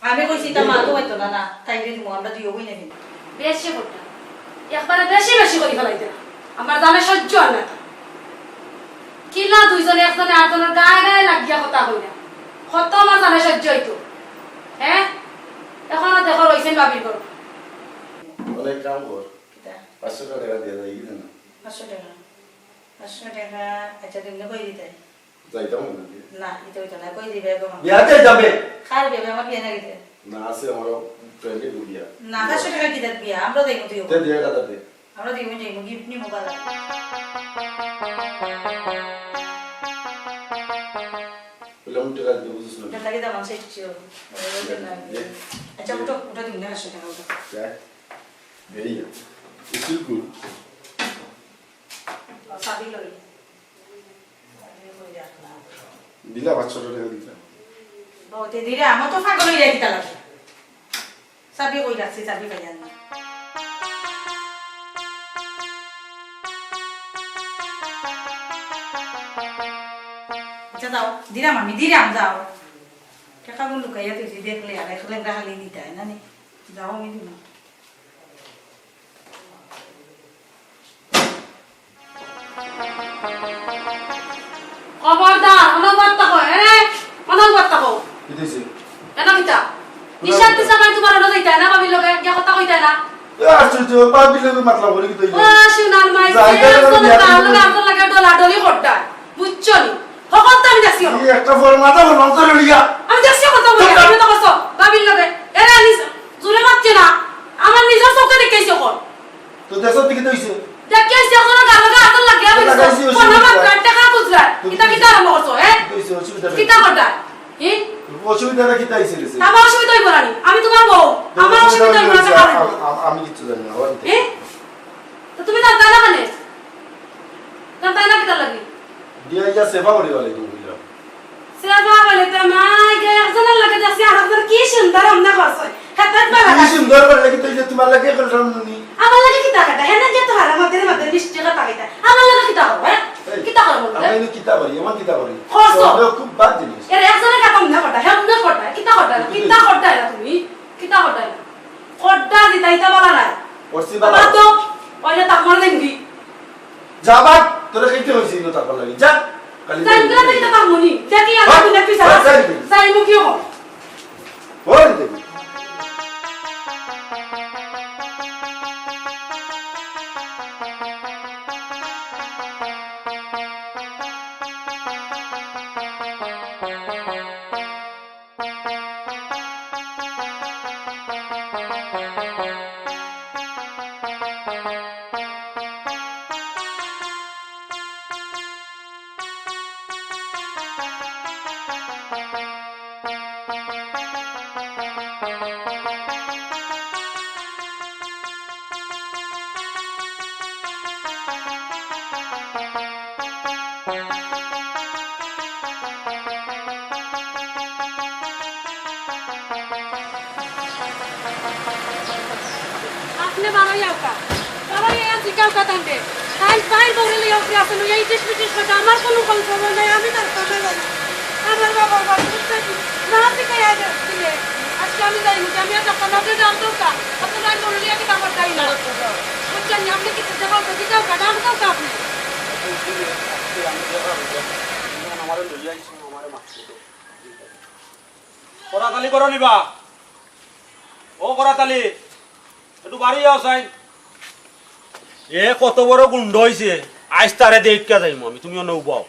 আমি কইছি, ইতা মা তো অইতো না, না, তাইরে দিমু, আমরা দুইও বইনে দিমু। বেশি কথা। একবারে বেশি বেশি করি ফেলাইতে না। আমার জানে সহ্য অয় না। কিলা দুইজনে একজনে আরজনর গায়ে গায়ে লাগিয়া কথা কইরা। কত আমার জানে সহ্য অইতো। হ্যাঁ? এখনো দেখো রইছেন ভাবির ঘর। অনেক কাম কর। কিতা? পাঁচশো টেকা দিয়া যাই, কি জানো? পাঁচশো টেকা? পাঁচশো টেকা, আচ্ছা, তুমি কই দিতায়? যাইতাম না। না, ইতা অইতো না, কই দিবে গো? বিয়া যাইতাম বে। কার বিয়া? আমার বিয়া না গেছে। না, আছে আমার ফ্রেন্ডে বিয়া। না, পাঁচশো টেকা কিতা বিয়া? আমরা যাইমু তুই। দে, দে, এক হাজার দে। আমরা দুইজন যাইমু, গিফট নিমু বালা। বললাম, টেকা দিতে বুঝিস না। এটা লাগে দাম আছে, ইচ্ছে হলো। আচ্ছা, উঠো, উঠো, দিন না, পাঁচশো টেকা উঠো। দেখ, এই, ইসুলকুল। ও, চাবি লই। দিলা, পাঁচশো টেকা দিলা। বউতে দিলে, আমার তো পাগল হয়ে যায়, কিতা লাগে? চাবি কই রাখছি, চাবি পাইয়ার না। আচ্ছা, যাও, দিলাম আমি, দিলাম, যাও। টেকাগুন লুকাইয়া থইছি, দেখলে আর একলে খালি নিতায় না নি? যাও, আমি দিলাম। খবরদার, অনবর থাকো, এ, অনবর থাকো। কিতা অইছে? এনো কিতা? নিশাত দিশা নাই তোমার, অনো যাইতায় না, ভাবির লগে গিয়া কথা কইতায় না। এ, আশ্চর্য, ভাবির লগে মাতলাম করি কিতা অইলো? ও, সোনার মাই, যাইতায় না, একজন বিয়া তার লগে করবো। একজন লাগে ডলাডলি করতায়, বুঝছো নি? হকল তো আমি দেখছি, এই একটা ফোন মাথা ফোন মাথা লড়িয়া। আমি দেখছি কত বলি, চুপ কর। আপনি তো কইছো, ভাবির লগে। এরা নিজ-, জোরে মাতছে না, আমার নিজের চোখে দেখেছি এখন। তো দেশর দিকে তো অইছে। দেখি আইছি, এখন গালো গা আতর লাগে, আমি লাগাইছি, অসুবিধা কোন নাই। মাত্র একটা কাজ বুঝলা? তুমি এটা কিতা আরম্ভ করছো, হ্যাঁ? কিতা অইছে, অসুবিধা নাই। কিতা করতা? হ্যাঁ? অসুবিধাটা কিতা অইছে গেছে? আমার অসুবিধা হইব না নি? আমি তোমার বউ, তো আমার অসুবিধা অসুবিধা হইব না, হইছে, টাকা আমি, আমি, আমি কিচ্ছু জানি না, ওর ভিতরে। হ্যাঁ? তো তুমি জানতা না কেনে? জানতা না কিতা লাগে? দিয়া ইয়া সেবা করি বলে তুমি বুঝলাম। সেবা বলে তো মা, এই যে একজনের লগে দেখছি, আর একজন কি সুন্দর রান্না করছে। হেতাত বালা কি লাগে। সুন্দর করে লাগি তো এই যে তোমার লাগে এখন রান্নি। আমার লগে কিতা কথা? হেনে যে তো হারা মধ্যে মধ্যে মিষ্টি কথা কইতা। আমার লগে কিতা করবো, হ্যাঁ? এই, কিতা করবো, আমরা হ্যাঁ? কিন্তু কিতা করি, এমন কিতা করি? খরচ। তো আমরা খুব বাদ জিনিস। এর একজনের কথা মনে করতা, হে মনে করতা, কিতা করতা, কিতা করতা এরা তুমি? কিতা করতা এরা? করতা দিতা, ইতা বলা নাই। করছি বালা। বাদ দাও, ওইটা তাক মারা দেন কি? যা ভাগ, তোরে খাইতে হইছে ইনো তারপর লাগি। যা, খালি যাই, যাই, যাই, যাই। যাই, তার মনি। দেখি, আমার ভাগ, দুনিয়া পিছে ভাগ, আছে। যাই, যাই। যাই, মুখে হোক। ওই দেখি। আপনে বারোই আউকা। বারোই আইয়া জিকাউকা তানরে। তাইন তাইন বউরে লইয়া উঠে আছেন, ওই ইটিস পিটিস কথা, আমার কোনো খবর নাই, আমি তার কথা জানি। আমার বাবার বাড়ি উঠতে না জিকাইয়া দিলে। আজকে আমি যাই, আমি আর যখন আপনি জানতেও কা, আপনি তাইন বউরে লইয়া কিতা করতাই না। বুঝছেন নি? আপনি কিছু দেখাও তো, কিতাও কা, জানতেও কা আপনি। আমারে লইয়া আইসো, আমারে মারতে তো। করাতালি করো নিবা। ও করাতালি, একটু বাড়ি যাও সাইন। এ কত বড় গুন্ডা অইছে, আইজ তারে দেখিয়া যাইমু আমি, তুমি অনো উবাও।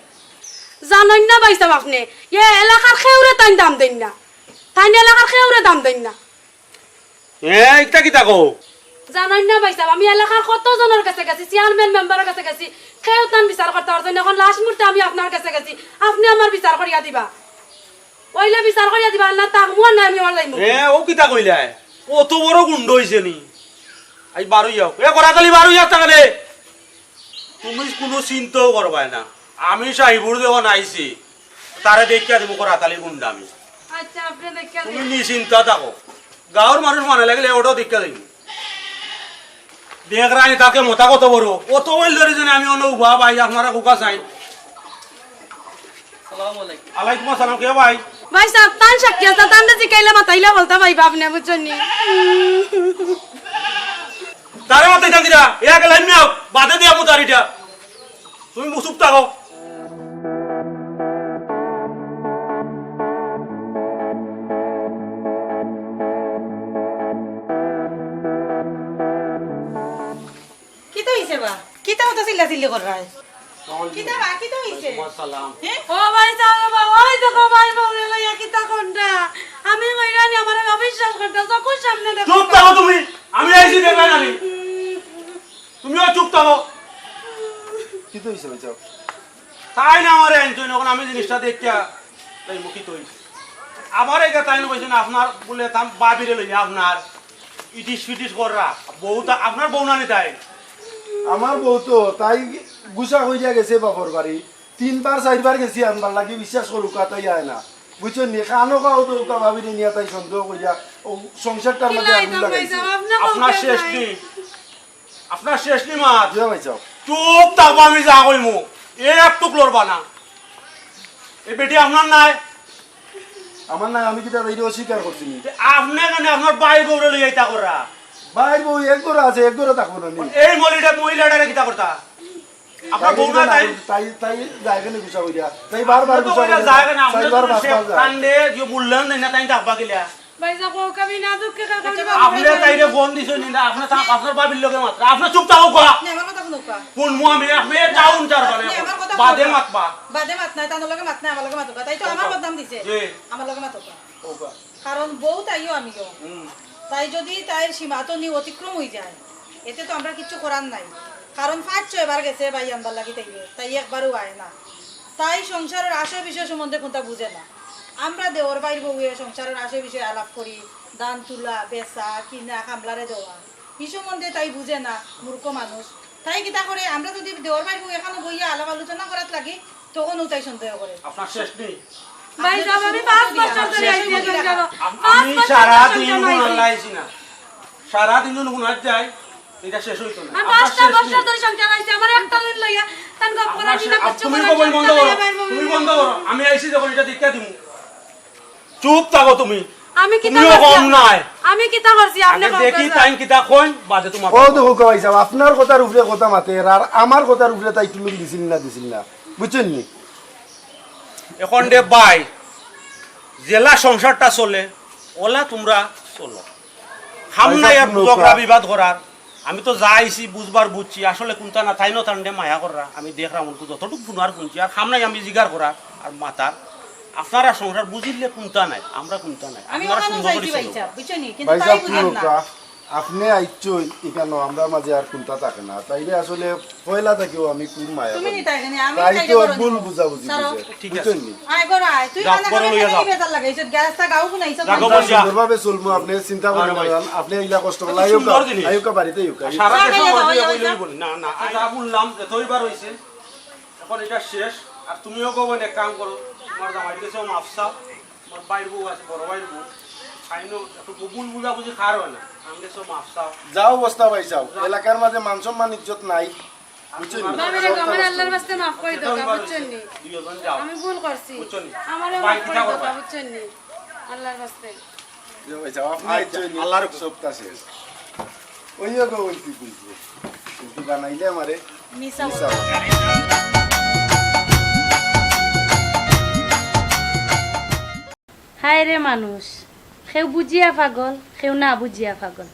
জানইন না ভাইসাব আপনে, এ এলাকার কেউরে তাইন দাম দেইন না, তাইন এলাকার কেউরে দাম দেইন না। এ, ইটা কিতা কও? জানইন না ভাইসাব, আমি এলাকার কত জনর গেছে গেছি, চেয়ারম্যান মেম্বারর গেছে গেছি, কেউ তান বিচার করতা পারছইন না। এখন লাস্ট মুহূর্তে আমি আপনার গেছে গেছি, আপনে আমার বিচার করিয়া দিবা। অইলে বিচার করিয়া দিবা, না থাকমু আর না আমি আমার যাইমু। এ, ও কিতা কইলায়? কত বড় গুন্ডা অইছে নি? আই বারোই আউক। এ, করাতালি বারোই আউক তাহলে। তুমি কুনু চিন্তাও করবায় না। আমি সাহিবুর যখন আইছি, তারে দেখিয়া দিমু করাতালি গুন্ডামি। আচ্ছা, আপনে দেখিয়া তুমি দিন। নিশ্চিন্তা থাকো। গাঁওর মানুষ মানে লাগিলে ওটাও দেখিয়া দিমু। দেখ রানি তাকে মোটা কত বড়। অত মাইল ধরি যেন আমি অনো উবা ভাই, আপনারা কুকা চাই। আসসালামু আলাইকুম। আলাইকুম আসসালাম, কে ভাই? ভাইসাব, তান সাক্ষী আছে, তানরে জিকাইলে মাতাইলে বলতা ভাই বাপ নে, বুঝছইন নি? তারে মাতাইতাম কিতা? এ আগে লাইন নেও, বাদে দিয়া মুতারিটা। তুমি মুসুক থাকো। কিতা অইছে বা? কিতা অত চিল্লাচিল্লি কররায়? কিতা বা, কিতা অইছে? ওয়ালাইকুম আসসালাম। হ্যাঁ? ও ভাই সাহেব, ওই দেখো ভাই বউরে লইয়া কিতা কররা। আমি কইরানি আমারে অবিশ্বাস কররা, চকুর সামনে দেখো। চুপ থাকো তুমি, আমি আইছি দেখরায় নানি। তুমিও চুপ থাকো। কিতা অইছে ভাই সাহেব? তাইন আমারে আনছইন, অখন আমি জিনিসটা দেখিয়া তাই মুখিত অইছি। আবার এটা তাইন কইছইন আপনার বুলে তান ভাবিরে লইয়া আপনার ইটিস ফিটিস কররা। বউ তা, আপনার বউ নানি তাই? আমার বউ তো তাই গুছা কইরা গেছে বাপর বাড়ি। তিনবার চাইরবার গেছি আনবার লাগি, বিশ্বাস করুক্কা, তাই আয় না। বুঝছইন নি? কানো কাও তো উকা ভাবিরে নিয়া তাই সন্দেহ কইরা ও সংসারটার মাঝে আগুন লাগাইছে। আপনার শেষ নি। আপনার শেষ নি মাত। জি ভাই সাহেব। চুপ থাকবা, আমি যা কইমু। এ এক টুক লড়বা না। এই বেটি আপনার নায়? আমার নায়, আমি কিতা তাইরে অস্বীকার করছি নি? তে আপনে কেনে আপনার ভাইর বউরে লইয়া ইতা কররা? ভাইর বউ এক ঘরে আছে, এক ঘরে থাকবো না নি? এই মলিটা মহিলাটারে কিতা করতা? আপনার বউ না তাই? তাই, তাই যায় কেনে গুছা কইরা? তাই বারবার গুছা কইরা যায় কেনে? আপনি চাইরবার তো পাঁচবার যায়। কান্দে যে মূল্যায়ন দেন না, তাই থাকবা কিলা? ভাই সাহেব, ও কবি না দুঃখে কার কান্দে? আপনি তাইরে ফোন দিছইন নি, আপনি তা-, আপনার ভাবির লগে মাতরা। আপনি চুপ থাকো গা। আপনি আমার কথা শুনুক্কা। কোন মুয়া আমি, আপনি যাউন চার বারে। আপনি আমার কথা বাদে শুনুক্কা। মাতবা। বাদে মাত নাই, তার লগে মাত নাই, আমার লগে মাতুক্কা। তাই তো আমার বদনাম দিছে। জি। আমার লগে মাতুক্কা। ওবা। কারণ বউ তাইও আমিও। হুম। তাই যদি তাইর সীমা তো নি অতিক্রম অই যায়, এতে তো আমরা কিচ্ছু করার নাই। কারণ পাঁচ ছয় বার গেছে ভাই আনবার লাগি তাইরে, তাই একবারও আয় না। তাই সংসারের আশয় বিষয় সম্বন্ধে কুন্তা বুঝে না। আমরা দেওর ভাইর বউয়ে সংসারের আশয় বিষয়ে আলাপ করি, ধান তুলা, বেচা, কিনা, কামলারে দেওয়া, ই সম্বন্ধে তাই বুঝে না, মূর্খ মানুষ। তাই কিতা করে, আমরা যদি দেওর ভাইর বউ এখানো বইয়া আলাপ আলোচনা করাত লাগি, তখনও তাই সন্দেহ করে। আপনার শেষ নি। ভাই সাহেব, আমি পাঁচ বছর ধরি আইছি সংসারো। আম-, পাঁচ আমি বছর সারা ধরি দিন সংসারো আইছি। আইছি না। সারা দিন গুনাত যাই, এটা শেষ অইতো না। আমি আপনার পাঁচটা শেষ বছর নি। ধরি সংসারো আইছি, আমার একটা দিন লইয়া তান গপ আপনার করার দিন শেষ, আপ-, তুমি কবল বন্ধ করো, তুমি বন্ধ করো। আমি আইছি যখন এটা দেখিয়া দিমু। চুপ থাকো তুমি। আমি কিতা তুমিও করছি কম আপনি? নাই। আমি কিতা করছি আপনি আগে কম দেখি করছেন? তাইন কিতা কইন, বাদে তোমার ও কথা। দেখো ভাই সাহেব, আপনার কথার উপরে কথা মাতের, আর আমার কথার উপরে তাই টুলুম দিছিল না, দিছিল না, বুঝছইন নি? এখন রে ভাই, যেলা সংসারটা চলে, ওলা তোমরা চলো। খাম ভাই নাই সাহেব, আর ঝগড়া বিবাদ করার। আমি তো যা আইছি বুঝবার বুঝছি, আসলে কুন্তা না, তাইনও তানরে মায়া কররা। আমি দেখরাম অনকু যতটুক হুনার হুনছি, আর খাম নাই আমি জিগার করার আর মাতার। আপনারা সংসার বুঝিলে কুন্তা নাই, আমরা কুন্তা নাই। আমি আপনারা ওখানেও সুন্দর করি যাইছি ভাই চলো। সাহেব, বুঝছো নি? কিন্তু ভাই তাই সাহেব, বুঝেন না। আপনে আইছইন ইখানো, আমরার মাঝে আর কুন্তা থাকে না। তাইরে আসলে পয়লা থাকিও আমি খুব মায়া তুমি করি। নি তাই জানি, আমি তাই তাই তো করো ভুল নি। বুঝাবুঝি সারো। বুঝে। ঠিক আছে। বুঝছইন নি? আয় করো আয়, তুই যাও, কানে করো কানে লইয়া কেন যাও। বেতার লাগাইছো? গ্যাসটা গাও কোন আইছো? রাখো, বল যা। সুন্দরভাবে চলমু, আপনে চিন্তা আরে করবেন ভাই। না। আপনে ইলা কষ্ট করলে আইও কা, সুন্দর জিনিস। আইও কা, বাড়িতে আইও কা। আর সারা চা দেশর খাইয়া মাঝে যাও, বই যাও। লই বলি। না, না, আর যা বললাম যে তুই বার হইছে। এখন এটা শেষ। আর তুমিও গো বোন এক কাম করো, তোমার জামাইর কাছেও মাফ চাও। আমার ভাইর বউ আছে, বড় ভাইর বউ। তাইনও একটু ভুল বুঝাবুঝি কার হয় না, আমি গেছো মাফ চাও। যা অবস্থা ভাই চাও, যাও। এলাকার মাঝে মান সম্মান ইজ্জত নাই, বুঝছইন নি? বাবা রে, আমার আল্লাহর ওয়াস্তে মাফ করি দেও, বুঝছইন নি? দুইজন যাও। আমি ভুল করছি। বুঝছইন নি? আমারে ভাই মাফ করি দেও, বুঝছইন নি? আল্লাহর ওয়াস্তে। যে ভাই চাও, আপনি আচ্ছা, আইছেন, আল্লাহর হুকুম। সবটা শেষ। ওই যে গো, ওই কি বুঝবো? কিন্তু বানাইলে আমারে মিছা মিছা। হায় রে মানুষ, কেউ বুঝিয়া পাগল, কেউ না বুঝিয়া পাগল।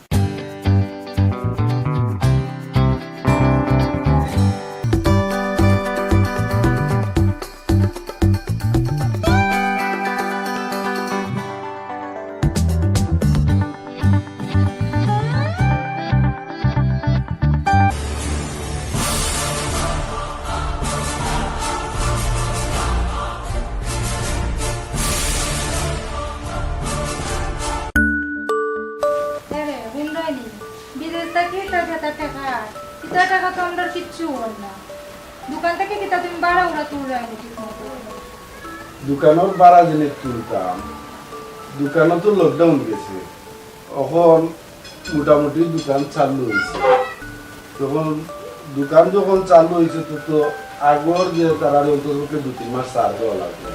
এরে, হুনরায়নি, বিদেশ থাকি ইতা যেতা টেকা, ইতা টেকা তো আমরার কিচ্ছু অয় না। দোকান থাকি কিতা তুমি ভাড়া উড়া তুলরায়নি ঠিক মতো? দোকানর ভাড়া যেনে তুলতাম, দোকানো তো lockdown গেছে, অখন মোটামুটি দোকান চালু অইছে। তখন দোকান যখন চালু অইছে তো, তো আগর যে তারারে অন্তত পক্ষে দুই তিন মাস ছাড় দেওয়া লাগবে।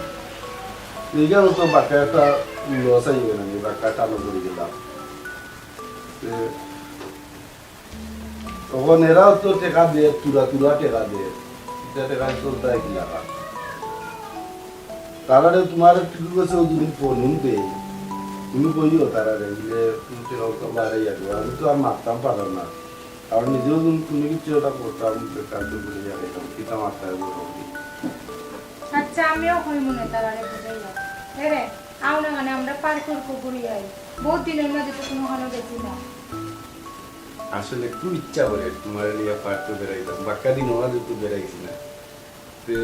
এইখানে তো বাক্কা একটা loss আইবে না, বাক্কা টানো পড়ি গেলাম। তে তখন এরাও তো টেকা দেয়, তুরা তুরা টেকা দেয়। ইতা টেকা চলতা কিলা? তারারে তোমার একটু গেছে ও যদি ফোন দেয়, তুমি কইও তারারে, বুলে, "তুমি টেকা উকা বাড়াইয়া দেও।" আমি তো আর মারতাম পারলাম না। আর নিজেও যদি কোনো কিছু একটা করতাম, তো কালকে ঘুরে যাবে, এরকম কিতা মাথায় বড় হবে। আচ্ছা, আমিও কই মনে তারারে বুঝাইয়া। এরে, আও না, মানে আমরা পার্ক করবো, ঘুরি আই। বহুত দিনের মাঝে তো কোনো খানো গেছি না। আসলে খুব ইচ্ছা করে তোমার নিয়ে পার্ক তো বেড়াইতাম, বাক্কা দিন ওরা তো বেড়াইছি না। তে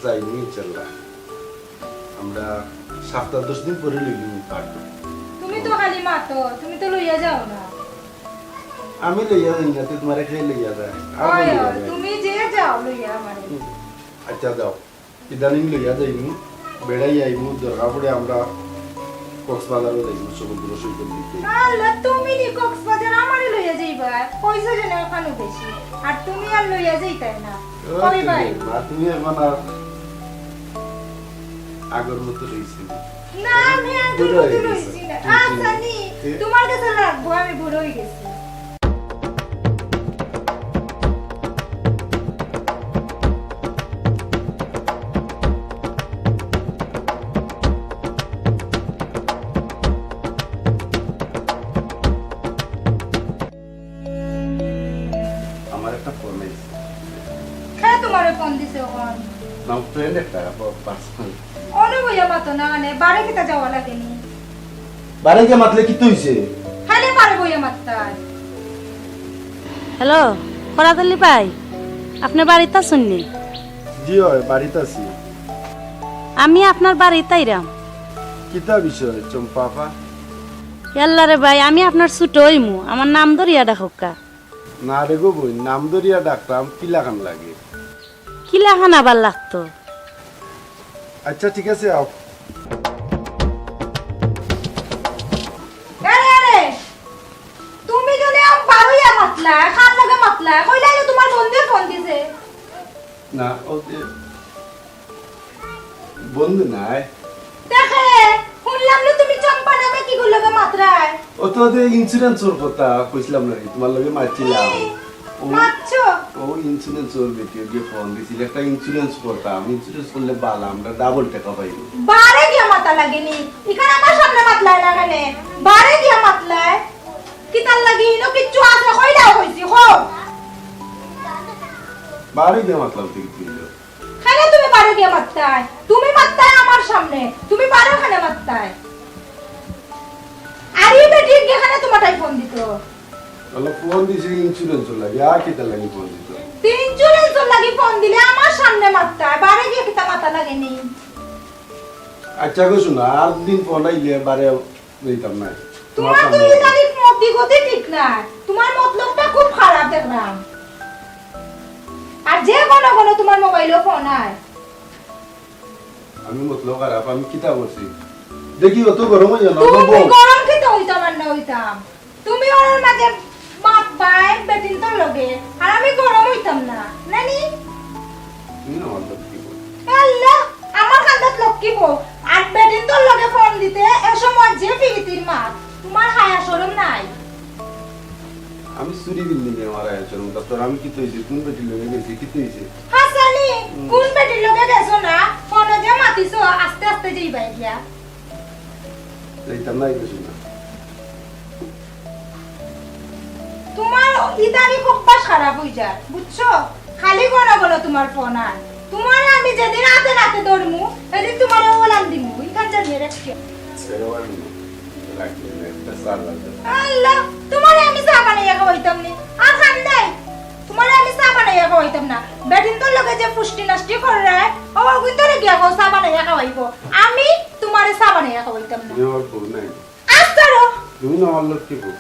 যাইমু ইনশাল্লাহ। আমরা সপ্তাহ দশ দিন পরে লইমু পার্ক। তুমি তো খালি মাতো, তুমি তো লইয়া যাও না। আমি লইয়া যাই না, তে তোমার একাই লইয়া যায়। আর হয়, লইয়া হয়, যায়। তুমি যে যাও লইয়া আমারে। হুম। আচ্ছা, যাও। ইদানিং লইয়া যাইমু, বেড়াই আইমু, দরকার পড়ে আমরা কক্সবাজারও যাইমু, সমুদ্র সৈকত দেখতে। আল্লাহ, তুমি নি কক্সবাজার আমারে লইয়া যাইবা? পয়সা যেন এখানো বেশি, আর তুমি আর লইয়া যাইতায় না। ও কই তুমি ভাই? মা, তুমি এখন আর আগর মতো রইছো না। না, আমি আর বুড়ো হয়ে গেছো। রইছি না। আচ্ছা, নি, এ? তোমার কাছে লাগবো, আমি বুড়ো হয়ে গেছি। আমার একটা ফোন আইছে। কে তোমারে ফোন দিছে ওখান? না, ফ্রেন্ড একটা, প-, পার্সোনাল। অনে বইয়া মাতো না, আনে বারে কিতা যাওয়া লাগেনি? বারে গিয়া মাতলে কিতা অইছে? খালি বারে বইয়া মাততায়। হ্যালো, ফরাদ আলী ভাই, আপনি বাড়িত আছইন নি? জি অয়, বাড়িত আছি। আমি আপনার বাড়িত আইরাম। কিতা বিষয়, চম্পা আপা? ইয়াল্লা রে ভাই, আমি আপনার ছোট অইমু, আমার নাম ধরিয়া ডাকউক্কা। না রে গো বইন, নাম ধরিয়া ডাকতাম, কিলাখান লাগে? কিলাখান আবার লাগতো? আচ্ছা, ঠিক আছে, আও। আরে, আরে, তুমি যদি আম বারইয়া মাতলা, কার লগে মাতলা, কইলা যে তোমার বন্ধুয়ে ফোন দিছে। না, ও যে বন্ধু নায়। দেখে, হুনলাম না তুমি চম্পা নামে কিগুর লগে মাতরায়। ও তো ওদের ইন্স্যুরেন্সর কথা কইছিলাম না, তোমার লগে মাতছিলাম। এই, ও, মাতছো? ও ইন্স্যুরেন্সর বেটি, ওই যে ফোন দিছিল, একটা ইন্স্যুরেন্স করতাম, ইন্স্যুরেন্স করলে বালা, আমরা ডাবল টাকা পাইব। বারে গিয়া মাতা লাগেনি, ইখান আমার সামনে মাতলায় না কেনে? বারে গিয়া মাতলায়। কিতার লাগি ইনো কিচ্ছু আছে, কইলাও কইছি, কও। বারে গিয়া মাতলাম তো কিতা অইলো? কেনে তুমি বারে গিয়া মাততায়? তুমি মাততায় আমার সামনে, তুমি বারে কেনে মাততায়? আর ই বেটি গিয়া কেনে তোমারটাই ফোন দিত? তাহলে ফোন দিছে ইন্স্যুরেন্সর লাগি, আর কিতার লাগি ফোন দিত? তে ইন্স্যুরেন্সর লাগি ফোন দিলে আমার সামনে মাততায়, বারে গিয়া কিতা মাতা লাগেনি? আচ্ছা গো, শোনো, আর দিন ফোন আইলে বারে যাইতাম না। তোমার তো সামনে ইদানিং মতি গতি ঠিক নাই, তোমার মতলবটা খুব খারাপ দেখলাম। আর যে ঘন ঘন তোমার মোবাইলো ফোন আয়। আমি মতলব খারাপ, আমি কিতা করছি? দেখি অত গরম অইও না, তুমি বউ। গরম কিতা অইতাম আর না অইতাম? তুমি ওর মাঝে মাতবায় বেটিন্তর লগে, আর আমি গরম অইতাম না, নানি? তুমি আমার লক্ষ্মী বউ। আল্লাহ, আমার কান্দাত লক্ষ্মী বউ, আর বেটিন্তর লগে ফোন দিতে এ সময় যে পিরিতির মাত, তোমার হায়া শরম নাই? আমি চুরি বিল্ডিং এ আমার আয়া চলুন, তারপর আমি কিতা অইছে, কোন বেটির লগে গেছি, কিতা অইছে? হাসানি, হুম। কোন বেটির লগে গেছো না? ফোনে যে মাতিছো, আস্তে আস্তে যাইবায় গিয়া। যাইতাম না, এই গেছি না। তোমার ইদানিং অভ্যাস খারাপ অই যায়, বুঝছো? খালি ঘন ঘন তোমার ফোন আয়। তোমারে আমি যেদিন আতে নাতে ধরমু, এদিন তোমারে ওলান দিমু, ইখান জানিয়া রাখিও। সেরকম লাগবে না, একটা চা লাগবে। আল্লাহ, তোমারে আমি চা বানাইয়া খাওয়াইতাম নি। আর খান দেয়, তোমারে আমি চা বানাইয়া খাওয়াইতাম না। বেটিন্তর লগে যে ফুষ্টি নষ্টি কররায়, ও অগুইন্তরে গিয়া কও চা বানাইয়া খাওয়াইবো। আমি তোমারে চা বানাইয়া খাওয়াইতাম না। তুমি আমার বউ নাই। আস্তারো। তুমি না আমার লক্ষ্মী বউ।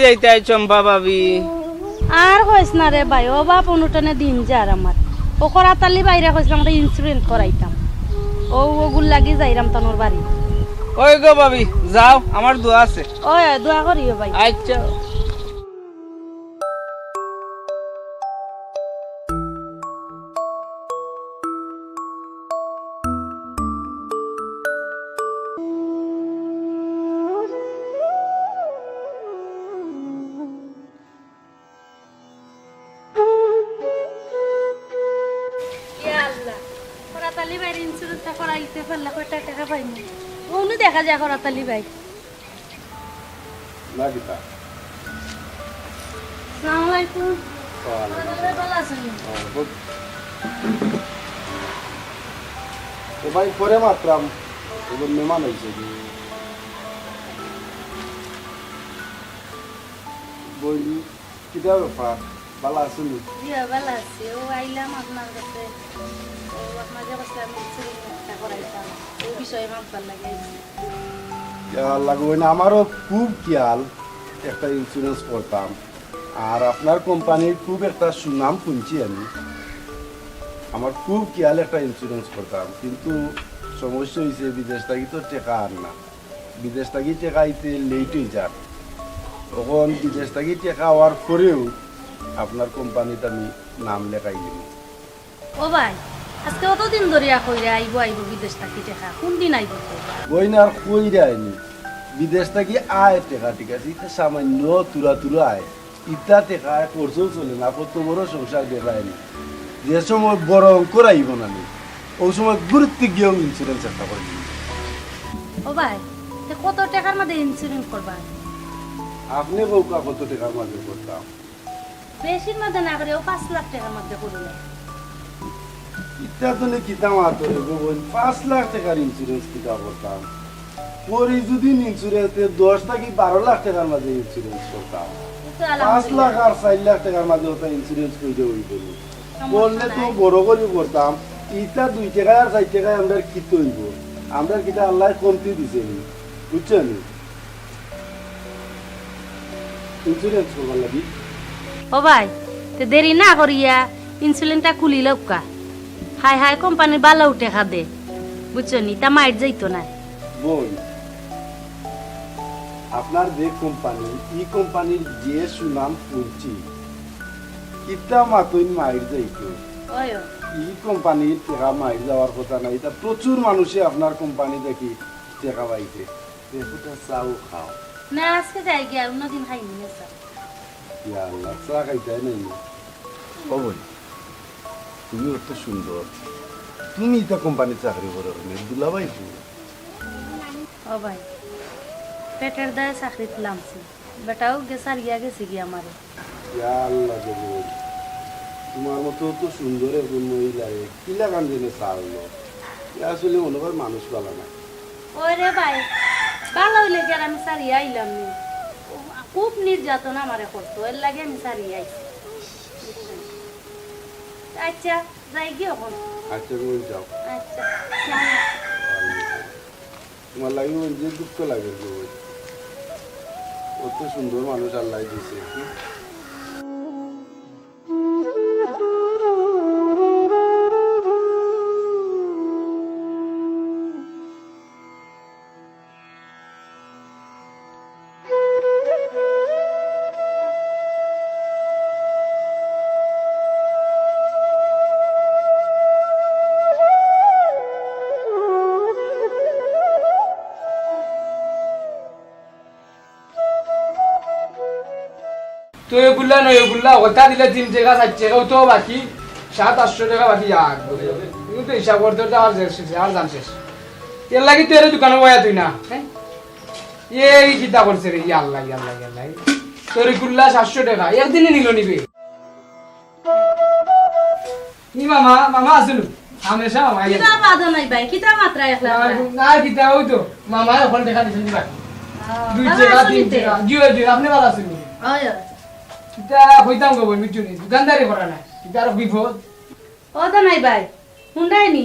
যাইতায় চম্পা ভাবি। আর কইস না রে ভাই, অভাব অনটনে দিন যার আমার। ও করাত আলী ভাইরে কইছলাম একটা ইন্স্যুরেন্স করাইতাম, ও অগুর লাগি যাইরাম তানর বাড়ি। ওই গো ভাবি, যাও, আমার দোয়া আছে। ওই, দোয়া করিও ভাই। আচ্ছা। ইয়া আল্লাহ, করাত আলী ভাইর ইন্স্যুরেন্সটা করাইতে পারলে কয়টা টেকা পাইমু। অনো দেখা যায় করাত আলী ভাই। না কিতা? আসসালামু আলাইকুম। ওয়ালাইকুম। ভালো আছেন? ও ভাই, পরে মাতরাম, এবার মেহমান আইছে। বইন, কিতা ব্যাপার? ভালা আছইন নি? জি, ভালা আছি। ও আইলাম আপনার কাছে। ও আপনার যে কাছে আমি ইন্স্যুরেন্স একটা করাইতাম, ও বিষয়ে মাতবার লাগি আইছি। ইয়া আল্লাহ গো, না, আমারও খুব খিয়াল একটা ইন্স্যুরেন্স করতাম। আর আপনার কোম্পানির খুব একটা সুনাম হুনছি আমি। আমার খুব খিয়াল একটা ইন্স্যুরেন্স করতাম, কিন্তু সমস্যা অইছে বিদেশ থাকি তো টেকা আর না। বিদেশ থাকি টেকা আইতে লেট অই যার। অখন বিদেশ থাকি টেকা আওয়ার পরেউ আপনার কোম্পানিত আমি নাম লেখাই দিমু। ও ভাই, আজকে অতদিন ধরিয়া কইরা আইবো আইবো বিদেশ থাকি টেকা, কুনদিন আইবো কও? বইন আর কইরায় নি, বিদেশ থাকি আয় টেকা, ঠিক আছে, ইতা সামান্য তুরা তুরা আয়। ইতা টেকায় খরচও চলে না, কত বড় সংসার বেলায় নি। যে সময় বড় অঙ্কর আইবো না নি, অউ সময় গুরুত্ব গিয়াও ইন্স্যুরেন্স একটা করি দিমু। ও ভাই, তে কত টেকার মাঝে ইন্স্যুরেন্স করবা? আপনে কউক্কা কত টেকার মাঝে করতাম? বেশির মাঝে না করি, অউ পাঁচ লাখ টেকার মাঝে করি না। ইতা তো নে কিতা মাতো রে গো বইন, পাঁচ লাখ টেকার ইন্স্যুরেন্স কিতা করতাম? করি যদি ইন্স্যুরেন্স, তে দশ থাকি বারো লাখ টেকার মাঝে ইন্স্যুরেন্স করতাম। ও তো পাঁচ লাখ আলহামদুলিল্লাহ। আর চাইর লাখ টেকার মাঝে অটা ইন্স্যুরেন্স কইরে অইবো নি? সমস্যা করলে তো নাই। বড় করি করতাম। ইতা দুই টেকায় আর চাইর টেকায় আমরার কিতা অইবো? আমরার কিতা আল্লায় কমতি দিছে নি? বুঝছো নি? ইন্স্যুরেন্স করবার লাগি। ও ভাই, তে দেরি না করিয়া ইন্স্যুরেন্সটা খুলি লউক্কা। হায় হায়, কোম্পানির বালা উঠে খাদে, বুঝছো নি? তা মাইর যাইতো না। বইন, আপনার যে কোম্পানি, ই কোম্পানির যে সুনাম হুনছি, ইতা মাতইন মাইর যাইতো। ওই, ওই। ই কোম্পানির টেকা মাইর যাওয়ার কথা না, ইতা প্রচুর মানুষে আপনার কোম্পানি থাকি টেকা পাইছে। দেখো তা চাও খাও। না, আজকে যাই গিয়া, অন্যদিন খাইমু নে চা। ইয়া আল্লাহ, চা খাইতায় নাই নি? ও বইন, তুমি অত সুন্দর, তুমি ইতা কোম্পানিত চাকরি করো কেনে? দুলাভাই কই? ও ভাই, পেটের দায়ে চাকরিত লামছি, বেটাও গে ছাড়িয়া গেছে গি আমারে। ইয়া আল্লাহ গো বইন, তুমার মতো অত সুন্দর একজন মহিলারে কিলাখান যেনে ছাড়লো? ইয়া আসলে মনে কয় মানুষ বালা না। ওই রে ভাই, বালা অইলে কি আর আমি ছাড়িয়া আইলাম নি? ও, খুব নির্যাতন আমারে করতো, এর লাগি আমি ছাড়িয়া আইছি। আচ্ছা, যাই গি অখন। আচ্ছা, তুমি যাও। আচ্ছা, আসসালামু আলাইকুম। তুমার লাগি মনে যে দুঃখ লাগে গো। অত সুন্দর মানুষ আল্লায় দিছে। তো এগুলা নয়, এগুলা কথা দিলে তিন টেকা, চাইর টেকা, অউ তো বাকি সাত আটশো টেকা বাকি আর। কিন্তু হিসাব করতে করতে আর শেষ, আর জান শেষ। এর লাগি তো এর দোকানো বয়া তুই না, হ্যাঁ? এই কিতা করছে রে, ইয়া আল্লাহ, ইয়া আল্লাহ, ইয়া আল্লাহ। তরিকুল্লাহ সাতশো টেকা, একদিনে নিল নিবে। ই মামা, মামা আসুন। হামেশা মামা আইয়া। কিতা বাদো নাই ভাই, কিতা মাতরা একলা না, একলা? না, কিতা, অউ তো। মামা অখন টেকা দিছইন দিবা। আহ, দুই ভালা টেকা, আছইন তিন তে? টেকা। জি অয়, জি অয়, আপনে ভালা আছইন নি? অয়, অয়। কিতা কইতাম গো বইন, বুঝছো নি? দোকানদারি করা না। কিতা আরো বিপদ। ও তো নাই ভাই, হুনরায় নি?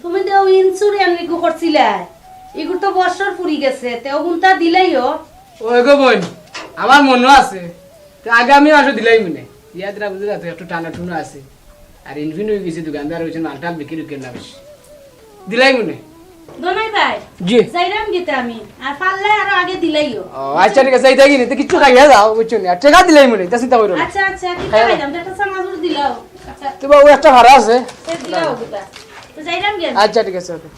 তুমি তো ইন্স্যুরেন্স ইগু করছিলায়, ইগুর তো বছর ফুরি গেছে, তে অগুনতা দিলাইও। ওই গো বইন, আমার মনো আছে, তে আগামী মাসো দিলাইমুনে। ইয়াদ রাখো যে রাতে একটু টানা টুনা আছে। আর ইনফিন অই গেছে, দোকানদার অইছে, মালটাল বিক্রি করে না বেশি। দিলাইমুনে। দোনাই ভাই, জি। যাইরাম গিতা আমি। আর পারলে আরো আগে দিলাইও। ও, আচ্ছা, ঠিক আছে, এই দেখি নি, তো কিচ্ছু খাইয়া যাও, বুঝছো নি? আর টেকা দিলাইমুনে, তা চিন্তা করো না। আচ্ছা, আচ্ছা, কিতা খাইয়া খাইলাম? একটা চানাচুর দিলাও। আচ্ছা। তো বাবু, একটা ভাড়া আছে। সে দিলাও গিতা। তো যাইরাম গিয়া। আচ্ছা, ঠিক আছে, ওকে।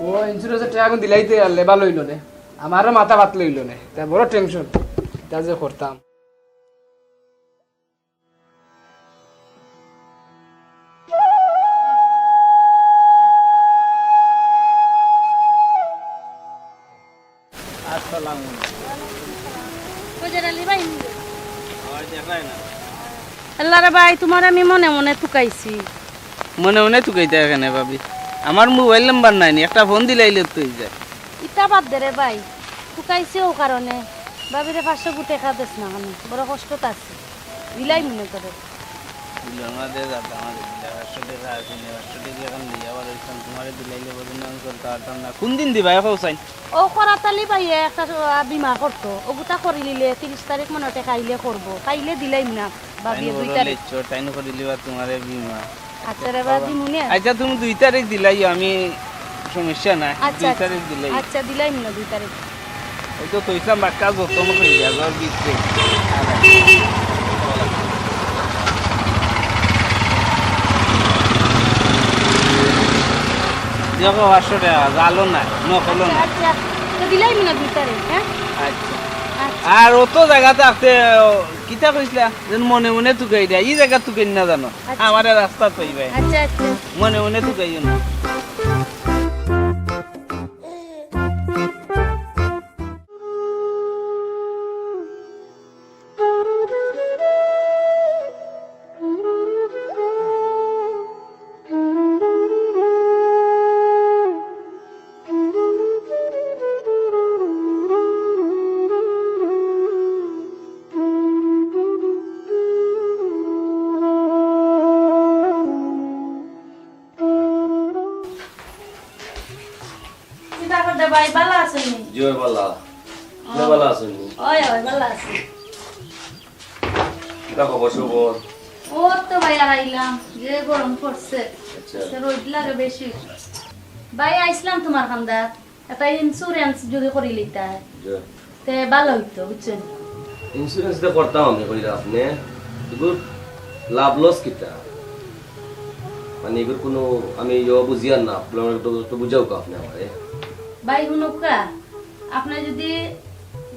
ও ইন্স্যুরেন্সর টেকা এখন দিলাইতে আরলে ভালা অইলো নে। আমারও মাথা পাতলা অইলো নে। তা বড় টেনশন। তা যে করতাম। আসসালামু আলাইকুম। ফজর আলী ভাই। ওই দেখাই না। আল্লাহ রে ভাই, তুমারে আমি মনে মনে তুকাইছি। মনে মনে তুকাইতা কেনে ভাবি? আমার মোবাইল নাম্বার নাই নি, একটা ফোন দিলাইলে তো অই যায়। ইতা বাদ দে রে ভাই, তুকাইছি অউ কারণে। ভাবিরে পাঁচশো গু টেকা দেস না কেনে, বড় কষ্টত আছি। দিলাইমুনে তোরে। দিলর মাঝে যাতা মাঝে দিলা, পাঁচশো টেকা আছে নি, পাঁচশো টেকা এখন লইয়া বার অইছলাম, তুমারে দিলাইলে বদনাম চলতে পারতাম না। কোন দিন দিবা এখন চাই? ও করাত আলী ভাইয়ে একটা, আহ, বীমা করতো, অগুতা করিলিলে তিরিশ তারিখ মনো টেকা আইলে করবো, কাইলে দিলাইমু না, ভাবিয়ে দুই তারিখ। তাইন করিলিলে ইচ্ছা, তুমারে বীমা। আচ্ছা রে বা, দিমুনে। আচ্ছা, তুমি দুই তারিখ দিলাইও, আমি সমস্যা নাই। আচ্ছা, দুই আচ্ছা। তারিখ দিলাই। আচ্ছা, দিলাইমু না দুই তারিখ। ওই তো কইছিলাম, বাক্কা যত্ন করি দিয়া, ঘর ভিতরে। দেখো, পাঁচশো টেকা, জালও নাই, নকলও নাই। আচ্ছা, আচ্ছা। তো দিলাইমু না দুই তারিখ, হ্যাঁ? আচ্ছা। আচ্ছা। আর অত জাগাত আছে, কিতা কইছিলা? যেন মনে মনে তুকাই দেয়, ই জাগাত তুকাই না জানো। আচ্ছা। আমারে রাস্তাত পাইবায়। আচ্ছা, আচ্ছা। মনে মনে তুকাইও না। কিতা করতা ভাই, ভালা আছইন নি? জি অয়, ভালা। ও। আপনে ভালা আছইন নি? অয়, অয়, ভালা আছি। কিতা খবর সবর? অউ তো ভাই আর আইলাম, যে গরম পড়ছে। আচ্ছা। আজকে রইদ লাগে বেশি। ভাই আইছলাম তুমার কান্দাত, একটা insurance যদি করিলিতায়। জি। তে ভালা অইতো, বুঝছইন? Insurance তো করতাম আমি, কইরা আপনে। এগুর লাভ লস কিতা? মানে, এগুর কুনু আমি ইয়ে বুঝিয়ার না, আপনারা একটু, একটু বুঝাউক্কা আপনে আমারে। ভাই, হুনউক্কা, আপনে যদি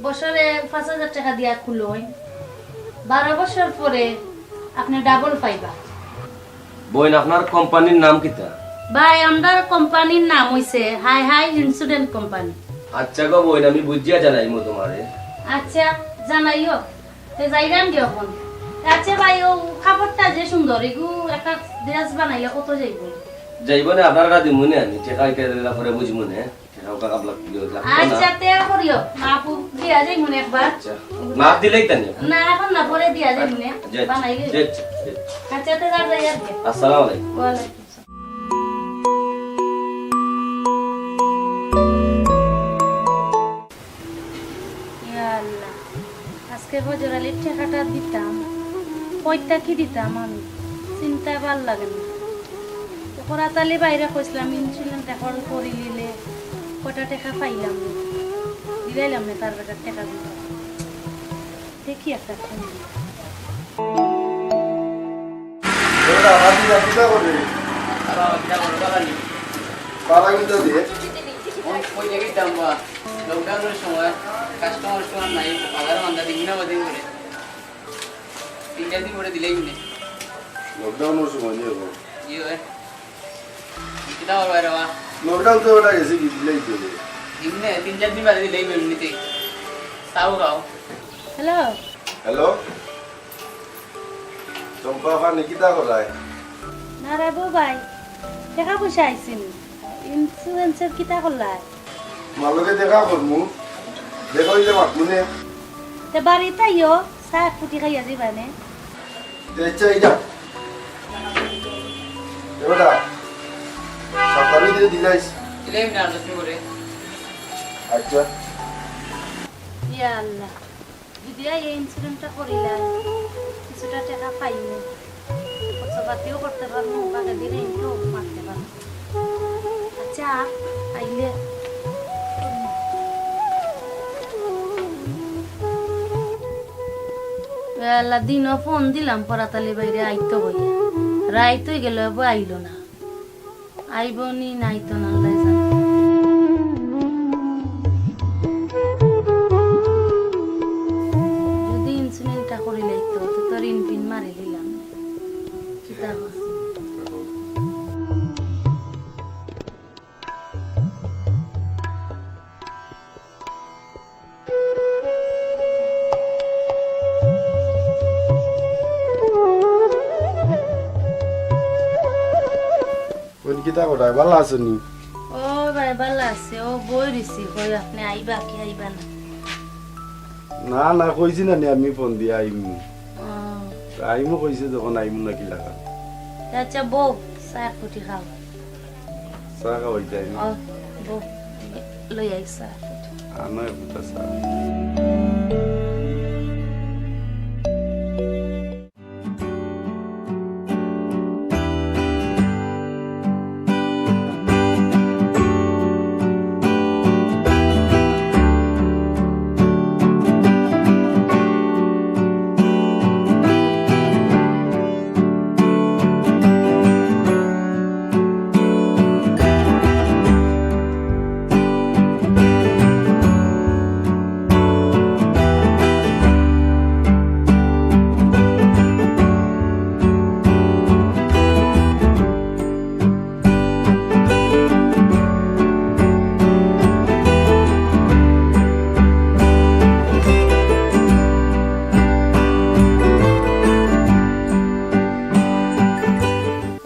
বছরে পাঁচ হাজার টেকা দিয়া খুলইন, বারো বছর পরে আপনে double পাইবা। বইন, আপনার কোম্পানির নাম কিতা? ভাই, আমরার কোম্পানির নাম অইছে হাই হাই ইন্স্যুরেন্স কোম্পানি। আচ্ছা গো বইন, আমি বুঝিয়া জানাইমু তুমারে। আচ্ছা, জানাইও। তে যাইরাম গি অখন। আচ্ছা ভাই, অউ কাপড়টা যে সুন্দর, এগু একটা dress বানাইলে কত যাইবো? যাইবো নে, আপনারে দিমু নে আমি, টেকা ইটা দিলা পরে বুঝমু নে। আচ্ছা, তে করিও, মাফ দিয়া যাইমুনে একবার। আচ্ছা। মাফ দিলেই তো নি। না, এখন না, পরে দিয়া যাইমুনে। আচ্ছা, বানাইলে। জি, জি, জি। আচ্ছা, তে যার যাই আর কি। আসসালামু আলাইকুম। ওয়ালাইকুম আসসালাম। ইয়া আল্লাহ। আজকে ফজর আলীর টেকাটা দিতাম, কই থাকি দিতাম আমি, চিন্তায় ভালা লাগে না। তো করাত আলী ভাইরে কইছলাম, ইন্স্যুরেন্স এখন করিলিলে কয়টা টেকা পাইলাম, দিলাইলাম নে তার বেটার টেকা দিতাম। দেখি একটা ফোন দিই। দাদা, আপনি কিতা করে? বাবা, কিতা করে? বাবা নি? বাবা কিন্তু দিয়ে। কোন, কোন জায়গায় দাম বা? লকডাউনের সময় কাস্টমার টাস্টমার নাই, বাজারে মান্দা দিন না বাদিন করে। তিন চার দিন পরে দিলেই মিলে। লকডাউনের সময় নিয়ে গো। জি অয়। কিতা করবা রে বা? লকডাউন তো ওটা গেছে কি দিলেই তো। দিনে তিন চার দিন বাদে দিলেই মিলে নিতে। তাও খাও। হ্যালো। হ্যালো। চম্পা আপা, নি কিতা করায়? না রে বউ ভাই, টেকা পয়সা আইছে নি? ইন্স্যুরেন্সের কিতা করলায়? তোমার লগে দেখা করমু, দেখা অইলে মাতমু নে। তে বাড়িত আইও, চা এক ফুটি খাইয়া যাইবা নে। তে আচ্ছা, এই যা। এ বেটা, সাবধানে দিয়ে দিলাইস। দিলাইম না, যত্ন করে। আচ্ছা। ইয়া আল্লাহ, যদি এই ইন্স্যুরেন্সটা করিলাই, কিছুটা টেকা পাইমু, খরচপাতিও করতে পারমু, বাকি দিনে ইনকেও মারতে পারমু। আচ্ছা, আইলে। এ আল্লাহ, দিনও ফোন দিলাম পরাতালি বাইরে আইতো বইয়া, রাইত অই গেল, এবার আইলো না। আইবো নি নাই তো আল্লায় জানে। যদি ইন্স্যুরেন্সটা করিলাইতো, তো তোর ইনপিন মারি দিলাম। কিতা কস? বইন, কিতা করায়? ভালা আছো নি? ও ভাই, ভালা আছি। ও বই রইছি, কই আপনে আইবা কি আইবা না? না, না, কইছি না নি আমি ফোন দিয়া আইমু। ও। আইমু কইছে যখন আইমু না কি লাগা। আচ্ছা, বউ, চা এক কুটি খাও। চা খাওয়াই যায় না? ও, বউ, লই আই চা এক কুটি। আনো এক কুটা চা।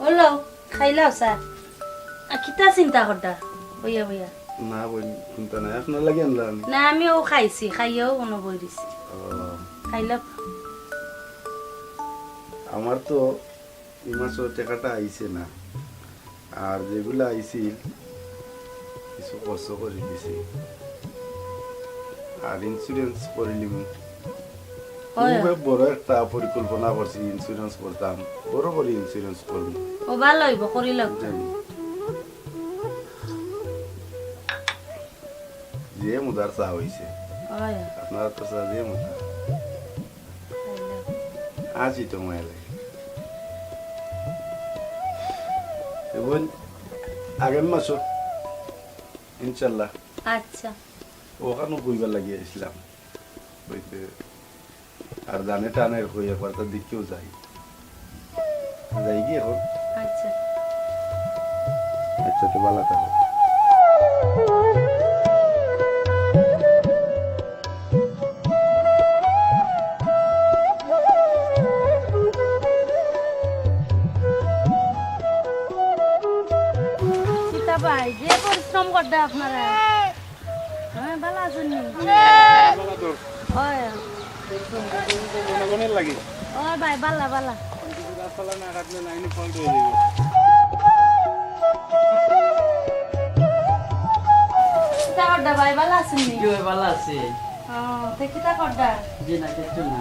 ওলো, খাইলাও চা। আ, কিতা চিন্তা কররা? বইয়া বইয়া। না বইন, চিন্তা নাই, আপনার লাগি আনলাম আমি। না, আমি ও খাইছি, খাইয়াও কোনো বই দিছি। ও। খাইলাও। আমার তো এই মাসর টেকাটা আইছে না, আর যেগুলা আইছিল কিছু খরচ করি দিছি, আর ইন্স্যুরেন্স করি নিমু। হয়। খুব বড় একটা পরিকল্পনা করছি, ইন্স্যুরেন্স করতাম, বড় বড় ইন্স্যুরেন্স করমু। ও ভালা অইবো, করিলাও। জানি। যে মজার চা অইছে। হয়। আপনার তো চা যে মজা। আছি তো মায়ালে। এবং আগামী মাসো, ইনশাল্লাহ। আচ্ছা। ওখানো বইবার লাগি আইছিলাম। বইতে আর জানে টানে কই একবার তো দেখিও যাই। যাই কি এখন? আচ্ছা। আচ্ছা, তো ভালা থাকো। কিতা ভাই, যে পরিশ্রম কররা আপনারা। হ্যাঁ, ভালা আছইন নি? ভালা তো। ওই। মনে মনে লাগে। ওই ভাই, ভালা, ভালা। রাস্তা না কাটলে লাইনে ফল্ট অই যাইবো। কিতা কররা ভাই, ভালা আছইন নি? জি ভাই, ভালা আছি। ও, তে কিতা কররা? জি না, কিচ্ছু না।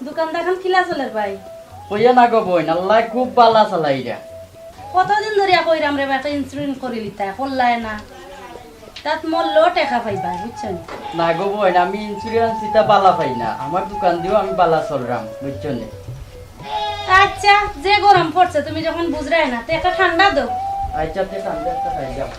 দোকান-দাকান কিলা চলের ভাই? কইও না গো বইন, আল্লায় খুব ভালা চালাইরা। কতদিন ধরিয়া কইরাম রে বা, একটা ইন্স্যুরেন্স করিলিতায়, করলায় না। তাত মরলেও টেকা পাইবায়, বুঝছো নি? না গো বইন, আমি ইন্স্যুরেন্স ইতা ভালা পাই না। আমার দোকান দিয়াও আমি ভালা চলরাম, বুঝছো নি? আচ্ছা, যে গরম পড়ছে, তুমি যখন বুঝরায় না, তে একটা ঠান্ডা দেও। আচ্ছা, তে ঠান্ডা একটা খাই যাও।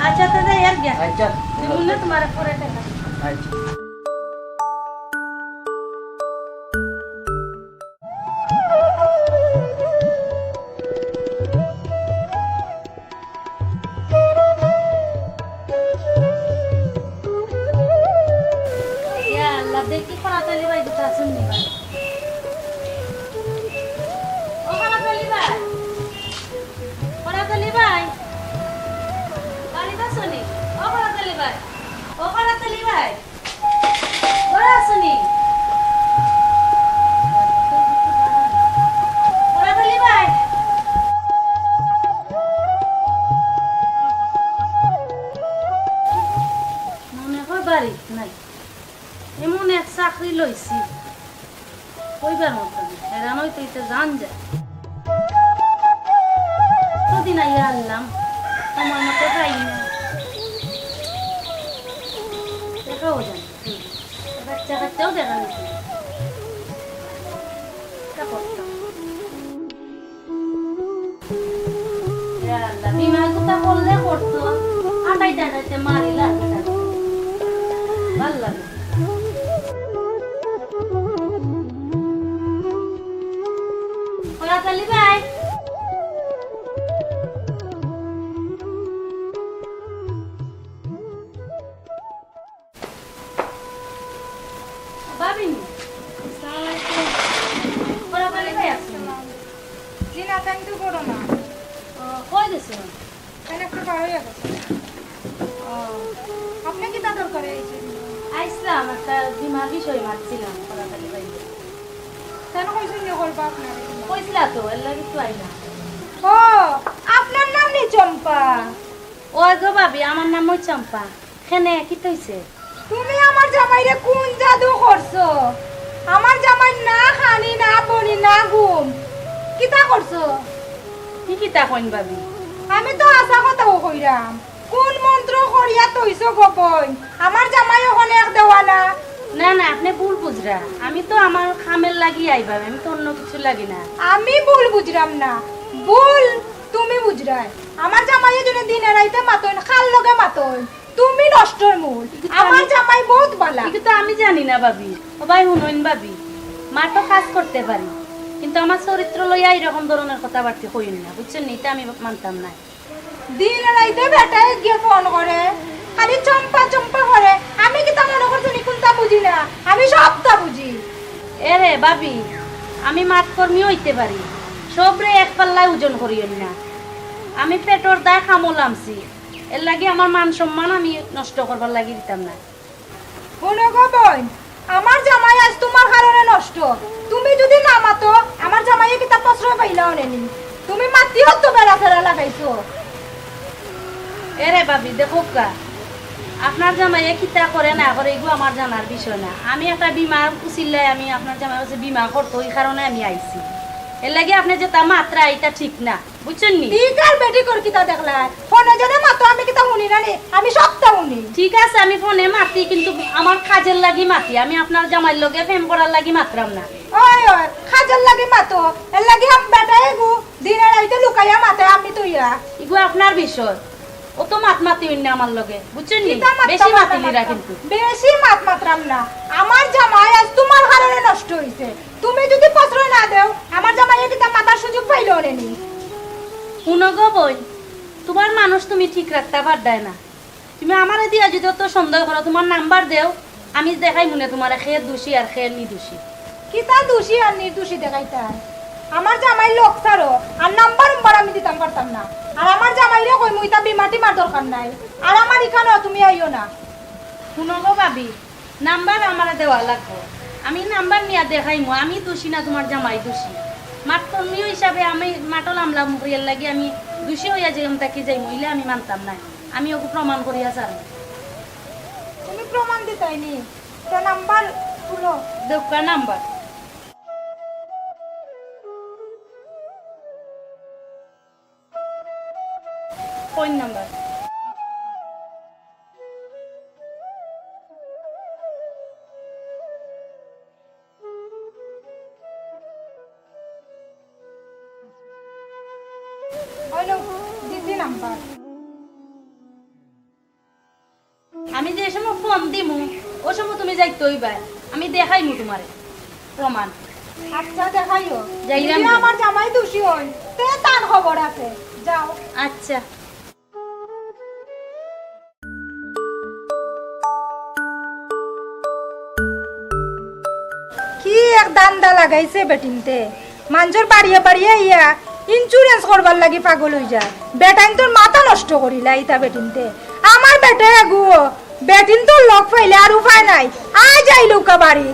আচ্ছা, তে যাই আর গিয়া। আচ্ছা। দিমুনে তুমারে পরে টেকা। আচ্ছা। ইয়া আল্লাহ, দেখি করাত আলী ভাই দুটা আছইন নি ভাই। ও করাত আলী ভাই, করাত আলী ভাই, বাড়িত আছো নি? ও করাত আলী ভাই। তো জান যায়। কতদিন আইয়া আনলাম, আমার মতো পাই না। দেখাও যায় না। হুম। বাচ্চা কাচ্চাও দেখা গেছে। এটা করতাম। ইয়া আল্লাহ, বিমা গুতা করলে করতো, আটাইতে আটাইতে মারি লাগে। ভালো লাগে। করাত আলী ভাই। ভাবি নি? আসসালামু আলাইকুম। করাত আলী ভাই আছেন? জি না, তাই তো করো না। ও, কই গেছো? তাই না, একটু বার হইয়া গেছে। ও, আপনি কিতা দরকারে আইছেন? আইসলাম, একটা বিমার বিষয়ে মাতছিলাম করাত আলী ভাই। কেন কইছেন নি করবা আপনার? কইছিলা তো, এর লাগি তো আইলাম। ও, আপনার নাম নি চম্পা? ওই গো ভাবি, আমার নাম ওই চম্পা। কেনে, কিতা অইছে? তুমি আমার জামাইরে কোন জাদু করছো? আমার জামাইর না খানি, না পানি, না ঘুম। কিতা করছো? কি কিতা কইন ভাবি? আমি তো হাছা কথাউ কইরাম। কোন মন্ত্র করিয়া থইছো গো বইন? আমার জামাই অখন এক দেওয়ানা। না, না, আপনে ভুল বুঝরা। আমি তো আমার কামের লাগি আইবা, আমি তো অন্য কিছুর লাগি না। আমি ভুল বুঝরাম না, ভুল তুমি বুঝরায়। আমার জামাইয়ে যেন দিনে রাইতে মাতইন, কার লগে মাতইন। তুমি নষ্টর মূল। কিন্তু আমার আমি জামাই বউত বালা। কিন্তু আমি জানি না ভাবি। ও ভাই, হুনইন ভাবি, মাঠো কাজ করতে পারি, কিন্তু আমার চরিত্র লইয়া এইরকম ধরনের কথাবার্তা কইন না, বুঝছইন নি? ইটা আমি মানতাম না। দিন রাইতে বেটায় গিয়া ফোন করে, খালি চম্পা চম্পা করে। আমি কিতা মনো করছো নি কুনতা বুঝি না? আমি সবতা বুঝি। এরে ভাবি, আমি মাতকর্মী অইতে পারি, সবরে এক পাল্লায় ওজন করিও না। আমি পেটর দায় কামো লামছি, এর লাগি আমার মান সম্মান আমি নষ্ট করবার লাগি দিতাম না। হুনো গো বইন, আমার জামাই আইজ তুমার কারণে নষ্ট। তুমি যুদি না মাতো, আমার জামাইয়ে কিতা প্রশ্রয় পাইলা অনে নি? তুমি মাতিও তো বেড়া ফেরা লাগাইছো। এরে ভাবি, দেখউক্কা, আপনার জামাইয়ে কিতা করে না করে, ইগু আমার জানার বিষয় না। আমি একটা বিমা উছিলায়, আমি আপনার জামাইর কাছে বিমা করতো, ই কারণে আমি আইছি। এর লাগি আপনে যেতা মাতরা, ইটা ঠিক না। বুঝছইন নি? ঠিক আর বেঠিকর কিতা দেখলায়? ফোনে যেনে মাতো, আমি কিতা হুনি না নি? আমি সবতা হুনি। ঠিক আছে, আমি ফোনে মাতি, কিন্তু আমার কাজের লাগি মাতি। আমি আপনার জামাইর লগে প্রেম করার লাগি মাতরাম না। ওই, ওই, কাজের লাগি মাতো। এর লাগি আম বেটায় ইগু দিনে রাইতে লুকাইয়া মাতে আমি তুইয়া। ইগু আপনার বিষয়। অত মাত মাতিও না আমার লগে। বুঝছইন নি? কিতা মাততাম বেশি না মাতিলিরা মাততাম। কিন্তু। বেশি মাত মাতরাম না। আমার জামাই আইজ তুমার কারণে নষ্ট অইছে। তুমি যুদি প্রশ্রয় না দেও, আমার জামাইয়ে কিতা মাতার সুযোগ পাইলো অনে নি? হুনো গো বইন, তুমার মানুষ তুমি ঠিক রাখতা পাররায় না। তুমি আমারে দিয়া যুদি অত সন্দেহ করো, তুমার নাম্বার দেও, আমি দেখাইমুনে তুমারে কে দুষী আর কে নির্দোষী। কিতা দুষী আর নির্দোষী দেখাইতায়? আমার জামাইর লগ ছাড়ো, আর নাম্বার উম্বার আমি দিতাম পারতাম না। আর আমার জামাইরে কইমু, ইতা বিমা টিমার দরকার নাই। আর আমার ইখানো তুমি আইও না। হুনো গো ভাবি, নাম্বার আমারে দেওয়া লাগবো। আমি নাম্বার নিয়া দেখাইমু, আমি দুষী না তুমার জামাই দুষী। মাঠকর্মী হিসাবে আমি মাঠো লামলাম করিয়ার লাগি আমি দুষী অইয়া যেমন থাকি যাইমু, ইলা আমি মানতাম না। আমি অগু প্রমাণ করিয়া ছাড়মু। তুমি প্রমাণ দিতায় নি? তো নাম্বার তুলো। দেউক্কা নাম্বার। Phone number. অইলো, দিছি নাম্বার। আমি যে সময় ফোন দিমু, ও সময় তুমি যাইতে অইবায়। আমি দেখাইমু তুমারে প্রমাণ। আচ্ছা, দেখাইও। যাইরাম যুদি আমি। আমার জামাই দুষী অয়, তে তার খবর আছে। যাও। আচ্ছা। কি এক ধান্দা লাগাইছে বেটিন্তে। মানষর বাড়িয়ে বাড়িয়ে ইয়া insurance করবার লাগি পাগল অই যায়। বেটাইন্তর মাথা নষ্ট করিলা ইতা বেটিন্তে। আমার বেটায় এগু বেটিন্তর লগ পাইলে আর উপায় নাই। আয় যাইলউক্কা বাড়ি।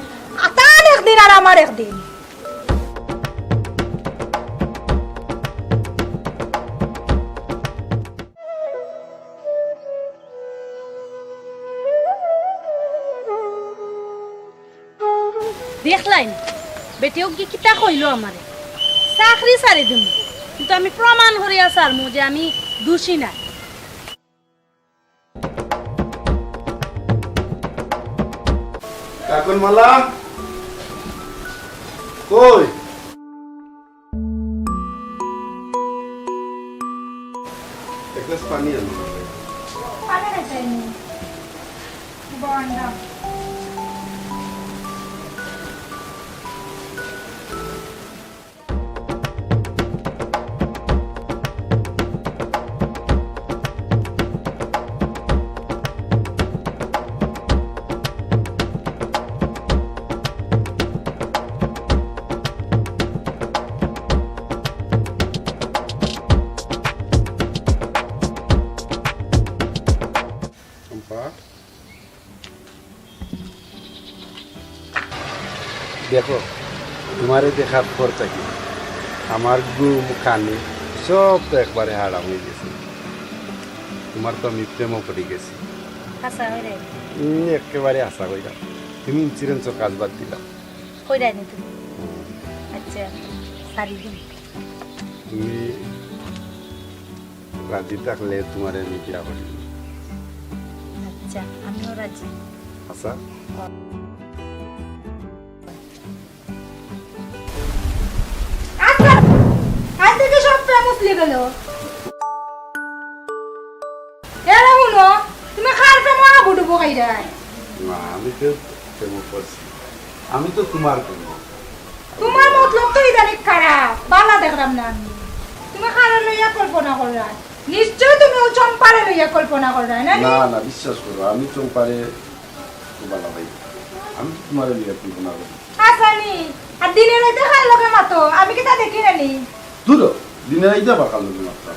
তান একদিন আর আমার একদিন। দেখলাইন, বেটি অগি কিতা কইলো আমারে। চাকরি ছাড়ি দিমু, কিন্তু আমি প্রমাণ করিয়া ছাড়মু যে আমি দোষী না। কাকনমালা, কই? এক গ্লাস পানি আনো। পানি খাইতে আইনি। বন্ডা। চম্পা, দেখো, তুমারে দেখার পর থাকি আমার ঘুম, খানি সব তো একবারে হারাম অইগেছে। তুমার তো আমি প্রেমো পড়ি গেছি। হাছা কইরায়? উম, একেবারে হাছা কইরাম। তুমি insurance-র কাজ বাদ দিলাও। কইরায় নি তুমি? আচ্ছা, ছাড়ি দিমু। তুমি রাজি থাকলে তুমারে আমি বিয়া করি। আচ্ছা, আমিও রাজি। আচ্ছা। আচ্ছা, আজ থাকি সব প্রেম উছলি গেল। এরে হুনো, তুমি কার প্রেমো হাবুডুবু খাইরায়? না, আমি তো প্রেমো পড়ছি। আমি তো তুমার প্রেমো। তুমার মতলব তো ইদানিং খারাপ, বালা দেখরাম না আমি। তুমি কারে লইয়া কল্পনা কররায়? নিশ্চয় তুমি অউ চম্পারে লইয়া কল্পনা কররায়, না নি? না, না, বিশ্বাস করো, আমি চম্পারে খুব বালা পাই। আমি তো তুমারে লইয়া কল্পনা করি। হাছানি, আর দিনে রাইতে কার লগে মাতো, আমি কিতা দেখি না নি? দুরো, দিনে রাইতে আবার কার লগে মাততাম?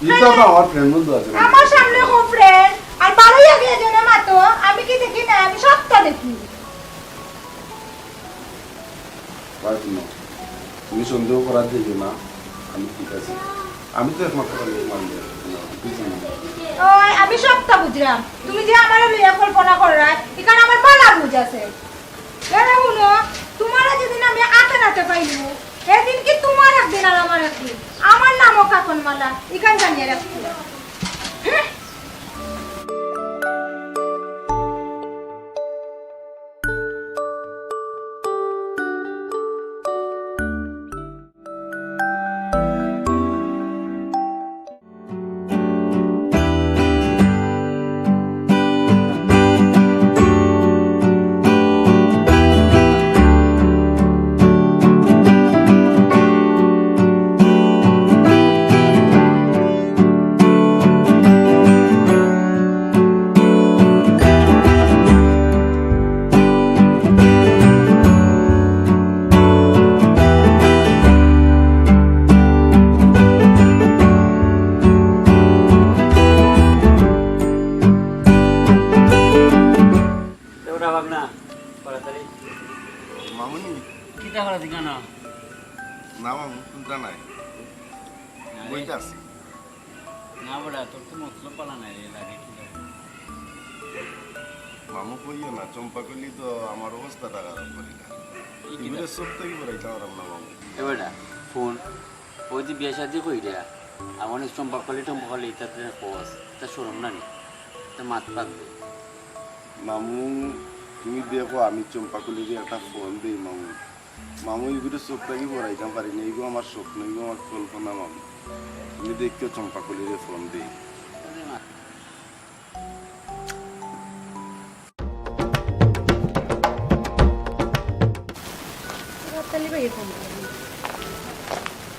ইতা তো আমার friend বন্ধু আছে না? আমার সামনে কও friend, আর বারই আগে এজনে মাতো, আমি কি দেখি না? আমি সবটা দেখি। ভাই, শুনো, তুমি সন্দেহ করার দিও না, আমি ঠিক আছি। আমি তো একমাত্র খালি তোমার মেয়ে, বুঝছো না? ওই, আমি সবটা বুঝরাম। তুমি যে আমারে লইয়া কল্পনা কররায়, ইখান আমার বালা বুঝ আছে। এরে হুনো, তুমারে যেদিন আমি আতে নাতে পাইমু, এদিন কি তুমার একদিন আর আমার একদিন। আমার নামও কাকনমালা, ইখান জানিয়া রাখিও। হুঁ। ওটা ভাগ না, তাড়াতাড়ি। মামুনি। কিতা করা দিকে না? না মামু, চিন্তা নাই। না রে। বইতে আছি। না বেটা, তোর তো মতলব পালা নাই রে, লাগে কি লাগে? মামু কইও না, চম্পা কলি তো আমার অবস্থাটা খারাপ করি না। কি কি ইগুরে লাগে? চোখ থাকি বেড়াইতে পারলাম না মামু। এ বেটা, ফোন, ওই যে বিয়া শাদি কইরা, আমার চম্পা কলি, টম্পা কলি, ইতা তুই কস, তা শরম না নি? তা মাত বাদ দে। মামু, তুমি দেখো, আমি চম্পা কলিরে একটা ফোন দেই মামু। মামু, ইগুরে চোখ থাকি বেড়াইতাম পারি না, ইগু আমার স্বপ্ন, ইগু আমার কল্পনা মামু। তুমি দেখিও চম্পা কলিরে ফোন দেই।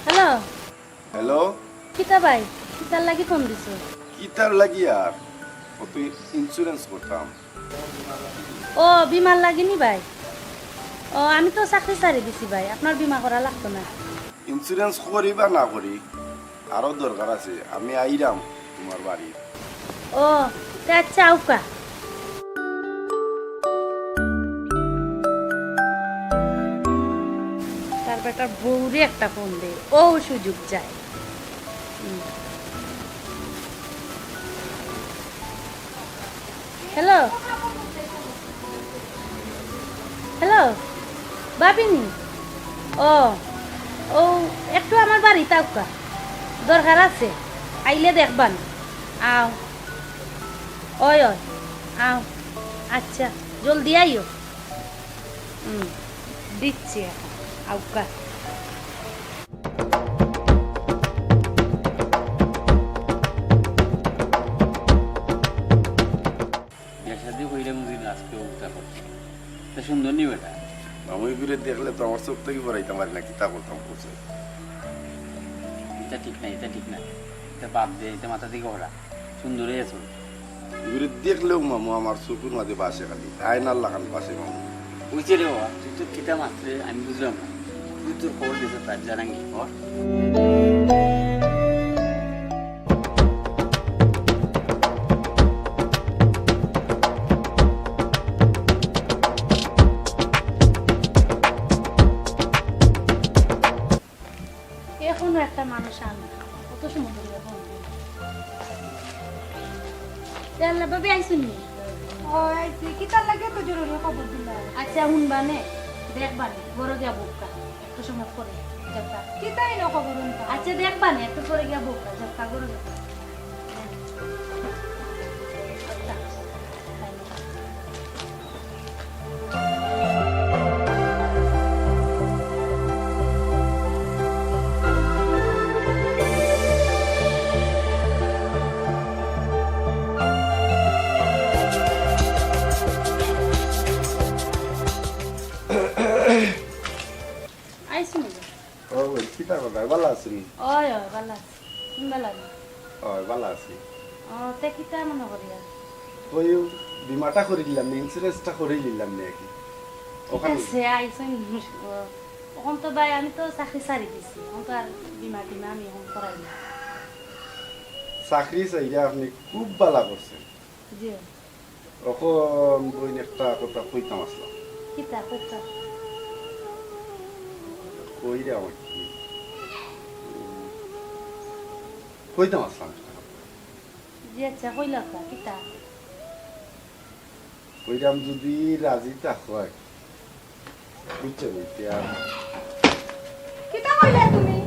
হ্যালো। হ্যালো। কিতা ভাই, কিতার লাগি ফোন দিছো? কিতার লাগি আর? ও তো insurance করতাম। ও, বীমার লাগি নি ভাই? ও, আমি তো চাকরি ছাড়ি দিছি ভাই, আপনার বীমা করা লাগতো না। Insurance করি বা না করি, আরো দরকার আছে, আমি আইরাম তুমার বাড়ি। ও, তে আচ্ছা, আউক্কা। তার বেটার বউরে একটা ফোন দে, ও সুযোগ যায়। হুম। হ্যালো? হ্যালো? বাবিনি? ও, ও, ইতা আউক্কা, দরকার আছে, আইলে দেখবান। আও। অয়, অয়, আও। আচ্ছা, জলদি আইও। হুম, দিচ্ছি এখন, আউক্কা। বিয়া শাদি কইরা মুজিন আজকে উল্টা করছে। তা সুন্দর নি বেটা? মামু, ইগুরে দেখলে তো আমার চোখ থাকি ফরাইতাম পারি না, কিতা করতাম কইছে। ইতা ঠিক না, ইতা ঠিক না। ইতা বাদ দে, ইতা মাথা থাকি হরা। সুন্দরই আছো। ইগুরে দেখলেও মামু আমার চকুর মাঝে বাসে খালি। আয়নার লাখান বাসে মামু। অইছে রে বাবা, তুই তো কিতা মাতরে আমি বুঝলাম না। তুই তোর খবর দিতে পার, জানাঙ্গি খবর। এখনো একটা মানুষ আন, কত সময় ধরে ফোন দিই। এ আল্লাহ, ভাবি আইছইন নি? ও, আইছি। কিতার লাগি তো জরুরি খবর দিলা? আচ্ছা, হুনবানে, দেখবানে, ঘরো গিয়া বউক্কা। একটু সময় পরে, যাউক্কা। কিতা ইনো খবর হুনতা? আচ্ছা, দেখবানে, একটু পরে গিয়া বউক্কা, যাউক্কা, ঘরো যাউক্কা। আচ্ছা। আইছো নি? ও, ওই কিতা কথা, ভালা আছো নি? অয়, অয়, ভালা আছি। তুমি ভালা নি? অয়, ভালা আছি। ও, তে কিতা মনো করিয়া? ওই বিমাটা করি দিলাম নি, ইন্স্যুরেন্সটা করি দিলাম নি আর কি। ঠিক ওখানে আছে, আইছইন। ও, অখন তো ভাই, আমি তো চাকরি ছাড়ি দিছি। অখন তো আর বিমা টিমা আমি অখন করাই না। চাকরি ছাড়িয়া আপনি খুব ভালা করছেন। জি। অখন বইন একটা কথা কইতাম আছলাম। কিতা কইতা? কইরে আমার কি? কইতাম আছলাম একটা কথা। জি আচ্ছা, কইলাউক্কা, কিতা? কইরাম যদি রাজি থাকো আর কি। বুঝছো নি? ইতা কিতা কইলে তুমি?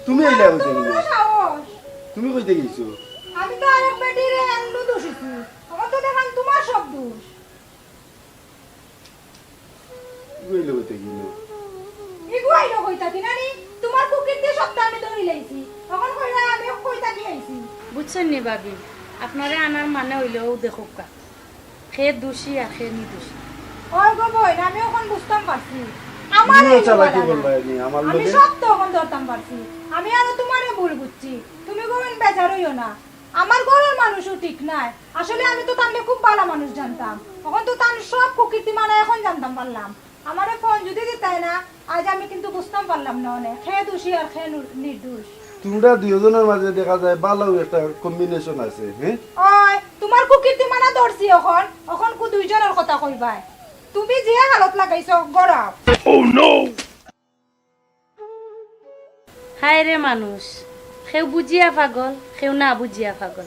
তুমি আইলা কইতে তোমার গেলে? সাহস। তুমি কইতে গেছো? আমি তো আরেক বেটিরে এমনু দোষ দিছি। অখন তো দেখলাম তোমার সব দোষ। ইগু আইলো কইতে গেলে? ইগু আইলো কইতা কি নানি? তোমার কুকীর্তি সবটা আমি ধরি লাইছি। অখন কইলা আমি কইতা কি আইছি? বুঝছইন নি ভাবি, আপনারে আনার মানে অইলো অউ দেখউক্কা। কে দোষী আর কে নির্দোষী। ওই গো বইন, আমি অখন বুঝতাম পারছি। আমার তুমিও এই চালাকি লোকেরা করলায় নি আমার আমি লগে। সব তো অখন ধরতাম পারছি। আমি আরো তোমারে ভুল বুঝছি। তুমি গো বইন বেজার অইও না। আমার ঘরর মানুষও ঠিক নায়। আসলে আমি তো তানরে খুব ভালা মানুষ জানতাম। অখন তো তান সব কুকীর্তি মানে অখন জানতাম পারলাম। আমারে ফোন যদি দিতায় না, আইজ আমি কিন্তু বুঝতাম পারলাম না অনে কে দোষী আর কে নুর-, নির্দোষ। তুমরা দুইওজনর মাঝে দেখা যায় ভালাউ একটা combination আছে, হ্যাঁ? ওই, তোমার কুকীর্তি মানা ধরছি অখন, অখন কু দুইজনর কথা কইবায়। তুমি যে হালত লাগাইছো, গড়াও। হায় রে মানুষ, কেউ বুঝিয়া পাগল, কেউ না বুঝিয়া পাগল।